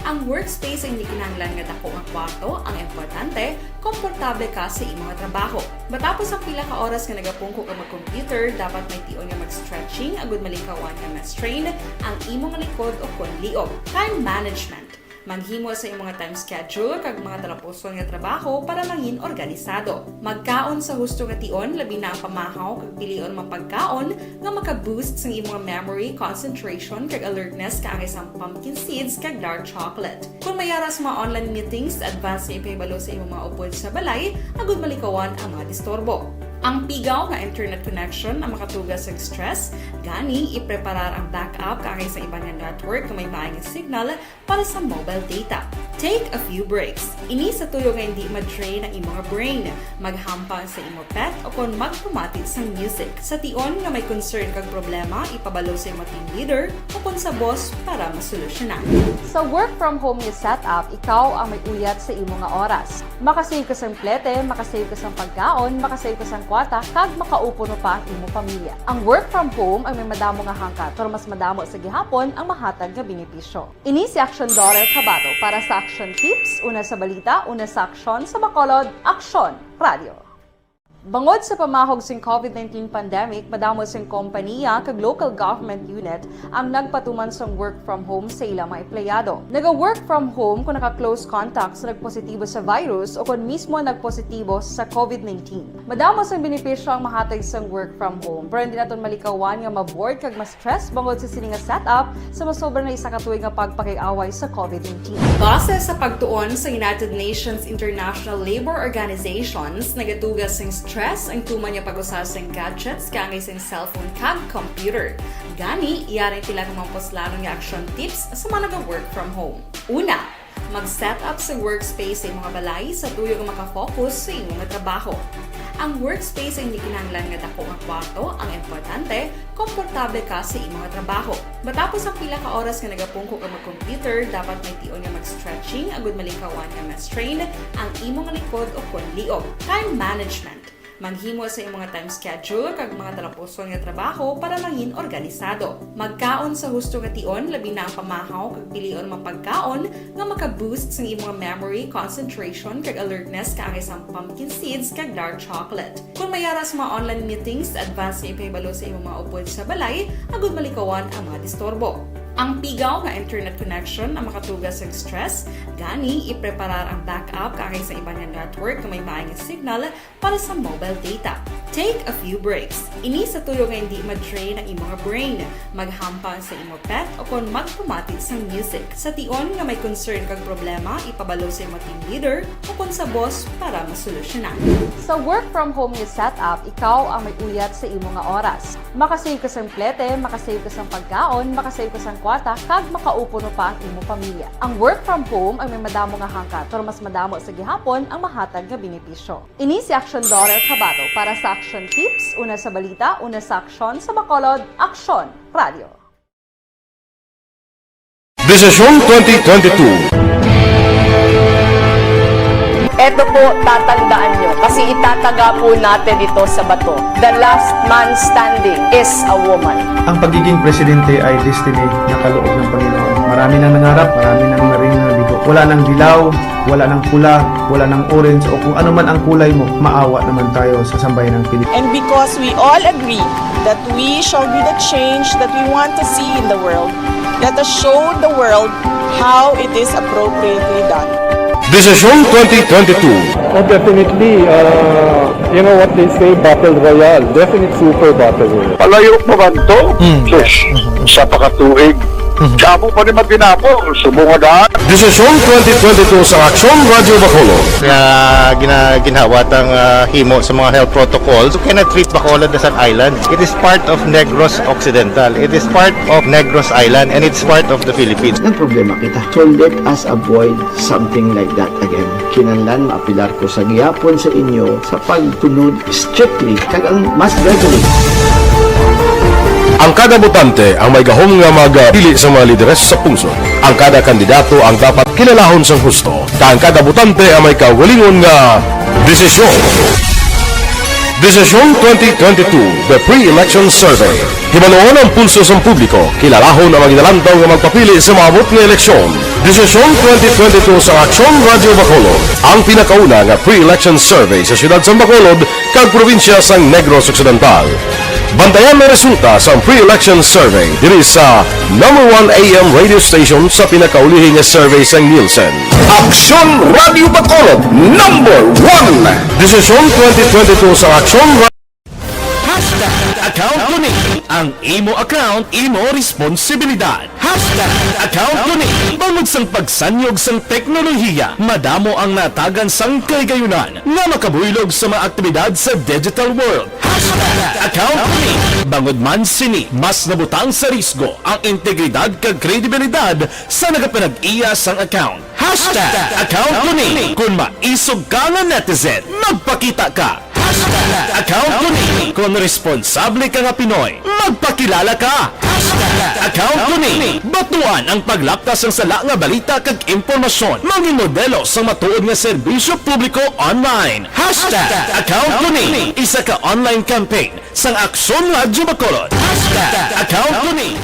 Ang workspace ang hindi kinahanglan nga dako nga kwarto, ang importante, komportable ka sa imong trabaho. Matapos ang pila ka oras nga nagapungko ka mag-computer, dapat may tion nga mag-stretching agud malikawan nga ma-strain ang imong likod o kon liog. Time management. Maghimo sa imong time schedule kag mga talapuson nga trabaho para mangin organisado. Magkaon sa husto nga tion, labi na ang pamahaw kag pilion mga pagkaon nga maka-boost sang imong memory, concentration, kag alertness kaangay sang pumpkin seeds kag dark chocolate. Kung may ara sa mga online meetings, advance nga ipahibalo sa imong mga upod sa balay agud malikawan ang mga disturbo. Ang pigaw nga internet connection ang makatuga sa stress, gani ipreparar ang backup kaangay sa iban nga network nga may maayong signal para sa mobile data. Take a few breaks. Ini sa tuyo nga hindi ma-drain ang imong brain. Maghampang sa imong pet o kon magpamati sang music. Sa tion nga may concern kag problema, ipabalo sa imong team leader o kon sa boss para masolusyonan. Sa work from home nga setup, ikaw ang may uyat sa imo nga oras. Makasave ka sang plete, makasave ka sang pagkaon, makasave ka sang kwarta, kag makaupod pa ang imo pamilya. Ang work from home ang may madamo nga hangkat, pero mas madamo sa gihapon ang mahatag nga benepisyo. Ini si Action Daughter Kabato para sa Action Tips, una sa balita, una sa aksyon, sa Bacolod, Aksyon Radio. Bangod sa pamahog sing covid nineteen pandemic, madamo sing kompaniya kag local government unit ang nagpatuman sang work from home sa ila mga empleyado. Naga-work from home kung naka-close contact sa nagpositibo sa virus o kon mismo nagpositibo sa covid nineteen. Madamo sang benepisyo ang mahatag sang work from home, pero hindi naton malikawan nga ma-bored kag ma-stress bangod sa sini nga setup sa masobra na isa ka tuig nga pagpakig-away sa covid nineteen. Base sa pagtuon sa United Nations International Labour Organizations, nagatuga sing stress ang tuman nga pag-usa sing gadgets kaangay sing cellphone kag computer. Gani, yari pila ka mga puslanon nga action tips sa mga naga-work from home. Una, mag-set up sa workspace sa imong balay sa tuyo nga makafocus sa imong trabaho. Ang workspace ang hindi kinahanglan nga dako nga kwarto, ang importante, komportable ka sa imong trabaho. Matapos ang pila ka oras nga nagapungko ka mag-computer, dapat may tion nga mag-stretching agud malikawan nga ma-strain ang imong likod o kon liog. Time management. Maghimo sa imong time schedule kag mga talapuson nga trabaho para mangin organisado. Magkaon sa husto nga tion, labi na ang pamahaw kag pilion mga pagkaon nga maka-boost sang imong memory, concentration, kag alertness kaangay sang pumpkin seeds kag dark chocolate. Kung may ara sa mga online meetings, advance nga ipahibalo sa imong mga upod sa balay agud malikawan ang mga disturbo. Ang pigaw nga internet connection ang makatuga sa stress, gani ipreparar ang backup kaangay sa iban nga network nga may maayong signal para sa mobile data. Take a few breaks. Ini sa tuyo nga hindi ma-drain ang imo nga brain, maghampang sa imo pet o kon magpamati sang music. Sa tion nga may concern kag problema, ipabalo sa imo team leader o kon sa boss para masolusyonan. Sa work from home nga setup, ikaw ang may uyat sa imo nga oras. Makasave ka sang plete, makasave ka sang pagkaon, makasave ka sang kwarta, kag makaupo pa ang imo pamilya. Ang work from home ang may madamo nga hangkat, pero mas madamo sa gihapon ang mahatag nga benepisyo. Ini si Action Daughter Kabato para sa Action Tips, una sa balita, una sa aksyon, sa Bacolod, Aksyon Radio. Desisyon twenty twenty-two. Eto po, tatandaan nyo, kasi itataga po natin ito sa bato. The last man standing is a woman. Ang pagiging presidente ay destiny na kaloob ng Panginoon. Marami nang nangarap, marami nang naring nabigo. Wala nang dilaw, wala nang pula, wala nang orange, o kung ano man ang kulay mo, maawa naman tayo sa sambayanang Pilipino. And because we all agree that we shall be the change that we want to see in the world, let us show the world how it is appropriately done. Desisyon twenty twenty-two. Oh, definitely, uh, you know what they say, battle royale. Definite super battle royale. Palayo pa man to? Hmm. Sus, sa pakatuig. Mhm. Damo pa ni matinapol, subong nga daan. Desisyon twenty twenty-two sa Aksyon Radyo Bacolod. Nga gina-, ginhawat ang, ah, himo sa mga health protocols, you cannot treat Bacolod as an island. It is part of Negros Occidental. It is part of Negros Island, and it's part of the Philippines. Ang problema kita. So let us avoid something like that again. Kinahanglan maapilar ko sa gihapon sa inyo sa pagsunod strictly kag ang mas gradually. Ang kada botante ang may gahom nga magpili sa mga lideres sa pungsod. Ang kada kandidato ang dapat kilalahon sang husto, kag ang kada botante ang may kaugalingon nga desisyon. Desisyon twenty twenty-two, The Pre-Election Survey. Hibaluon ang pulso sang publiko, kilalahon ang mga ginalantaw nga magpapili sa maabot nga eleksyon. Desisyon twenty twenty-two sa Aksyon Radyo Bacolod, ang pinakauna nga pre-election survey sa siyudad sang Bacolod kag probinsya sang Negros Occidental. Bantayan ang resulta sang pre-election survey diri sa number one A M radio station sa pinakaulihi nga survey sang Nielsen. Aksyon Radyo Bacolod, number one. Desisyon twenty twenty-two sa Aksyon Ra- Hashtag account ko ni. Ang imo account, imo responsibilidad. Hashtag account ko ni. Bangod sang pagsanyog sang teknolohiya, madamo ang natagan sang kahigayunan nga makabuylog sa mga aktibidad sa digital world. Hashtag account ko ni. Bangod man sini, mas nabutang sa risgo ang integridad kag kredibilidad sa nagapanag-iya sang account. Hashtag account ko ni. Kung maisog ka nga netizen, magpakita ka. Hashtag account ko ni. Kung responsable ka nga Pinoy, magpakilala ka. Hashtag account ko ni. Batuan ang paglapkas sang sala nga balita kag impormasyon. Manginmodelo sang matuod nga serbisyo publiko online. Hashtag account ko ni. Isa ka online campaign sang Aksyon Radyo Bacolod. Hashtag account ko ni.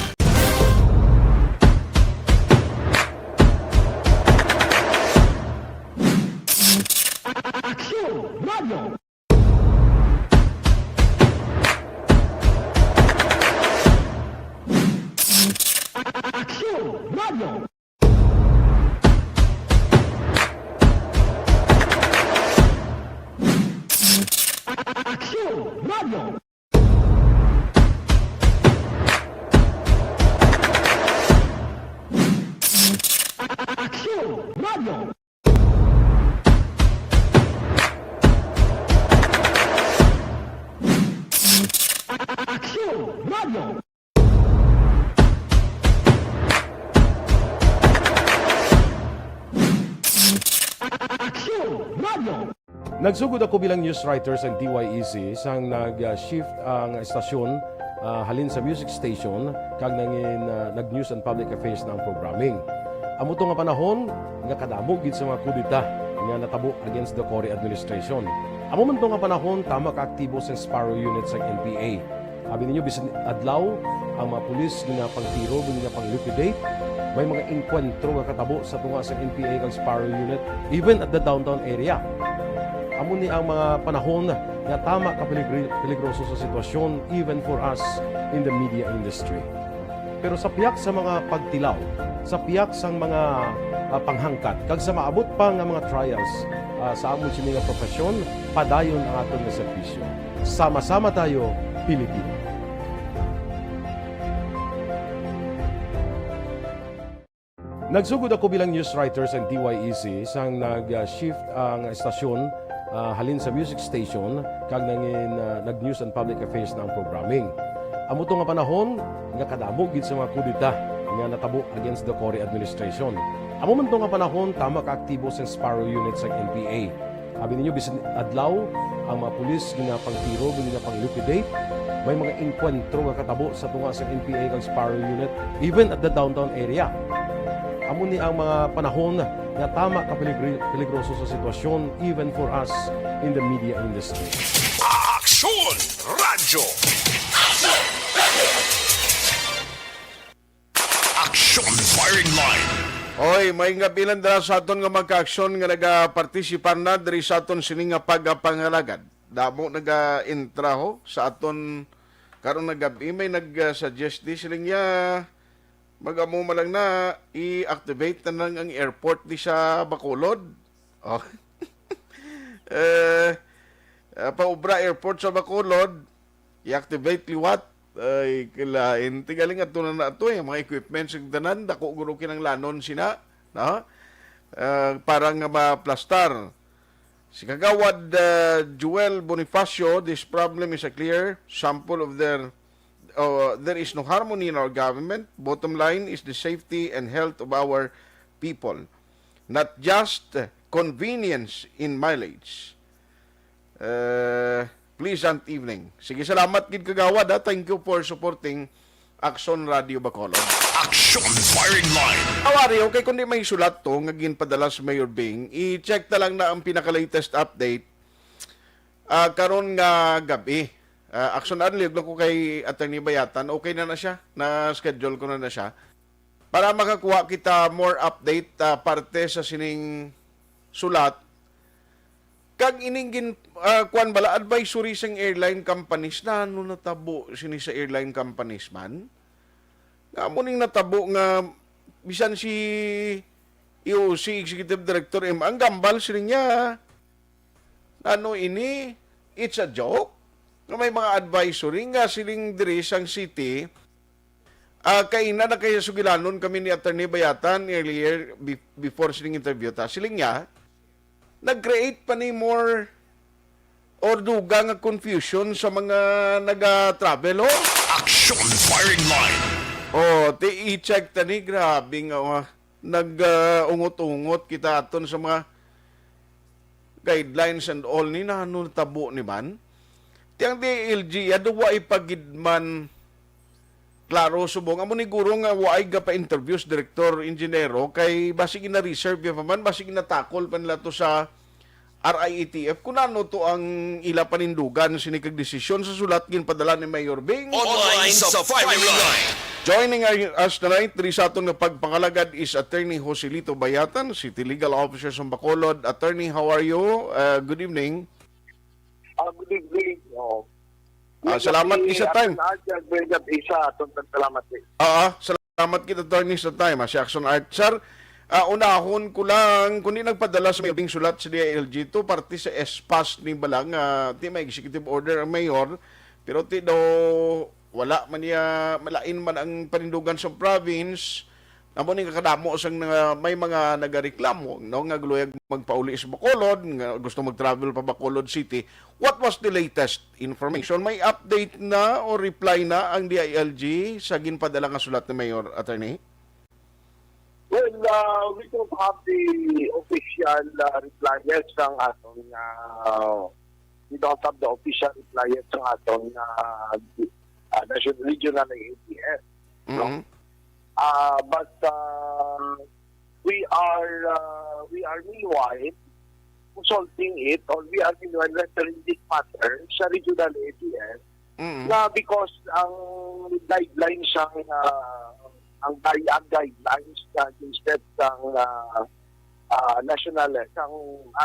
Aksyon Radyo. Aksyon Radyo. Aksyon Radyo. Aksyon Radyo. Aksyon Radyo. Aksyon Radyo. Nagsugod ako bilang news writer sa D Y E C sang nag-shift ang estasyon, ah, halin sa music station kag nangin, ah, nag-news and public affairs na ang programming. Amo to nga panahon nga kadamo gid sa mga kudeta nga natabo against the Cory administration. Amo man to nga panahon tama ka aktibo sa Sparrow Unit sa N P A. Abi ninyo, bisan adlaw, ang mga pulis ginapangtiro, ginapang-liquidate. May mga engkwentro nga katabo sa tunga sa N P A kag Sparrow Unit, even at the downtown area. Amo ni ang mga panahon nga tama ka peligri-, peligroso sa sitwasyon, even for us in the media industry. Pero sa pihak sa mga pagtilaw, sa pihak sang mga, ah, panghangkat, kag sa maabot pa nga mga trials, ah, sa amon sini nga profesyon, padayon ang aton nga serbisyo. Sama-sama tayo, Pilipino. Nagsugod ako bilang news writer sa D Y E C sang nag-shift ang estasyon, ah, halin sa music station kag nangin, ah, nag-news and public affairs na ang programming. Amo to nga panahon nga kadamo gid sa mga kudeta nga natabo against the Cory administration. Amo man to nga panahon tama ka aktibo sa Sparrow Unit sa N P A. Abi ninyo, bisan adlaw, ang mga pulis ginapangtiro, ginapang-liquidate. May mga engkwentro nga katabo sa tunga sa N P A kag Sparrow Unit, even at the downtown area. Amo ni ang mga panahon nga tama ka peligri-, peligroso sa sitwasyon, even for us in the media industry. Aksyon Radyo! Aksyon Firing Line. Oy, may nga bilang dala sa aton nga magka-aksyon nga nagapartisipar na diri sa aton sini nga pagpangalagad. Damo naga-intraho sa aton karon nga gab-i. May nag-suggest di siling niya, mag-amo man lang na i-activate na lang ang airport di sa Bacolod. Oh. Eh, ah, paubra airport sa Bacolod, i-activate liwat. Ay, kilain. Tigaling ato na na ato eh. Mga equipments, ang tanan, dako guro kinanglanon sina, no? Ah, para nga maplastar. Si Kagawad, ah, Joel Bonifacio, this problem is a clear sample of their, uh, there is no harmony in our government. Bottom line is the safety and health of our people, not just, uh, convenience in mileage. Uh, pleasant evening. Sige, salamat gid, Kagawad, ha. Thank you for supporting Aksyon Radio Bacolod. Aksyon Firing Line. Awari, okay, kundi may sulat to nga ginpadala sa Mayor Bing, i-check na lang na ang pinaka-latest update, ah, karon nga gabi. Ah, Aksyon Adliyog lang ko kay Attorney Bayatan. Okay na na siya. Na-schedule ko na na siya. Para makakuha kita more update, ah, parte sa sining sulat. Kag ining gin-, ah, kuwan bala, advisory sang airline companies, na ano natabo sini sa airline companies man? Nga amo ning natabo nga bisan si E O C Executive Director M, ang gambal siling niya, ano ini? It's a joke. Nga may mga advisory nga siling diri sang city, ah, kaina na kay sugilanon kami ni Attorney Bayatan earlier be-, before sining interview ta. Siling niya, nag-create pa ni more or dugang nga confusion sa mga naga-travel, oh. Action Firing Line. Oh, ti i-check ta ni, grabe nga, ah, nag, ah, ungot-ungot kita aton sa mga guidelines and all ni, na ano tabo ni man. Ti ang D I L G, ado wa ipagid man klaro subong. Amo ni guro nga waay gapa-interview sa direktor, ingenyero, kay basig na-reserve ya pa man, basig natakol pa nila to sa R I A T F. Kung ano to ang ila panindugan sini kag desisyon sa sulat ginpadala ni Mayor Bing. Online sa Firing Line. Joining us tonight, diri sa aton nga pagpangalagad is Attorney Joselito Bayatan, City Legal Officer sa Bacolod. Attorney, how are you? Uh, good evening. Ah, good evening. Oh. Ah, salamat Yes, gid sa time. Action Art, ah, very good. Isa, atong salamat, eh. Ah, ah, salamat gid, Attorney, sa time, ah, si Action Art. Sir, ah, unahon ko lang, kundi nagpadala sa mayor Bing sulat sa D I L G to, parte sa S PAS ni bala nga, ti may executive order ang mayor, pero ti daw wala man niya, malain man ang panindugan sa province. Amo ni nga kadamo sang nga may mga nagareklamo, no, nga guluyag magpauli sa Bacolod, nga gusto mag-travel pa Bacolod City. What was the latest information? May update na o reply na ang D I L G sa ginpadala nga sulat ni Mayor, Attorney? Well, uh, we don't have the official, uh, reply yet sang aton nga, uh, we don't have the official reply yet sang aton nga, uh, National Regional A T F, no? Mhm. Uh, but, uh, we are, uh, we are meanwhile consulting it, or we are meanwhile referring this matter sa Regional A T F, Mm. na because ang guidelines sang, ah, ang gui-, ang guidelines na gin-set sang, ah, ah, national, sang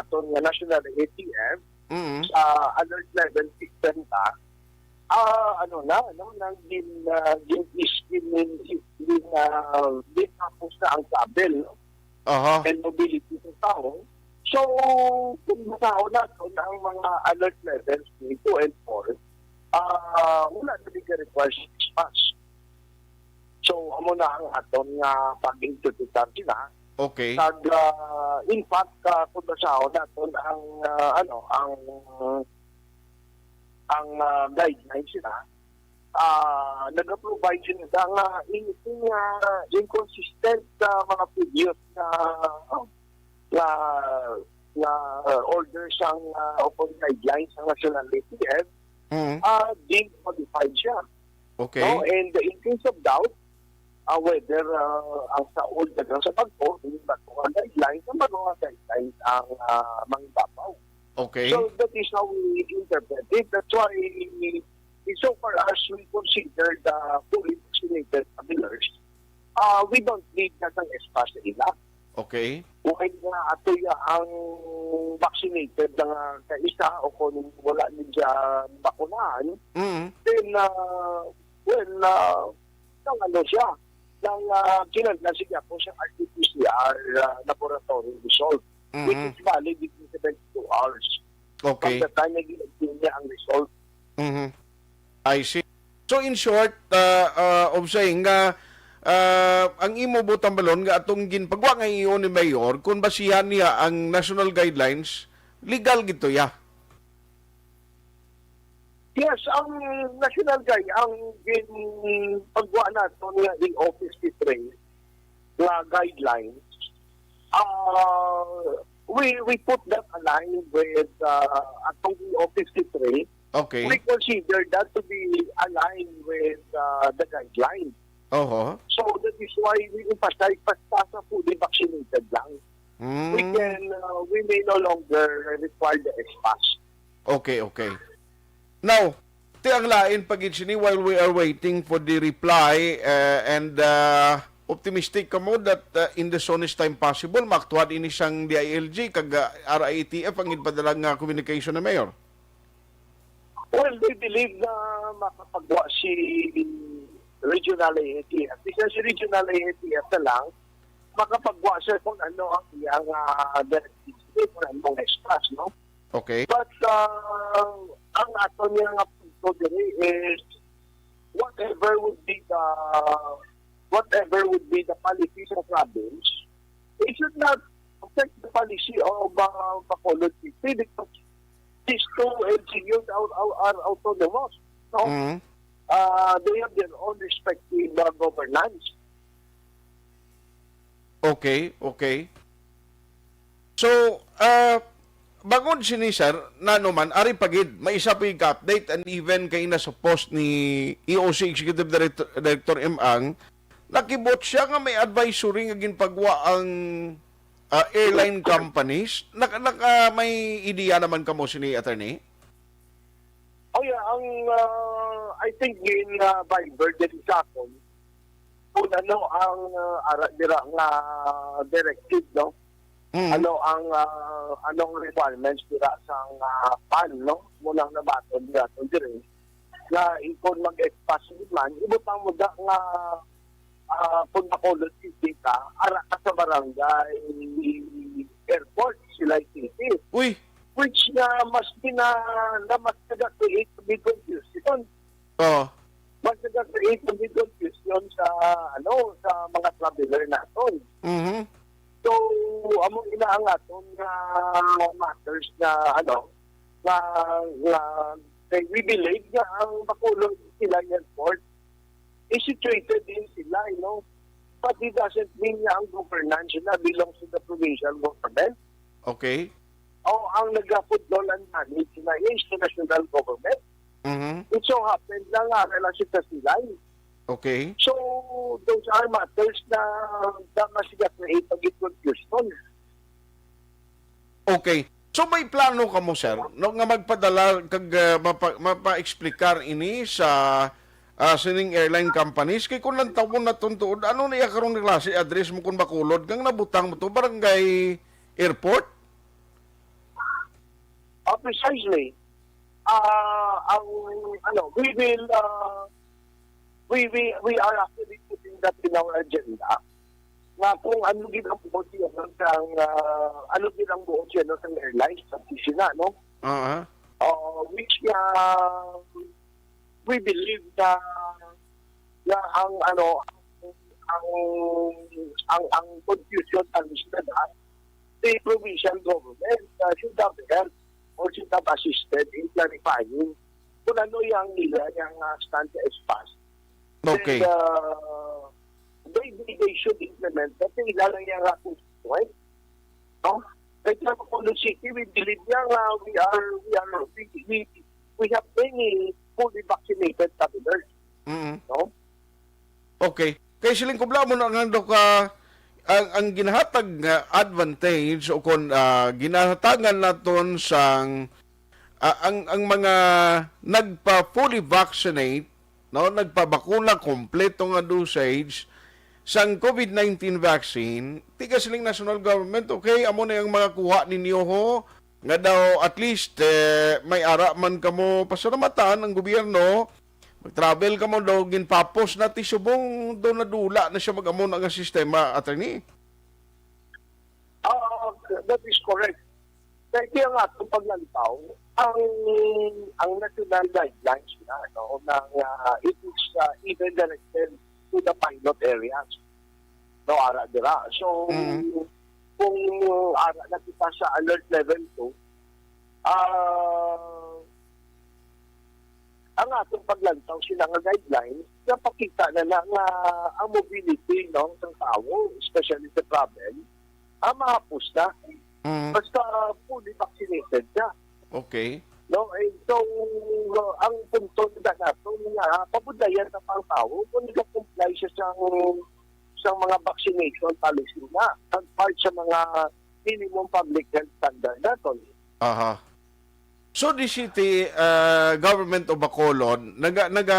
aton nga national A T F, Mm. sa alert level system ta, ah, ano na, no, nang gin-, ah, gin-, gin-, ah, di tapos na ang travel, no? Aha. And mobility sa tao. So, kung basahon naton ang mga alert levels ni two and four, ah, wala na di ka require sa dispatch. So, amo na ang aton nga pag-interpretar sila. Okay. Kag, ah, in fact, ah, kung basahon naton ang, ah, ano, ang, ang, ah, guidelines sila, ah, nag-provide sila nga in, in, ah, inconsistent sa mga previous na, nga, nga, ah, orders ang, ah, o kung guidelines ang National A T F, Mm. ah, di modified siya. Okay. No? And in case of doubt, ah, whether, ah, ang sa old kag ang sa bag-o, yung bag-o nga guidelines, ang bag-o nga guidelines ang, ah, mangibabaw. Okay. So that is how we interpret it. That's why, so far as we consider the fully vaccinated travelers, ah, we don't need na sang S pass sa ila. Okay. Kung ay nga ato ya ang vaccinated na nga kaisa o kung wala ni siya bakunahan, Mm. then, ah, well, ah, nang ano siya, nang, ah, kinahanglan siya po siya R T P C R, ah, laboratory result, which Mhm. is valid within seventy-two hours Okay. from the time na ginagpin niya ang result. Mhm. I see. So, in short, ah, ah, of saying nga, ah, ang imo butang balon nga atong ginpagwa nga iyo ni Mayor, kung basihan niya ang national guidelines, legal gito ya. Yes, ang national guide, ang ginpagwa nato nga E O fifty-three nga guidelines, ah, we, we put that align with, ah, atong E O fifty-three. Okay. We consider that to be aligned with, ah, the guidelines. Oho. So that is why we emphasize, basta sa fully vaccinated lang. We Mm. can, uh, we may no longer require the S pass. Okay, okay. Now, ti ang lain pa gid sini while we are waiting for the reply, uh, and, uh, optimistic kamo that, uh, in the soonest time possible, maaktuhan ini sang D I L G kag, uh, R I A T F ang ginpadala nga communication na, Mayor? Well, we believe na makapagwa si Regional A A T F. Isa si Regional A A T F na lang, makapagwa siya kung ano ang iyang, ah, directives, kung ano ang S pass, no? Okay. But, ah, ang ato niya nga punto diri is whatever would be the, whatever would be the policy sa province, it should not affect the policy of, uh, Bacolod City because these two L G Us are, are, are autonomous, no? Mm. Uh, they have their own respective, uh, governance. Okay, okay. So, uh, bangod sini, sir, nano man, ari pa gid, may isa pa gid ka-update and even kay na sa post ni E O C Executive Director, Director M. Ang, nakibot siya nga may advisory nga ginpagwa ang, ah, airline companies. Naka, naka, may ideya naman kamo sini, attorney? Oh, yeah, ang, ah, I think in, ah, Viber, din sa akon, kung ano ang, ah, ara dira nga directive, no? Mm. Ano ang, ah, anong requirements dira sa, ah, PAN, no? Munang nabaton dira to dire nga ikon mag-expass man, ibutang mo da nga, ah, kung Bacolod City ka, ara ka sa barangay airport, Silay City. Uy! Which nga mas pina-, na mas nag-create ng confusion. Oh. Mas nag-create ng confusion sa, ano, sa mga traveler naton. Mhm. So, amo ina ang aton nga matters na, ano, nga, nga kay we believe nga ang Bacolod Silay Airport is situated in Silay, no? But it doesn't mean nga ang governance na belongs to the provincial government. Okay. O ang nagapudlol ang manage na is the national government. Mhm. It so happened na nga ara lang siya sa Silay. Okay. So, those are matters na, na mas nag-create pag confusion. Okay. So, may plano kamo, sir, no, nga magpadala kag, ah, mapa-, mapa-explicar ini sa, ah, sining airline companies? Kay kung lantawon naton tuod, ano na iya karon nga klase address mo kung Bacolod, nga nabutang mo to, barangay airport? Ah, precisely. Ah, ang, ano, we will, ah, we, we, we are actually putting that in our agenda, nga kung ano gid ang buot siya sang, ah, ano gid ang buot siya sang airlines sa Pilipinas, no? Ah, Uh, which, uh, we believe na, na ang, ano, ang, ang, ang confusion and mislead, the provincial government, uh, should have helped or should have assisted in clarifying kung ano yung nila yung, uh, stand sa S PAS. Okay. And, uh, they, they, they should implement that. Kailangan niya nga kung, right? No? Kahit na Bacolod City, we believe niya nga we are, we are, we, we, we have many fully vaccinated travelers. Mm. No? Okay. Kay siling kubla mo na nga daw ka ang, ang ginahatag nga advantage o kon, ah, ginahatagan naton sang, ah, ang ang mga nagpa fully vaccinate, no, nagpabakuna kompleto nga dosage sang COVID nineteen vaccine, tiga siling national government, okay, amo na yung mga kuha ninyo ho, nga daw at least, eh, may ara man kamo pasalamatan ang gobyerno, mag-travel kamo daw, ginpapos na ti subong daw nadula na siya mag-amo na nga sistema, attorney. Ah, that is correct. Kaya kaya nga itong paglantaw, ang, ang national guidelines na, no, na, ah, it is, ah, even directed to the pilot areas. No, ara dira. So, Mm. kung ara na kita sa alert level two, ah, ang atong paglantaw sila nga guidelines, napakita na na nga ang mobility, no, sa tao, especially sa travel, ah, mahapos na. Mm. Basta fully vaccinated na. Okay. No, and so, uh, ang punto na nato nga pabudlayan na pa ang tao kung nag-comply siya sa, sa mga vaccination policy na as part sa mga minimum public health standard naton. Aha. So the city, uh, government of Bacolod naga naga,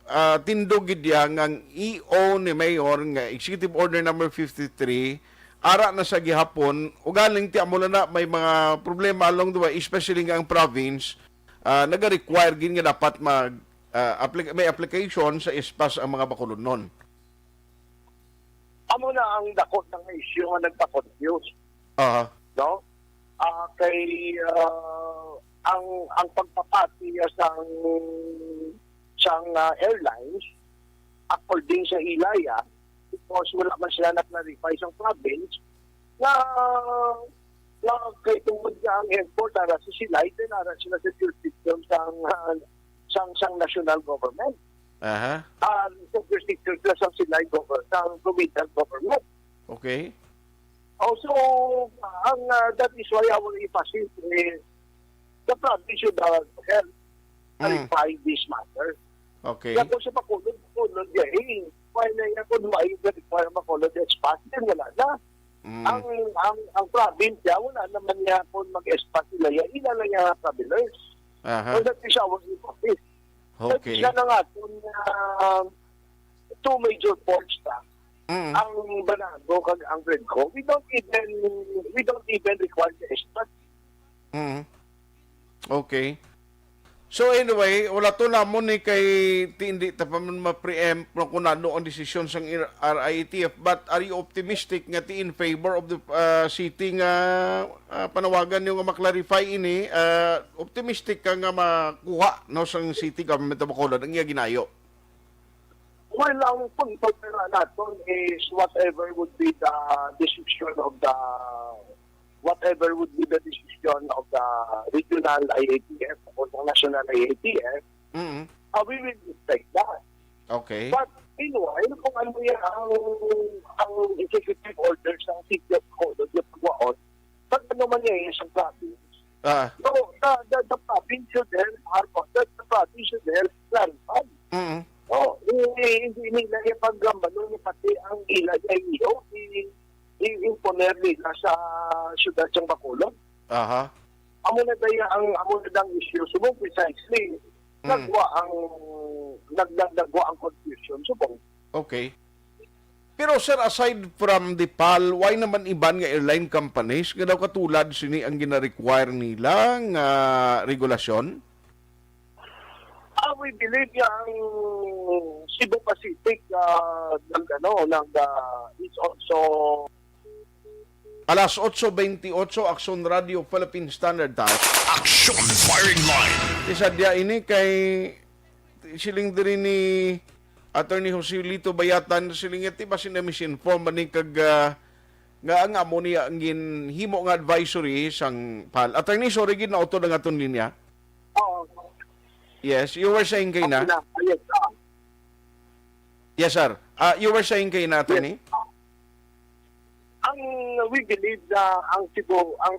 uh, tindog gid iya nga ang E O ni Mayor nga Executive Order number fifty-three, ara na sa gihapon, ugaling ti amo na na may mga problema along the way, especially nga ang province, uh, naga-require gid nga dapat mag, uh, applic- may application sa S PAS ang mga Bacolodnon. Amo na ang dako nga issue nga nagpa-confuse, Aha. no? Ah, kay, ah, ang, ang pagpapati sang, sang, ah, airlines, according sa ilaya, because wala man sila na-clarify sa province, nga, nga kay tungod nga ang airport ara sa Silay, then ara sila sa jurisdiction sang, ah, sang, sang national government. Aha. Ah, sa jurisdiction sila sang Silay government, sa provincial government. Okay. Also, ang, ah, that is why our emphasis is the province should, uh, help Mm. clarify this matter. Okay. Kaya kung sa Bacolod, Bacolod, eh, why na yan kung maayo na require Bacolod S PAS, then wala na. Mm. Ang, ang, ang province, ah, wala naman niya kung mag-S PAS sila, yan, ila lang yung travelers. Aha. So that is our emphasis. Okay. Siya na nga, kung, ah, two major ports na, Mm. ang Banago kag ang Red Co, we don't even, we don't even require the S PAS. Mm. Okay. So anyway, wala to namon ni kay ti hindi ta pa man ma-preempt no kung ano ang desisyon sang R I A T F, but are you optimistic nga ti in favor of the, uh, city nga, uh, panawagan niyo nga ma-clarify ini, uh, optimistic ka nga makuha no sang city government of Bacolod ang iya ginayo? Well, ang punto na naton is whatever would be the decision of the, whatever would be the decision of the regional I A T F o the national I A T F, Mm. uh, we will respect that. Okay. But meanwhile, kung ano yan ang, ang executive order sa city of Bacolod, yung pagwaon, pag ano man yan sa province, Ah. no, the, the, the province should help harmon, the, the province should help clarify. Mm. Oh, hindi, hindi nila ipagambalo ni pati ang ila niya iyo, i, i-imponer nila sa syudad sang Bacolod. Aha. Amo na daya ang, amo na dang issue. So, precisely, Mm. nagwa ang, nag, nag, nagwa ang confusion. So, Okay. Pero sir, aside from the PAL, why naman iban nga airline companies nga daw katulad sini ang gina-require nila nga regulasyon? Ah, we believe nga ang, Cebu Pacific, ah, nag-, ano, nag, ah, is also Alas otso bentiocho, Aksyon Radio Philippine Standard Time. Action Firing Line. Ti sadya ini kay siling diri ni Attorney Joselito Bayatan, siling niya ti basin na misinform man ni kag, ah, nga ang amo niya ang ginhimo nga advisory sang pal. Attorney, sorry gid, nautod ang aton linya. Oo. Yes, you were saying kay na? Okay na. Yes, ah. Yes, sir. Ah, you were saying kay na, Yes. Attorney? Ang we believe na ang Cebu, ang,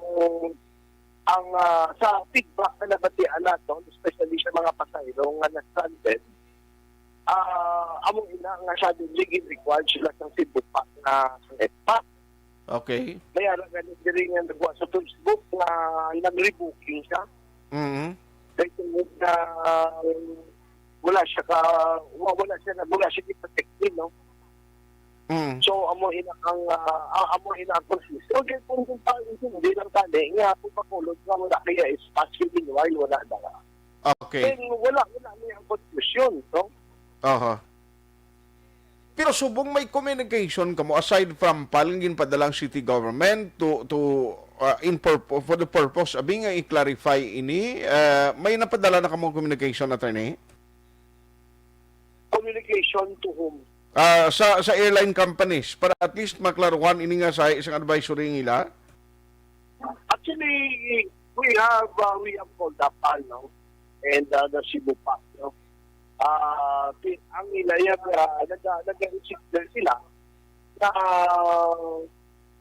ang, ah, sa feedback na nabatian naton, especially sa mga pasahero nga na-stranded, ah, amo ina nga suddenly gin-required sila sang Cebu Pass na, sang F-Pass. Okay. May ara gani diri nga nagwa sa Facebook nga nag-rebooking siya. Mhm. Kay tungod na, um, wala siya ka, wa-, wala siya na, wala siya protected, no? Mm. So, amo ina ang, ah, ah, amo ina ang confusion. Okay, kung, kung pa, hindi lang tani, nga kung Bacolod nga wala kaya espace, meanwhile, wala na. Okay. Then, wala, wala niya ang confusion, no? Aha. Pero subong may communication kamo aside from pal nga ginpadala ang city government to, to, uh, in purpo-, for the purpose abi nga i-clarify ini, uh, may napadala na kamo communication, attorney? Communication to whom? Ah, sa, sa airline companies para at least maklaruhan ini nga sa isang advisory nila. Actually, we have, uh, we have called up, no? And, uh, the Cebu Pass, no? Ah, ti-, ang nila yan, ah, naga-, nag-insist sila na,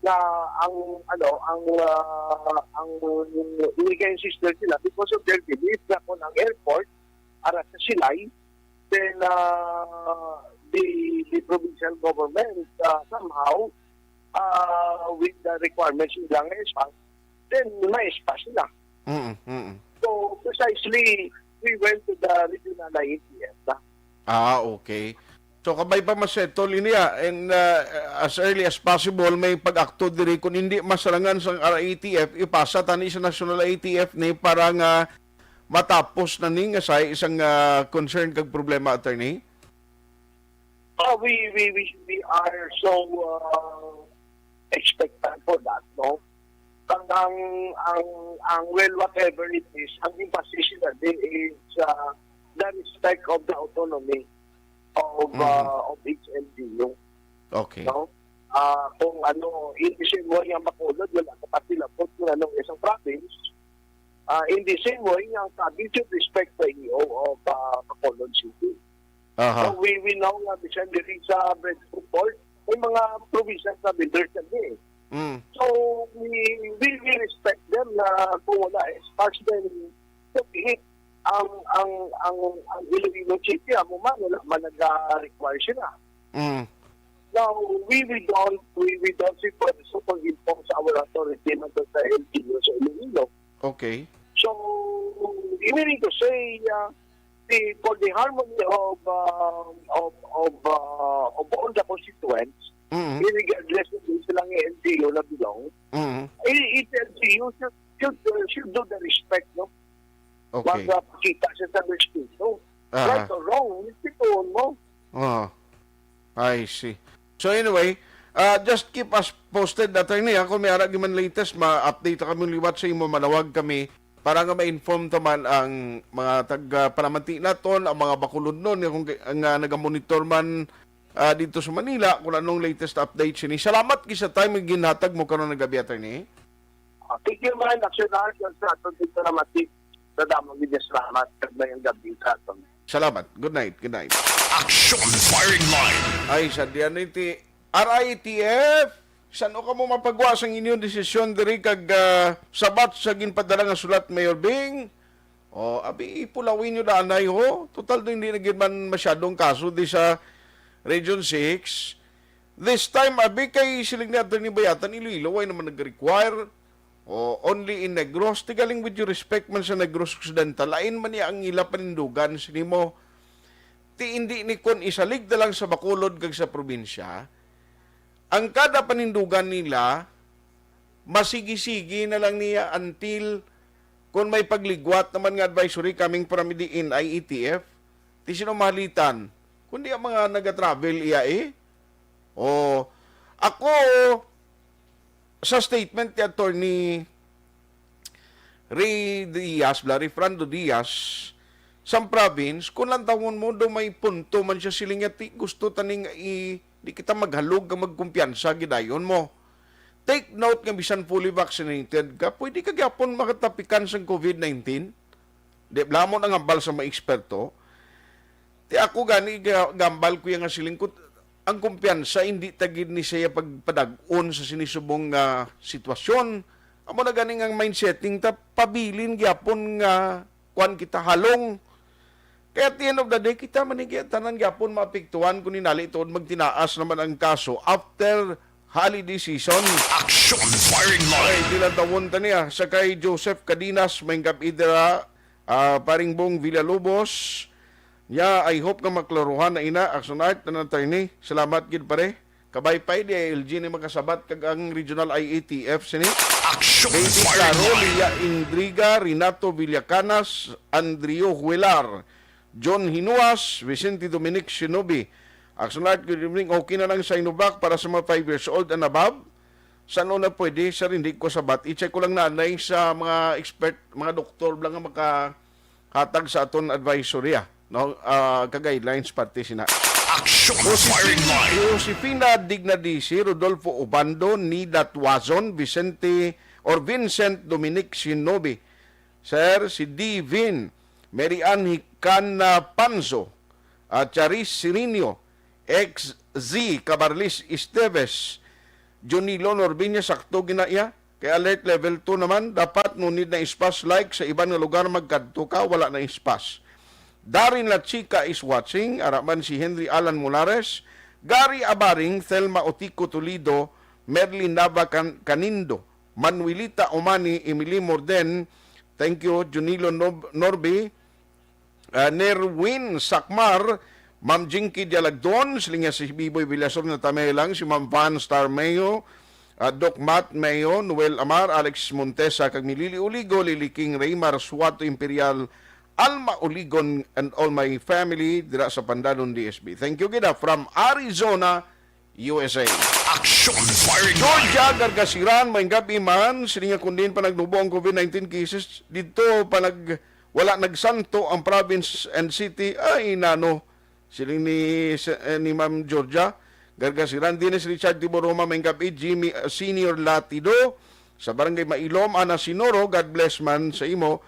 na ang, ano, ang, ah, ang nag-insist sila because of their belief na kung ang airport ara sa Silay, then, ah, the, the provincial government, ah, somehow, ah, with the requirements nila nga espace, then may espace sila. Mm, mm. So, precisely, we went to the regional I A T F na. Ah, okay. So, kabay pa masettle ini, ah, and, ah, as early as possible, may pag-akto diri. Kung hindi masarangan sang R I T F, ipasa tani sa National I A T F ni para nga matapos na ni nga sa isang, ah, concern kag problema, attorney? Oh, we, we, we, we are so, uh, expectant for that, no? Ang, ang, ang, ang, well, whatever it is, ang emphasis na din is, uh, the respect of the autonomy of, Mm. uh, of each L G U. Okay. No? Ah, kung ano, in the same way ang Bacolod, wala ka pa sila po kung anong isang province. Ah, in the same way, ang province should respect the E O of, uh, Bacolod City. Aha. So, we, we know nga bisan diri sa breadfruit port, may mga provincial governors na din. Mm. So, we, we, we respect them na kung wala espace, then, okay, ang, ang, ang, ang Iloilo City, amo man, wala man nag-require sila. Mm. Now, we, we don't, we, we don't super-, superimpose our authority man sa L G U sa Iloilo. Okay. So, meaning to say, uh, the, for the harmony of, uh, of, of, uh, of all the constituents, Mm-hmm. regardless kung sila nga L G U na belong, Mm-hmm. i-, each L G U should, should, uh, should do the respect, no? Okay. Magpakita siya sa respeto. Aha. Right or wrong, respetuhon mo. Ah, I see. So anyway, uh, just keep us posted, attorney, ha? Kung may ara gyud man latest, ma-update ta kami liwat sa imo, manawag kami para nga ma-inform ta man ang mga tag-, ah, panamati naton, ang mga Bacolodnon nga kung kay-, nga nagamonitor man, ah, dito sa Manila, kung anong latest update sini. Salamat gid sa time nga ginhatag mo karon nga gabi, attorney. Ah, thank you man, Action Art, sa aton dito na mati. Sa damo gid nga salamat, kag mayong gabi sa aton. Salamat. Good night. Good night. Action Firing Line. Ay, sa diyan iti R I T F, san-o kamo mapagwa sang inyong desisyon diri kag, ah, sabat sa ginpadala nga sulat, Mayor Bing? O, abi, ipulawin nyo na anay, ho. Total, hindi na gid man masyadong kaso di sa Region six. This time, abi, kay siling ni Attorney Bayatan, Iloilo, way naman nag-require. O, only in Negros. Ti galing, with due respect man sa Negros Occidental, lain man niya ang ila panindugan, sini mo. Ti hindi ni kon isalig na lang sa Bacolod kag sa probinsya, ang kada panindugan nila, masigi-sigi na lang niya until kung may pagligwat naman nga advisory coming from the N I A T F, ti sino mahalitan? Kundi ang mga nag-travel iya eh. O, ako, sa statement ni Attorney Ray Diaz, bala, Ray Frando Diaz, sa province, kung lantawon mo, do may punto man siya, siling niya, "Ti, gusto taning i, di kita maghalog kag magkumpiyansa, gidayon mo. Take note nga bisan fully vaccinated ka, pwede ka gyapon makatapikan sang covid nineteen." Di, bala mo nang hambal sa mga eksperto. Ti ako gani ga-, gambal ko yang siling ko, ang kumpiyansa hindi ta gid ni siya pagpadag-on sa sinisubong nga sitwasyon. Amo na gani nga mindsetting ta, pabilin gyapon nga kuan kita, halong. Kaya at the end of the day, kita man ni tanan gyapon maapektuhan kung ninali tuod magtinaas naman ang kaso after holiday season. Action Firing Line. Ay, di lang tawon ta niya. Sa kay Joseph Cadinas, may gab-i dira, ah, Paring Bong Villalobos. Ya, I hope nga maklaruhan na ina, Action Art, na attorney. Salamat gid, pare. Kabay pa di L G ni makasabat kag ang Regional I A T F sini. Action Baby Firing Caro, Line. Lia Indriga, Renato Villacanas, Andrio Huelar, John Hinuas, Vicente Dominic Shinobi. Action Art, good evening. Okay na lang Sinovac para sa mga five years old and above? San una pwede, sir, hindi ko sabat. I-check ko lang nanay sa mga expert, mga doktor lang nga makahatag sa aton advisory, ah, no? Ah, ka guidelines parte sina. Action Josephi-, Firing Line. Josefina Dignadisi, Rodolfo Obando, Nida Tuazon, Vicente or Vincent Dominic Shinobi, Sir, si Divin, Mary Ann Hicana Panzo, ah, Charis Sirinio, X Z Cabarlis Esteves, Junilo Norbiña, sakto gina iya. Kay alert level two naman, dapat no need na ispas, like sa iban nga lugar magkadto ka, wala na ispas. Darin La Chica is watching, ara man si Henry Alan Molares, Gary Abaring, Thelma Otico Toledo, Merlin Nava Can-, Canindo, Manuelita Omani, Emily Morden, thank you, Junilo Nob-, Norby, ah, Nerwin Sakmar, Ma'am Jinky Dialagdon, siling niya si Biboy Villasor na tamay lang, si Ma'am Van Star Mayo, ah, Doc Matt Mayo, Noel Amar, Alex Montesa, kag ni Lily Uligo, Lily King, Raymar Suato Imperial, Alma Uligon, and all my family dira sa Pandanon, D S B. Thank you gid, ah, from Arizona, U S A. Action Firing Georgia, Line. Gargasiran, may gabi man, siling niya kundin pa nagnubo ang covid nineteen cases dito pa nag-, wala nagsanto ang province and city. Ay, nano. Siling ni, eh, ni Ma'am Georgia Gargasiran, Dennis Richard Tiboroma, may gabi, Jimmy, uh, Senior Latido, sa Barangay Mailom, Ana Sinoro, God bless man sa imo,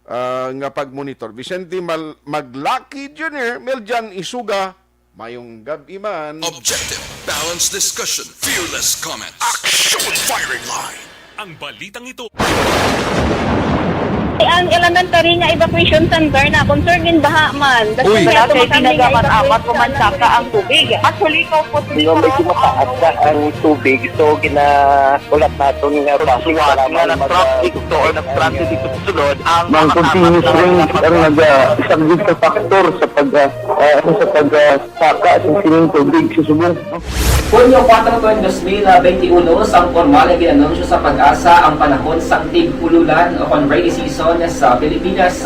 ah, nga pag-monitor. Vicente Mal-, Maglaki Junior, Meljan Isuga, mayong gabi man. Objective, balanced discussion, fearless comments. Action Firing Line. Ang balitang ito. Ang elementary nga evacuation center na concern gin baha man. Uy. Wala kay tinaga man apat ko man saka ang tubig. Actually, ko po. Di ba may kumakaat na ang tubig, so ginaulat naton nga traffic nga nag-traffic to or nag-transit dito sa sulod ang mga continuous rain ang nag-, ah, isang good factor sa pag, ah, ah, sa pag, ah, saka sa sining tubig sa subong. Hunyo kuwatro, dos mil benti uno, sang pormal nga gin-anunsyo sa PAGASA ang panahon sang tig-ululan o kon rainy season sa Pilipinas.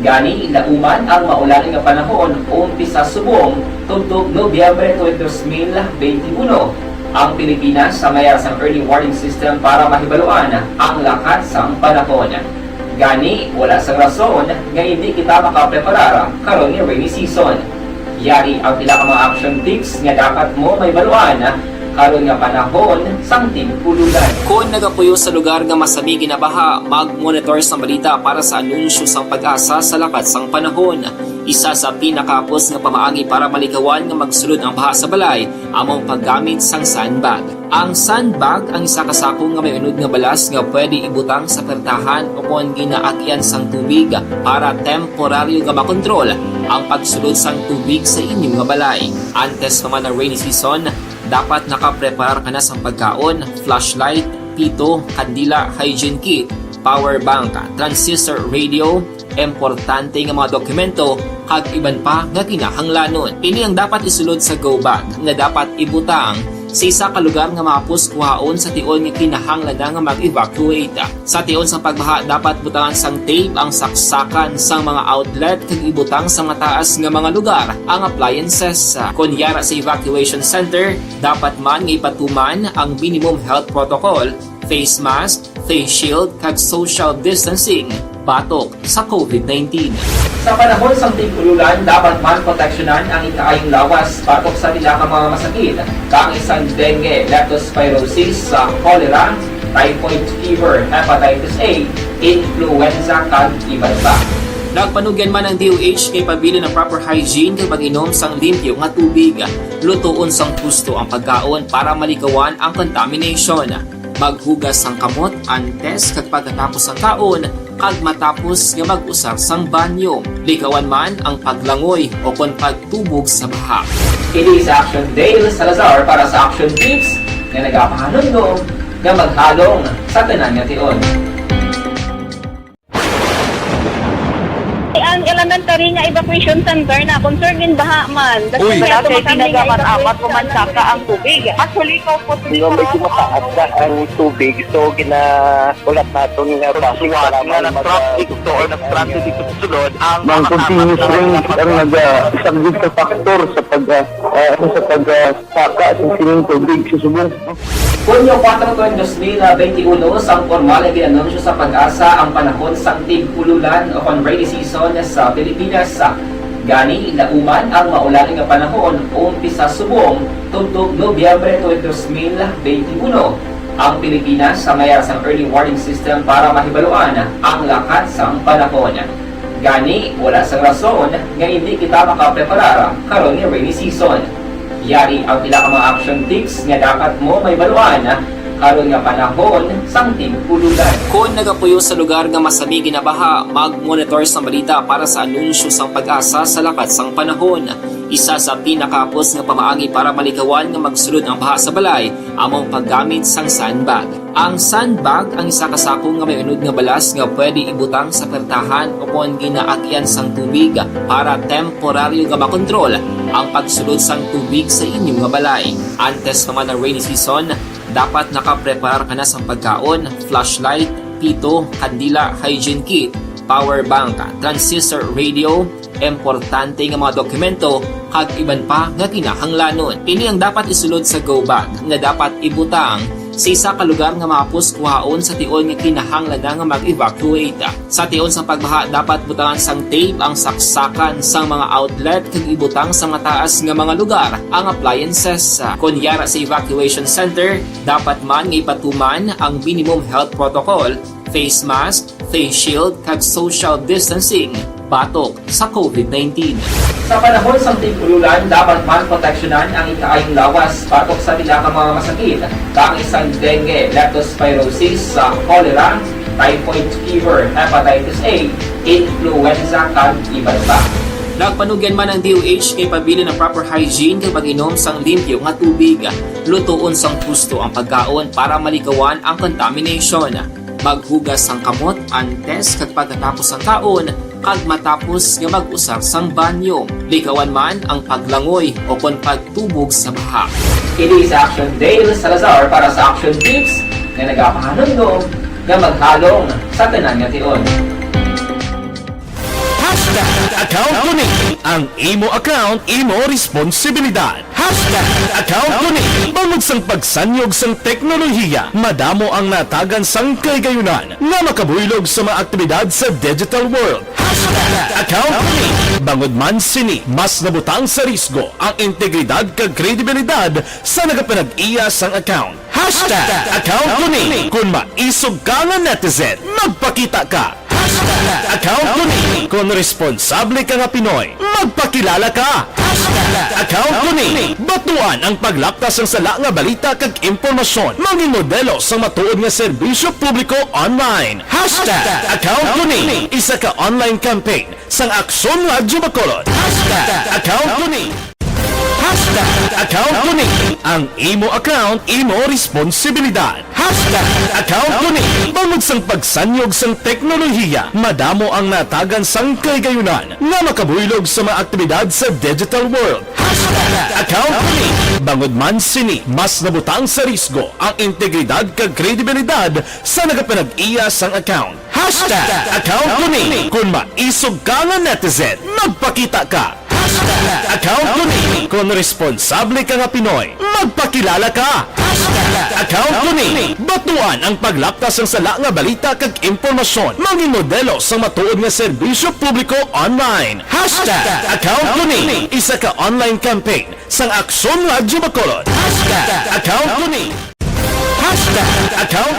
Gani, nauman ang maulan nga panahon umpisa subong tubtob Nobyembre twenty, dos mil benti uno. Ang Pilipinas sa may-ada sang early warning system para mahibaluan ang lakat sang panahon. Gani, wala sang rason nga indi kita makapreparar karon nga rainy season. Yari ang pila ka mga action tips nga dapat mo mahibaluan karon nga panahon sang tig-ululan. Kon nagapuyo sa lugar nga masami ginabaha, mag-monitor sang balita para sa anunsyo sang PAGASA sa lakat sang panahon. Isa sa pinakahapos nga pamaagi para malikawan nga magsulod ang baha sa balay amo ang paggamit sang sandbag. Ang sandbag ang isa ka sako nga may unod nga balas nga pwede ibutang sa pertahan o kon ginaagian sang tubig para temporaryo nga makontrol ang pagsulod sang tubig sa inyo nga balay. Antes pa man ang rainy season, dapat nakapreparar ka na sang pagkaon, flashlight, pito, kandila, hygiene kit, power bank, transistor radio, importante nga mga dokumento, kag iban pa nga kinahanglanon. Ini ang dapat isulod sa go bag nga dapat ibutang sa isa ka lugar nga mahapos kuhaon sa tion nga kinahanglan na nga mag-evacuate. Sa tion sang pagbaha, dapat butangan sang tape ang saksakan sang mga outlet kag ibutang sa mataas nga mga lugar ang appliances. Kon yara sa evacuation center, dapat man nga ipatuman ang minimum health protocol, face mask, face shield, kag social distancing batok sa covid nineteen. Sa panahon sang tig-ululan, dapat man proteksyonan ang ikaayong lawas batok sa pila ka mga masakit, kaangay sang dengue, leptospirosis, sa cholera, typhoid fever, hepatitis A, influenza, kag iban pa. Nagpanugyan man ang D O H nga ipabilin ang proper hygiene kag pag-inom sang limpyo nga tubig. Lutoon sang husto ang pagkaon para malikawan ang contamination. Maghugas sang kamot antes kag pagkatapos sang kaon, kag matapos nga mag-usar sang banyo. Likawan man ang paglangoy o kon pagtubog sa baha. Kini si Action Dale Salazar para sa Action Tips nga nagapahanumdom nga maghalong sa tanan nga tion. Ang elementary nga evacuation center na concern in baha man. Uy. Wala kay ginagamit amat, pumansaka ang tubig. Actually, ikaw po, Nga medyo mataas na ang tubig, so ginaulat naton nga traffic nga para nga mag-, nag-traffic to or nag-traffic dito sa sulod, ang mga continuous rain ang nag-, ah, isang sa factor sa pag, ah, ah, ano, sa pag, ah, saka sa sining tubig sa subong. Hunyo kuwatro, tuig dos mil benti uno, sang pormal nga gin-anunsyo sa PAGASA ang panahon sang tig-ululan o kon rainy season sa Pilipinas. Gani, lauman ang maulan nga panahon umpisa subong tubtob Nobyembre tuig dos mil benti uno. Ang Pilipinas may ara sang early warning system para mahibaluan ang lakat sang panahon. Gani, wala sang rason nga indi kita makapreparar karon nga rainy season. Yari ang pila ka mga action tips nga dapat mo mahibaluan karon nga panahon sang tig-ululan. Kon nagapuyo sa lugar nga masami ginabaha, mag-monitor sang balita para sa anunsyo sang PAGASA sa lakat sang panahon. Isa sa pinakahapos nga pamaagi para malikawan nga magsulod ang baha sa balay amo ang paggamit sang sandbag. Ang sandbag ang isa ka sako nga may unod nga balas nga pwede ibutang sa pertahan o kon ginaagyan sang tubig para temporaryo nga makontrol ang pagsulod sang tubig sa inyo nga balay. Antes pa man ang rainy season, dapat nakapreparar ka na sang pagkaon, flashlight, pito, kandila, hygiene kit, power bank, transistor radio, importante nga mga dokumento, kag iban pa nga kinahanglanon. Ini ang dapat isulod sa go bag nga dapat ibutang sa isa ka lugar nga mahapos kuhaon sa tion nga kinahanglan na nga mag-evacuate. Sa tion sang pagbaha, dapat butangan sang tape ang saksakan sang mga outlet kag ibutang sa mataas nga mga lugar ang appliances. Kon yara sa evacuation center, dapat man nga ipatuman ang minimum health protocol, face mask, face shield, kag social distancing batok sa covid nineteen. Sa panahon sang tig-ululan, dapat man proteksyonan ang ikaayong lawas batok sa pila ka mga masakit, kaangay sang dengue, leptospirosis, sa cholera, typhoid fever, hepatitis A, influenza, kag iban pa. Nagpanugyan man ang D O H nga ipabilin ang proper hygiene kag pag-inom sang limpyo nga tubig. Lutoon sang husto ang pagkaon para malikawan ang contamination. Maghugas sang kamot antes kag pagkatapos sang kaon, kag matapos nga mag-usar sang banyo. Likawan man ang paglangoy o kon pagtubog sa baha. Kini si Action Dale Salazar para sa Action Tips nga nagapahanumdom nga maghalong sa tanan nga tion. Hashtag account ko ni. Ang imo account, imo responsibilidad. Hashtag account ko ni. Bangod sang pagsanyog sang teknolohiya, madamo ang natagan sang kahigayunan nga makabuylog sa mga aktibidad sa digital world. Hashtag account ko ni. Bangod man sini, mas nabutang sa risgo ang integridad kag kredibilidad sa nagapanag-iya sang account. Hashtag account ko ni. Kon maisog ka nga netizen, magpakita ka. Hashtag account ko ni. Kon responsable ka nga Pinoy, magpakilala ka. Hashtag account ko ni. Batuan ang paglapta sang sala nga balita kag impormasyon. Mangin modelo sang matuod nga serbisyo publiko online. Hashtag account ko ni. Isa ka online campaign sang Aksyon Radyo Bacolod. Hashtag account ko ni. Hashtag account ko ni. Ang imo account, imo responsibilidad. Hashtag account ko ni. Bangod sang pagsanyog sang teknolohiya, madamo ang natagan sang kaligayunan nga makabuylog sa mga aktibidad sa digital world. Hashtag account ko ni. Bangod man sini, mas nabutang sa risgo ang integridad kag kredibilidad sa nagapanag-iya sang account. Hashtag account ko ni. Kung maisog ka nga netizen, magpakita ka. Hashtag account ko ni. Kung responsable ka nga Pinoy, magpakilala ka. Hashtag account ko ni. Batuan ang paglapta sang sala nga balita kag impormasyon. Mangin modelo sang matuod nga serbisyo publiko online. Hashtag account ko ni. Isa ka online campaign sang Aksyon Radyo Bacolod. Hashtag account ko ni. Hashtag account.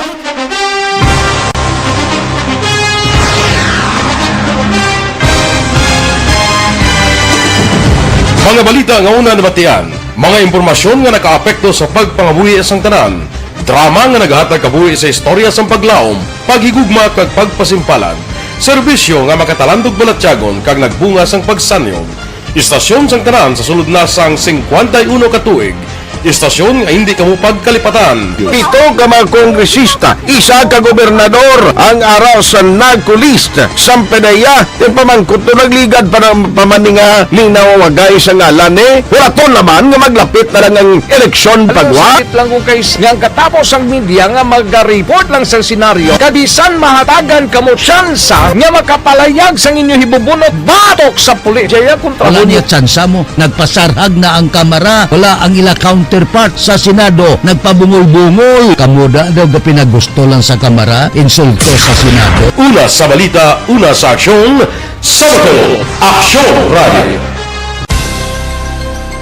Mga balita nga una nabatian, mga impormasyon nga nakaapekto sa pagpangabuhi sang tanan, drama nga nagahatag kabuhi sa istorya sang paglaom, paghigugma kag pagpasimpalan, serbisyo nga makatalandog balatyagon kag nagbunga sang pagsanyog. Istasyon sang tanan sa sulod na sang singkwenta y uno ka tuig. Istasyon nga hindi kamo pagkalipatan. Pito ka mga kongresista, isa ka gobernador ang ara sa NAGCO list. Sampanaya, ti pamangkot to nagligad pa na pa man ni nga linaw wagay sa ngalan ni. Hulaton naman nga maglapit na lang ang eleksyon pagwa. Sakit lang kung kay s-, nga ang katapos ang media nga maga-report lang sa senaryo, kabisan mahatagan kamo tsansa nga makapalayag sang inyo hibubunot batok sa pulis. Jaya kontra Wala mo niya tsansa mo. Nagpasarhag na ang Kamara. Wala ang ila counterpart sa Senado. Nagpabungol-bungol. Kamo da daw gapinagusto lang sa Kamara, insulto sa Senado. Una sa balita, una sa aksyon, sa Bacolod, Aksyon Radio.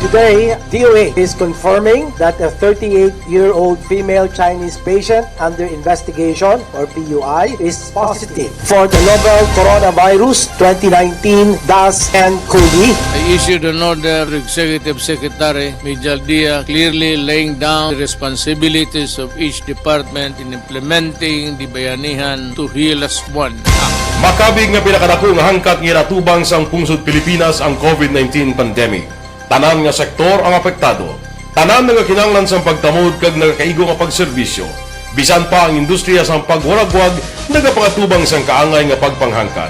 Today, D O H is confirming that a thirty-eight-year-old female Chinese patient under investigation, or P U I, is positive for the novel coronavirus twenty nineteen dash N COVID. I issued an order to Executive Secretary Mijal Dia, clearly laying down the responsibilities of each department in implementing the Bayanihan to Heal As One Act. Makabig nga pinakadako nga hangkat nga ginatubang sang pungsod Pilipinas ang COVID nineteen pandemic. Tanan nga sektor ang apektado. Tanan nagakinahanglan sang pagtamod kag nagakaigo nga pagserbisyo. Bisan pa ang industriya sang pagwaragwag nagapangatubang sang kaangay nga pagpanghangkat.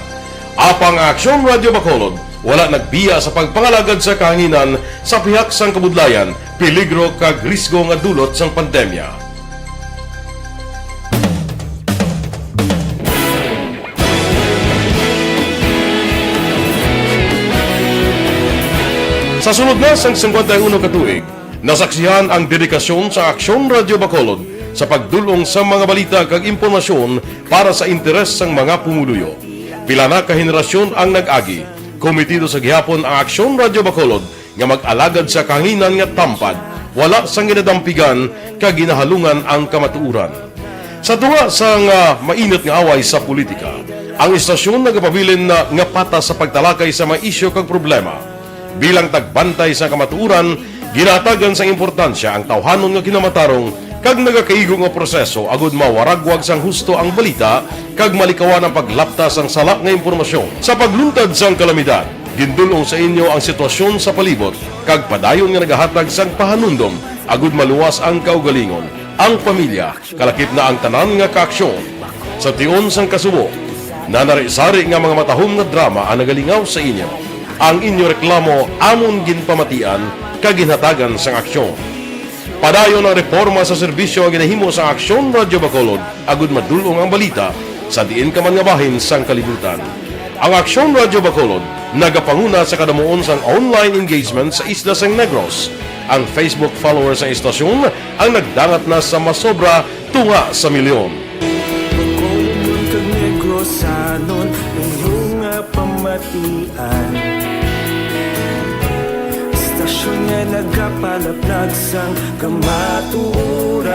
Apang ang Aksyon Radio Bacolod wala nagbiya sa pagpangalagad sa kahanginan sa pihak sang kabudlayan, peligro kag risgo nga dulot sang pandemya. Sa sulod na sang singkwenta y uno ka tuig, nasaksihan ang dedikasyon sa Aksyon Radio Bacolod sa pagdul-ong sa mga balita kag impormasyon para sa interes sang mga pumuluyo. Pila na ka henerasyon ang nag-agi, komitido sa gihapon ang Aksyon Radio Bacolod nga mag-alagad sa kahanginan nga tampad, wala sang ginadampigan kag ginahalungan ang kamatuoran. Sa tunga sang, ah, mainit nga away sa politika, ang istasyon nagapabilin na nga patas sa pagtalakay sa mga isyu kag problema. Bilang tagbantay sa kamatuoran, ginahatagan sang importansya ang tawhanon nga kinamatarong kag nagakaigo nga proseso agud mawaragwag sang husto ang balita kag malikawan ang paglapta sang sala nga impormasyon. Sa pagluntad sang kalamidad, gindul-ong sa inyo ang sitwasyon sa palibot kag padayon nga nagahatag sang pahanumdom agud maluwas ang kaugalingon, ang pamilya, kalakip na ang tanan nga kaaksyon. Sa tion sang kasubo, nanari-sari nga mga matahom nga drama ang nagalingaw sa inyo. Ang inyo reklamo amon ginpamatian kag ginhatagan sang aksyon. Padayon ang reporma sa serbisyo nga ginahimo sang Aksyon Radyo Bacolod agud madul-ong ang balita sa diin ka man nga bahin sang kalibutan. Ang Aksyon Radyo Bacolod nagapanguna sa kadamuon sang online engagement sa isla sang Negros. Ang Facebook followers sang istasyon ang nagdangat na sa masobra tunga sa milyon. Bacolod kag Negrosanon, inyo nga pamatian. Istasyon nga nagapalaplag sang kamatuoran.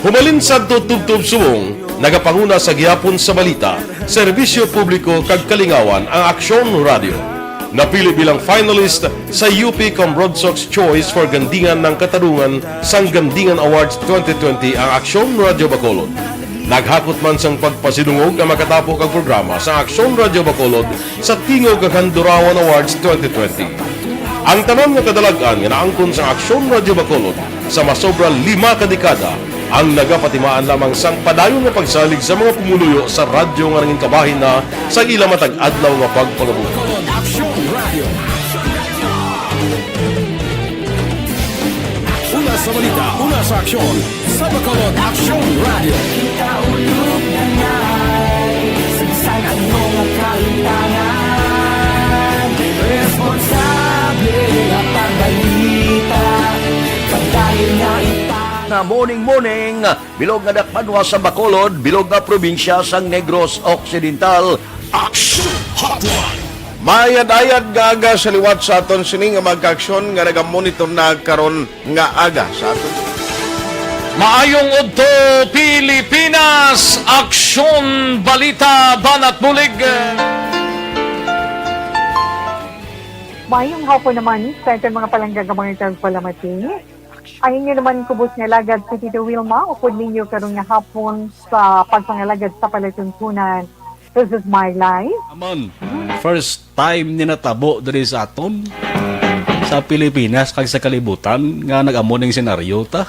Humalin sadto tubtob subong, nagapanguna sa gihapon sa balita, serbisyo publiko kag kalingawan ang Aksyon Radyo. Napili bilang finalist sa U P Cambrodsoc's Choice for Gandingan ng Katarungan sang Gandingan Awards twenty twenty ang Aksyon Radyo Bacolod. Naghakot man sang pagpasidungog ang makatapo kag programa sa Aksyon Radyo Bacolod sa Tingog kag Handurawan Awards twenty twenty. Ang tanan nga kadalag-an nga naangkon sa Aksyon Radyo Bacolod sa masobra lima ka dekada ang nagapatimaan lamang sang padayon nga pagsalig sa mga pumuluyo sa radyo nga nangin kabahin na sa ila matag adlaw nga pagpangabuhi. Bacolod Aksyon Radio. Una sa balita, una sa aksyon, sa Bacolod Aksyon Radio. Kita ulog na ngay, sa bisan ano nga kalimtangan, responsable nga pagbalita, pagdali nga ita. Na morning, morning, bilog nga dakpanwa sa Bacolod, bilog nga probinsya sang Negros Occidental. Action Hotline. Maayad-ayad nga aga sa liwat sa aton sini nga mga kaaksyon nga nagamonitor na karon nga aga sa aton. Maayong udto, Pilipinas! Aksyon, balita, banat bulig. Maayong hapon naman sa aton mga palangga nga mga tagpalamati. Ang inyo naman kubos nga alagad si Tito Wilma, upod ninyo karon nga hapon sa pagpangalagad sa palatuntunan. This is my life. Amon, first time ni natabo diri sa aton, sa Pilipinas kag sa kalibutan nga nag-amo ning senaryo ta.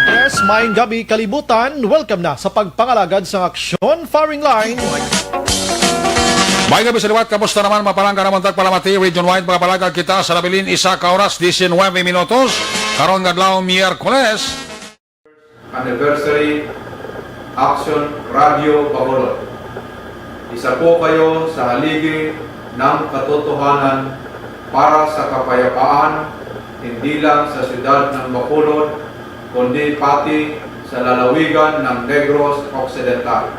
Yes, maayong gabi, kalibutan. Welcome na sa pagpangalagad sang Aksyon Firing Line. May gabi sa liwat, kamusta naman, mga palangga naman tagpalamati, region-wide, mga palangga kita sa nabilin, isa ka oras, diecinueve minutos, karon nga adlaw, Miyerkules. Anniversary, Action Radio Bacolod. Isa po kayo sa haligi ng katotohanan para sa kapayapaan, hindi lang sa siyudad ng Bacolod, kundi pati sa lalawigan ng Negros Occidental.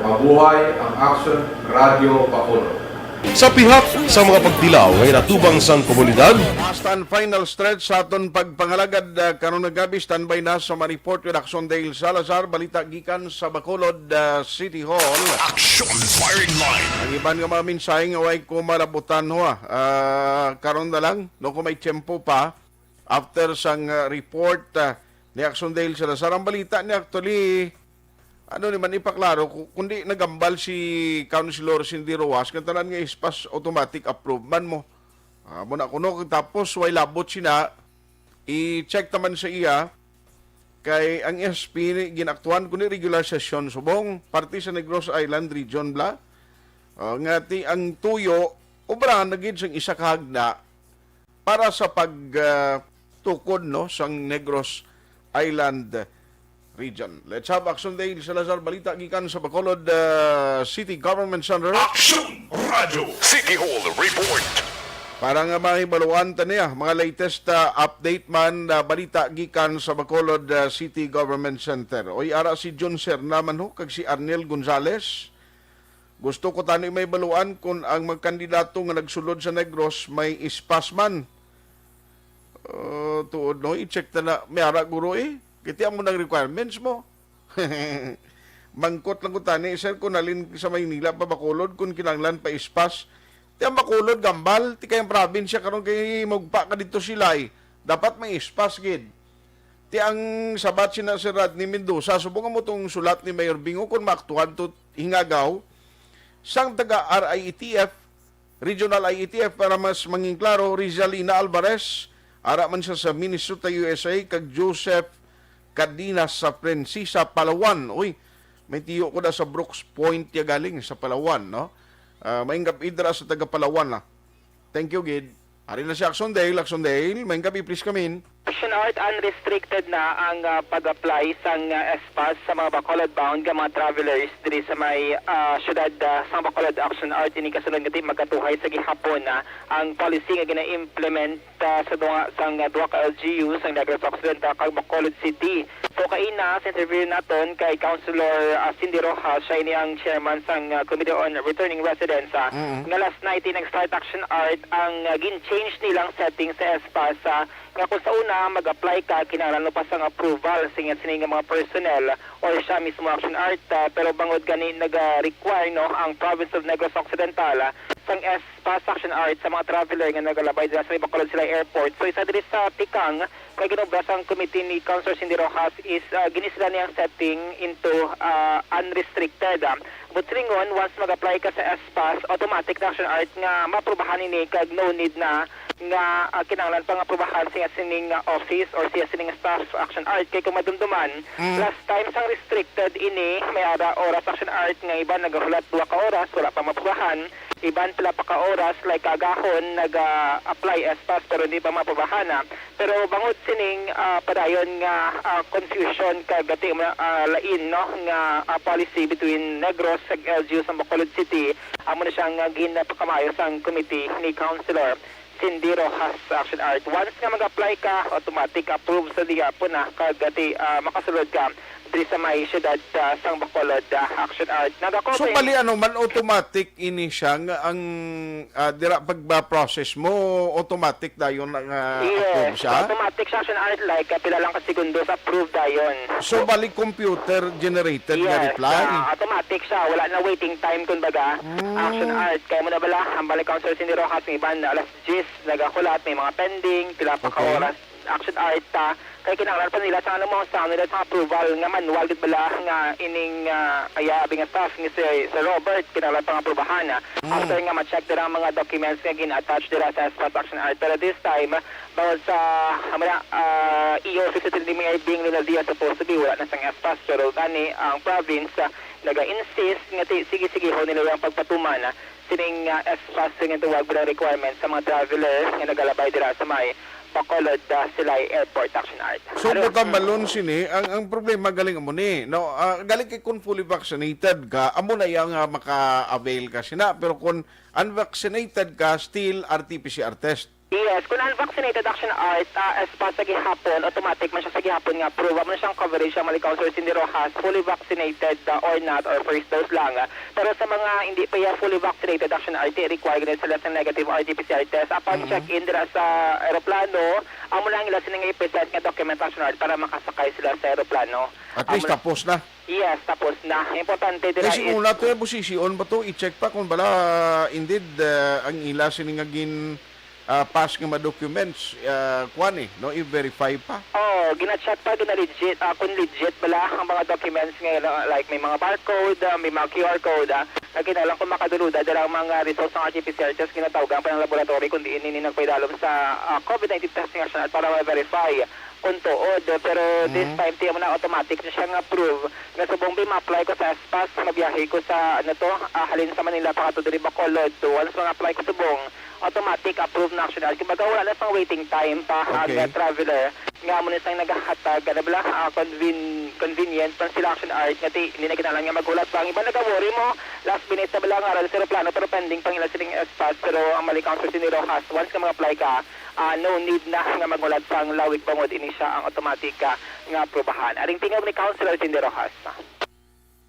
Mabuhay ang Action Radio Bacolod. Sa pihak sa mga pagtilaw nga ginatubang sang komunidad, last and final stretch sa aton pagpangalagad, ah, karon nga gabi, standby na sa ma-report with Action Dale Salazar, balita gikan sa Bacolod, ah, City Hall. Action Firing Line. Ang iban nga mga mensahe nga way ko malabutan, ho, ah. Ah, karon na lang, no, kung may tiyempo pa, after sang, ah, report, ah, ni Action Dale Salazar. Ang balita ni actually, ano ni man ipaklaro, ku-, kundi nagambal si Councilor Cindy Rojas, nga tanan nga ispas automatic approve man mo. Ah, mo na kuno, tapos way labot sina, i-check taman sa iya, kay ang S P ni ginaktuhan kundi regular session subong parte sa Negros Island Region bla. Ah, nga ti ang tuyo, obrahan na gid sang isa ka hagna para sa pag, ah, tukod, no, sang Negros Island Region. Let's have Action Dale Salazar, balita gikan sa Bacolod, ah, City Government Center. Action Radio City Hall Report. Para nga mahibaluan ta niya, mga latest, ah, update man, ah, balita gikan sa Bacolod, ah, City Government Center. Oy, ara si Jun Serna man ho, kag si Arnel Gonzales. Gusto ko tani may baluan kung ang mga kandidato nga nagsulod sa Negros may ispas man. Uh, tuod, no? I-check ta na, may ara guro eh. Kiti amo nang requirements mo. Mangkot lang ko tani, sir, kung nalin sa Maynila pa Bacolod, kung kinahanglan pa ispas. Ti ang Bacolod, gambal, ti kay ang probinsya karon kay mugpa ka dito silay. Dapat may ispas gid. Ti ang sabat sina Sir Rodney Mendoza, subong mo tong sulat ni Mayor Bingo, kung maaktuhan to hingagaw, sang taga R I E T F, Regional I E T F, para mas mangin klaro, Rizalina Alvarez, ara man siya sa Minnesota, U S A, kag Joseph Cardenas sa Princesa, Palawan. Uy, may tiyo ko na sa Brooks Point ya galing sa Palawan, no? Ah, maayong gab-i dira sa taga Palawan, ah. Thank you, gid. Ari na si Action Dale. Action Dale, maayong gab-i, please come in. Action Art, unrestricted na ang, ah, pag-apply sang, ah, S-Pass sa mga Bacolod bound nga mga travelers diri sa may, ah, syudad, ah, sang Bacolod. Action Art, ini kasunod nga di magkatuhay sa gihapon na ang policy nga gina-implement, ah, sa duha sang, ah, duha ka L G U sang Negros Occidental kag Bacolod City. So, kaina, sa interview naton kay Councilor, ah, Cindy Rojas, siya ini ang chairman sang, ah, Committee on Returning Residents, ah, Mm-mm. nga last night, eh, nag-start Action Art ang, ah, gin-change nilang setting sa S-Pass, ah, nga kung sa una mag-apply ka, kinahanglan mo pa sang approval sa inyo sini nga mga personnel or siya mismo Action Art, ah, pero bangod gani naga-require, no, ang Province of Negros Occidental, ah, sang S-Pass Action Art sa mga traveler nga nagalabay dira sa may Bacolod Silay Airport. So, isa diri sa tikang kay ginobra sang committee ni Councilor Cindy Rojas is, ah, gini sila niyang setting into, ah, unrestricted, ah. But silingon, once mag-apply ka sa S-PASS, automatic na, Action Art, nga maaprubahan ini kag no need na nga, ah, kinahanglan pang aprubahan siya sining, ah, office or siya sining staff, Action Art. Kay kung madumduman, Mm. last time sang restricted ini, may ara oras, Action Art, nga iban nagahulat duha ka oras, wala pa maaprubahan, iban pila pa ka oras, like, agahon, naga-apply S-PASS pero hindi pa maaprubahan na. Pero bangod sining, ah, padayon nga, ah, confusion kag gati mo na, ah, lain, no, nga, ah, policy between Negros kag L G U sa Bacolod City, amo na siya nga ginapakamayo sang committee ni Councilor Cindy Rojas, Action Art. Once nga mag-apply ka, automatic approve sa gihapon na kag gati, ah, makasulod ka diri sa may siyudad, ah, sang Bacolod, ah, Action Art. So, Nagakote. Bali, ano man, automatic ini siya nga ang, ah, dira pag-process mo, automatic dayon na nga Yes, approve siya? Automatic siya, Action Art, like, ah, pila lang ka segundos, approve dayon. So, bali, computer generated nga Yes, reply? Ah, automatic siya. Wala na waiting time, kumbaga. Mm. Action Art. Kaya mo na bala, ang balik Councilor Cindy Rojas, ang iban, alas diyes, nagakulat, may mga pending, pila pa ka Okay. oras. Action Art, ah, kay kinahanglan pa nila sa, ano mo, sa nila sa approval nga manual gid bala nga ining, ah, kaya abi nga staff ni si, si Robert kinahanglan pang aprubahan, ah, Mm. after nga ma-check dira ang mga documents nga gin-attach dira sa S-PASS, Action Art. Pero this time, bangod sa, amo na, ah, E O sixty-three ni Mayor Bing Leonardia supposed to be wala na sang S-PASS, pero gani ang province, ah, naga-insist nga ti-, sige-sigehon nila ang pagpatuman, ah, sining, ah, S-PASS nga tawag bilang requirement sa mga traveler nga nagalabay dira sa may Bacolod, ah, Silay Airport, Action Art. So, Ano? Buta Mm. balon sini, ang, ang problema galing amo ni, no? Ah, galing kay kung fully vaccinated ka, amo na iya nga maka-avail ka sina. Pero kung unvaccinated ka, still R T P C R test. Yes, kung unvaccinated, Action Art, ah, S-PASS sa gihapon, automatic man siya sa gihapon nga approve. Amo na siyang coverage ang malikaw, Sir Cindy Rojas, fully vaccinated, ah, or not, or first dose lang. Pero sa mga hindi pa iya fully vaccinated, Action Art, required gid sila sa negative R T P C R test. Upon Mm-hmm. check-in dira sa eroplano, amo lang ila sila nga i-present nga document, Action Art, para makasakay sila sa eroplano. At least Amo na tapos na. Yes, tapos na. Importante dira Kasi is una to, eh, position ba to? I-check pa kung bala, indeed, ah, ang ila sini nga gin, ah, pass nga mga documents, ah, kuwan eh, no? I-verify pa. Oo, gina-check pa, gina-legit, ah, kung legit bala ang mga documents nga, like, may mga barcode, ah, may mga Q R code, ah, na kinahanglan kung makaduluda dira ang mga results ng R T P C R test, ginatawgan pa ng laboratory kung diin ini nagpaidalom sa, ah, COVID nineteen testing, Action Art, para ma-verify kung tuod. Pero this Mm. time, tiyan mo na, automatic na siya nga prove nga subong bi ma-apply ko sa S-PASS, mabiyahe ko sa, ano to, ah, halin sa Manila pa kato diri Bacolod. So, once ma-apply ko subong, automatic approve na, Action Art. Kumbaga, wala na sang waiting time pa ang, Okay. ah, traveler. Nga mo na sang nagahatag, ano bala, ah, conven-, convenient pa sila, Action Art. Nga ti, hindi na kinahanglan nga maghulat pa. Ang iba nagaworry mo, last minute na bala nga aral sa eroplano, pero pending pang ila sining S-PASS. Pero ang mali, Councilor Cindy Rojas, once nga mag-apply ka, ah, no need na nga maghulat sang lawig bangod ini siya ang automatic, ah, nga aprubahan. Aring tingog ni Councilor Cindy Rojas.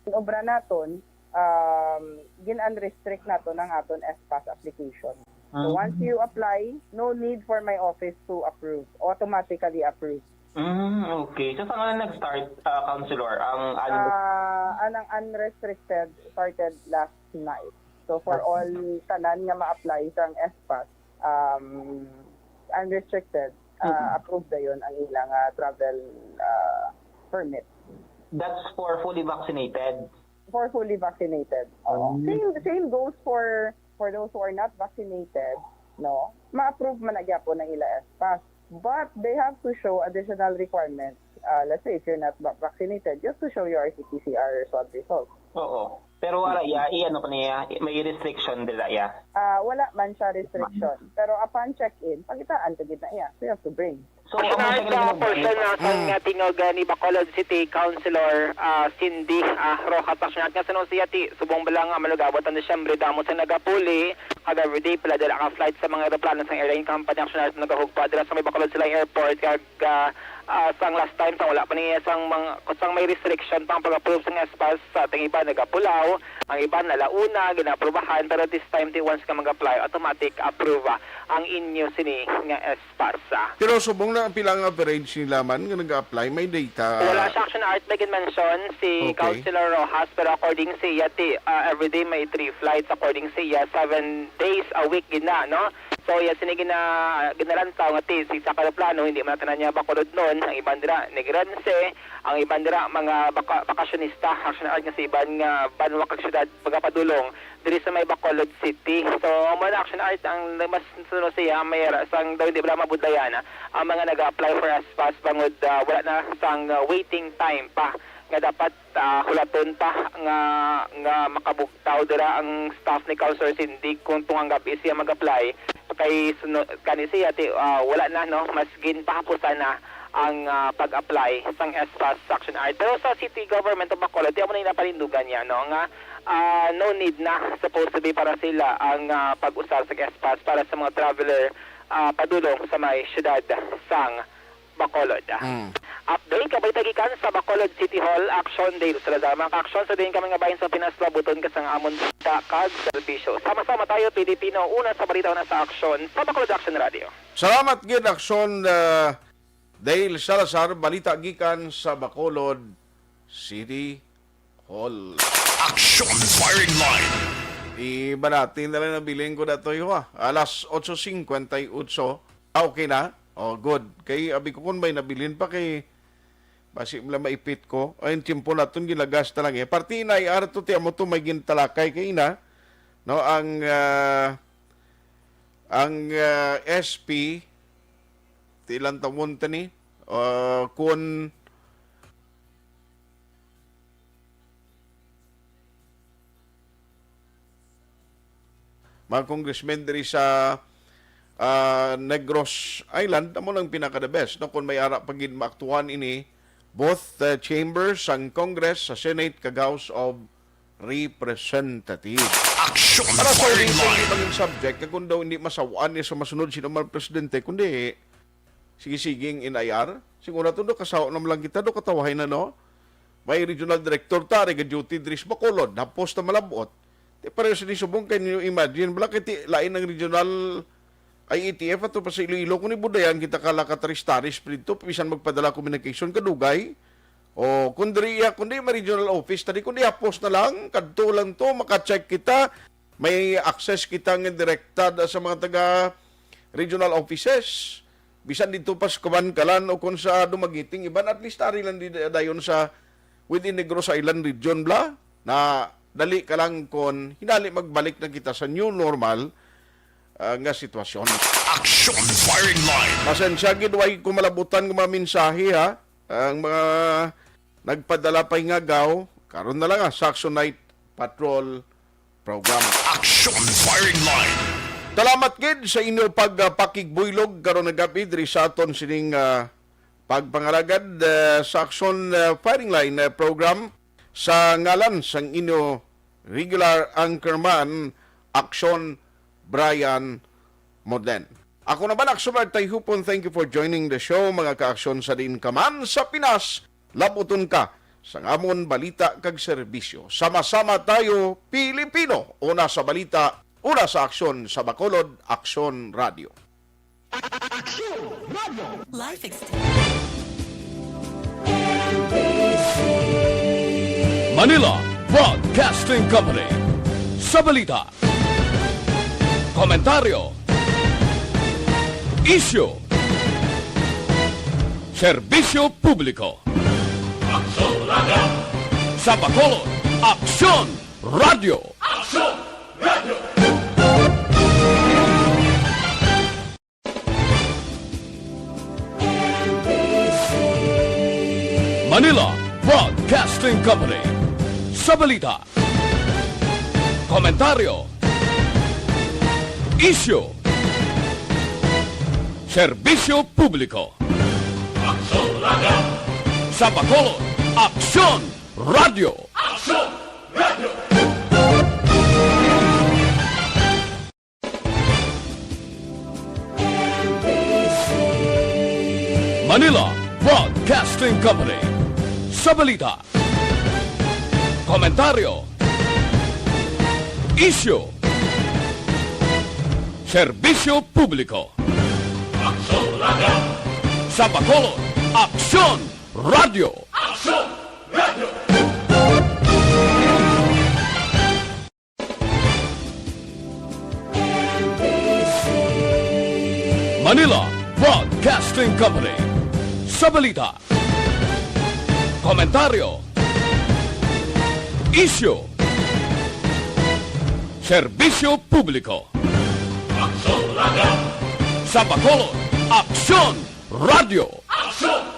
Obra naton, um, gin-unrestrict naton ang aton S-PASS application. So, Ah. once you apply, no need for my office to approve. Automatically approved. Mm, okay. So, saan nga nag-start, ah, Councilor, ang un- Ah, ang, ang unrestricted started last night. So, for Last all tanan nga ma-apply sang S-PASS, um, unrestricted, ah, Mm-mm. approved dayon ang ilang, ah, travel, ah, permit. That's for fully vaccinated? For fully vaccinated. Oo. Oh. Same, same goes for, for those who are not vaccinated, no? Ma-approve man na gyapon ang ila S-PASS. But they have to show additional requirements. Uh, let's say, if you're not va-, vaccinated, you have to show your R T P C R swab result. Oo. Pero wala, Mm-hmm. ya, i-ano ko niya, i-, may restriction dila, ya? Ah, wala man siya restriction. Pero upon check-in, pangitaan ka gid na iya. So, you have to bring. So, Personal ang sa mga person na sa Mm. nga tingog, ah, ni Bacolod City Councilor, ah, Cindy, ah, Rojas, Action Art, nga sino siya ti subong bala nga malugabot ang Disyembre, damo sa nagapuli, kag everyday pila dira ka flight sa mga eroplano sang airline company, Action Art, nagahugpa dira sa may Bacolod Silay Airport, kag, ah, ah, sang last time, sang wala pa niya, sang mga, sang may restriction pang pag-approve sang S-PASS, sa ating iba nagapulaw, ang iba nalauna, ginaaprubahan, pero this time, ti once ka mag-apply, automatic approve, ah, ang inyo sini nga S-PASS. Pero subong na ang pila ang average nila man nga nag-a-apply, may data? Wala siya, Action Art, may gin-mention si Okay. Councilor Rojas, pero according sa iya, ti, ah, everyday may three flights, according sa iya, seven days a week gid na, no? So, yan sini gina-, ginalantaw nga thesis sa aeroplano, hindi man tanan niya Bacolod noon. Ang iban dira, Negrense, ang iban dira, mga baka-, bakasyonista, Action Art, nga sa iban nga banwa kag syudad, magapadulong diri sa may Bacolod City. So, ang mga Action Art, ang mas suno siya, may ra-, sang daw hindi bala mabudlayan, ah, ang mga nag-a-apply for S pass bangod, ah, wala na sang, ah, waiting time pa nga dapat ah, hulaton pa nga, nga makabugtaw dira ang staff ni Councilor Cindy kung tungang gab-i siya mag-apply. Kay suno-, kani siya, ti, ah, wala na, no? Mas ginpahapusan na ang, ah, pag-apply sang S pass sa Action Art. Pero sa City Government of Bacolod, ti amo na yung napanindugan niya, no? Nga, ah, no need na, supposed to be, para sila ang, ah, pag-usar sa S pass para sa mga traveler, ah, padulong sa may syudad sang Bacolod. Mm. Update, kabalita gikan sa Bacolod City Hall, Aksyon, Dale Salazar. Mga ka-aksyon, sa diin kami nga bahin sa Pinas, labuton ka sang amon balita kag serbisyo. Sama-sama tayo, Pilipino, una sa balita, una sa aksyon, sa Bacolod Action Radio. Salamat gid, Aksyon, uh, Dale Salazar, balita gikan sa Bacolod City Hall. Action Firing Line. Ibalati na lang nabilin ko datoy, ha. Alas otso cincuenta y ocho. Ah, okay na? Oh, good. Kay abi ko kung may nabilin pa kay basi mo lang maipit ko. Ay, yung tiyempo naton ginagasta lang eh. Parti na ay arato ti amo to may gintalakay kay na, no, ang, ah, ang, ah, S P, ti ilang taon ta ni? Ah, kun mga congressmen diri sa, ah, Negros Island, amo nang pinaka the best, no? Kung may ara pa gid maaktuhan ini, both, uh, chambers sang Congress, sa Senate, kag House of Representatives. Action Para sa Firing reason, Line. Di maging subject, kag kung daw hindi masawan niya sa masunod sino man presidente, kundi sige-sige ang N I R. Siguro to, do, kasawa naman lang kita, do, katawahay na, no? May regional director ta, re, ga-duty diri sa Bacolod, hapos na malabot. Di pareho sa ni subong, can you imagine? Bala, kay ti-, lain ang regional I A T F ato pa sa Iloilo, kung ibudayan kita ka lakataris-taris pa dito, bisan magpadala communication, kadugay. O, kung diri iya, kung di may regional office, tadi, kung di hapos na lang, kadto lang to, maka-check kita, may access kita nga direkta da sa mga taga regional offices. Bisan dito pa sa Kabankalan o kung sa Dumaguete, iban, at least ari lang di dayon sa within Negros Island region, bla, na dali ka lang kon hinali magbalik na kita sa new normal, ah, nga sitwasyon. Action Firing Line. Pasensya gid, way ko malabutan nga mga mensahe, ha. Ang mga nagpadala pa'y ngagaw, karon na lang, ah, Saxonite Patrol Program. Action Firing Line. Salamat gid sa inyo pag, ah, pakigbuylog karon nga gabi diri sa aton sining, ah, pagpangalagad, ah, sa Action, ah, Firing Line, ah, program sa ngalan sang inyo regular anchorman, Action Brian Modlen. Ako naman, Action Art Tayhupon, thank you for joining the show, mga kaaksyon sa diin ka man sa Pinas. Labuton ka sang amon balita kag serbisyo. Sama-sama tayo, Pilipino. Una sa balita, una sa aksyon sa Bacolod, Aksyon Radio. Aksyon Radio. Life extended. Manila Broadcasting Company. Sa balita, komentaryo, isyu, serbisyo publiko. Aksyon Radio. Sa Bacolod, Aksyon Radio. Aksyon Radio. Manila Broadcasting Company. Sa balita, komentaryo, isyu, serbisyo publiko. Aksyon Radio. Sa Bacolod, Aksyon Radio. Aksyon Radio. Manila Broadcasting Company. Sa balita, komentaryo, isyu, serbisyo publiko. Aksyon Radio. Sa Bacolod, Aksyon Radio. Aksyon Radio. Manila Broadcasting Company. Sa balita, komentaryo, isyu, serbisyo publiko. Aksyon Radio! Sa Bacolod, Aksyon Radio! Aksyon!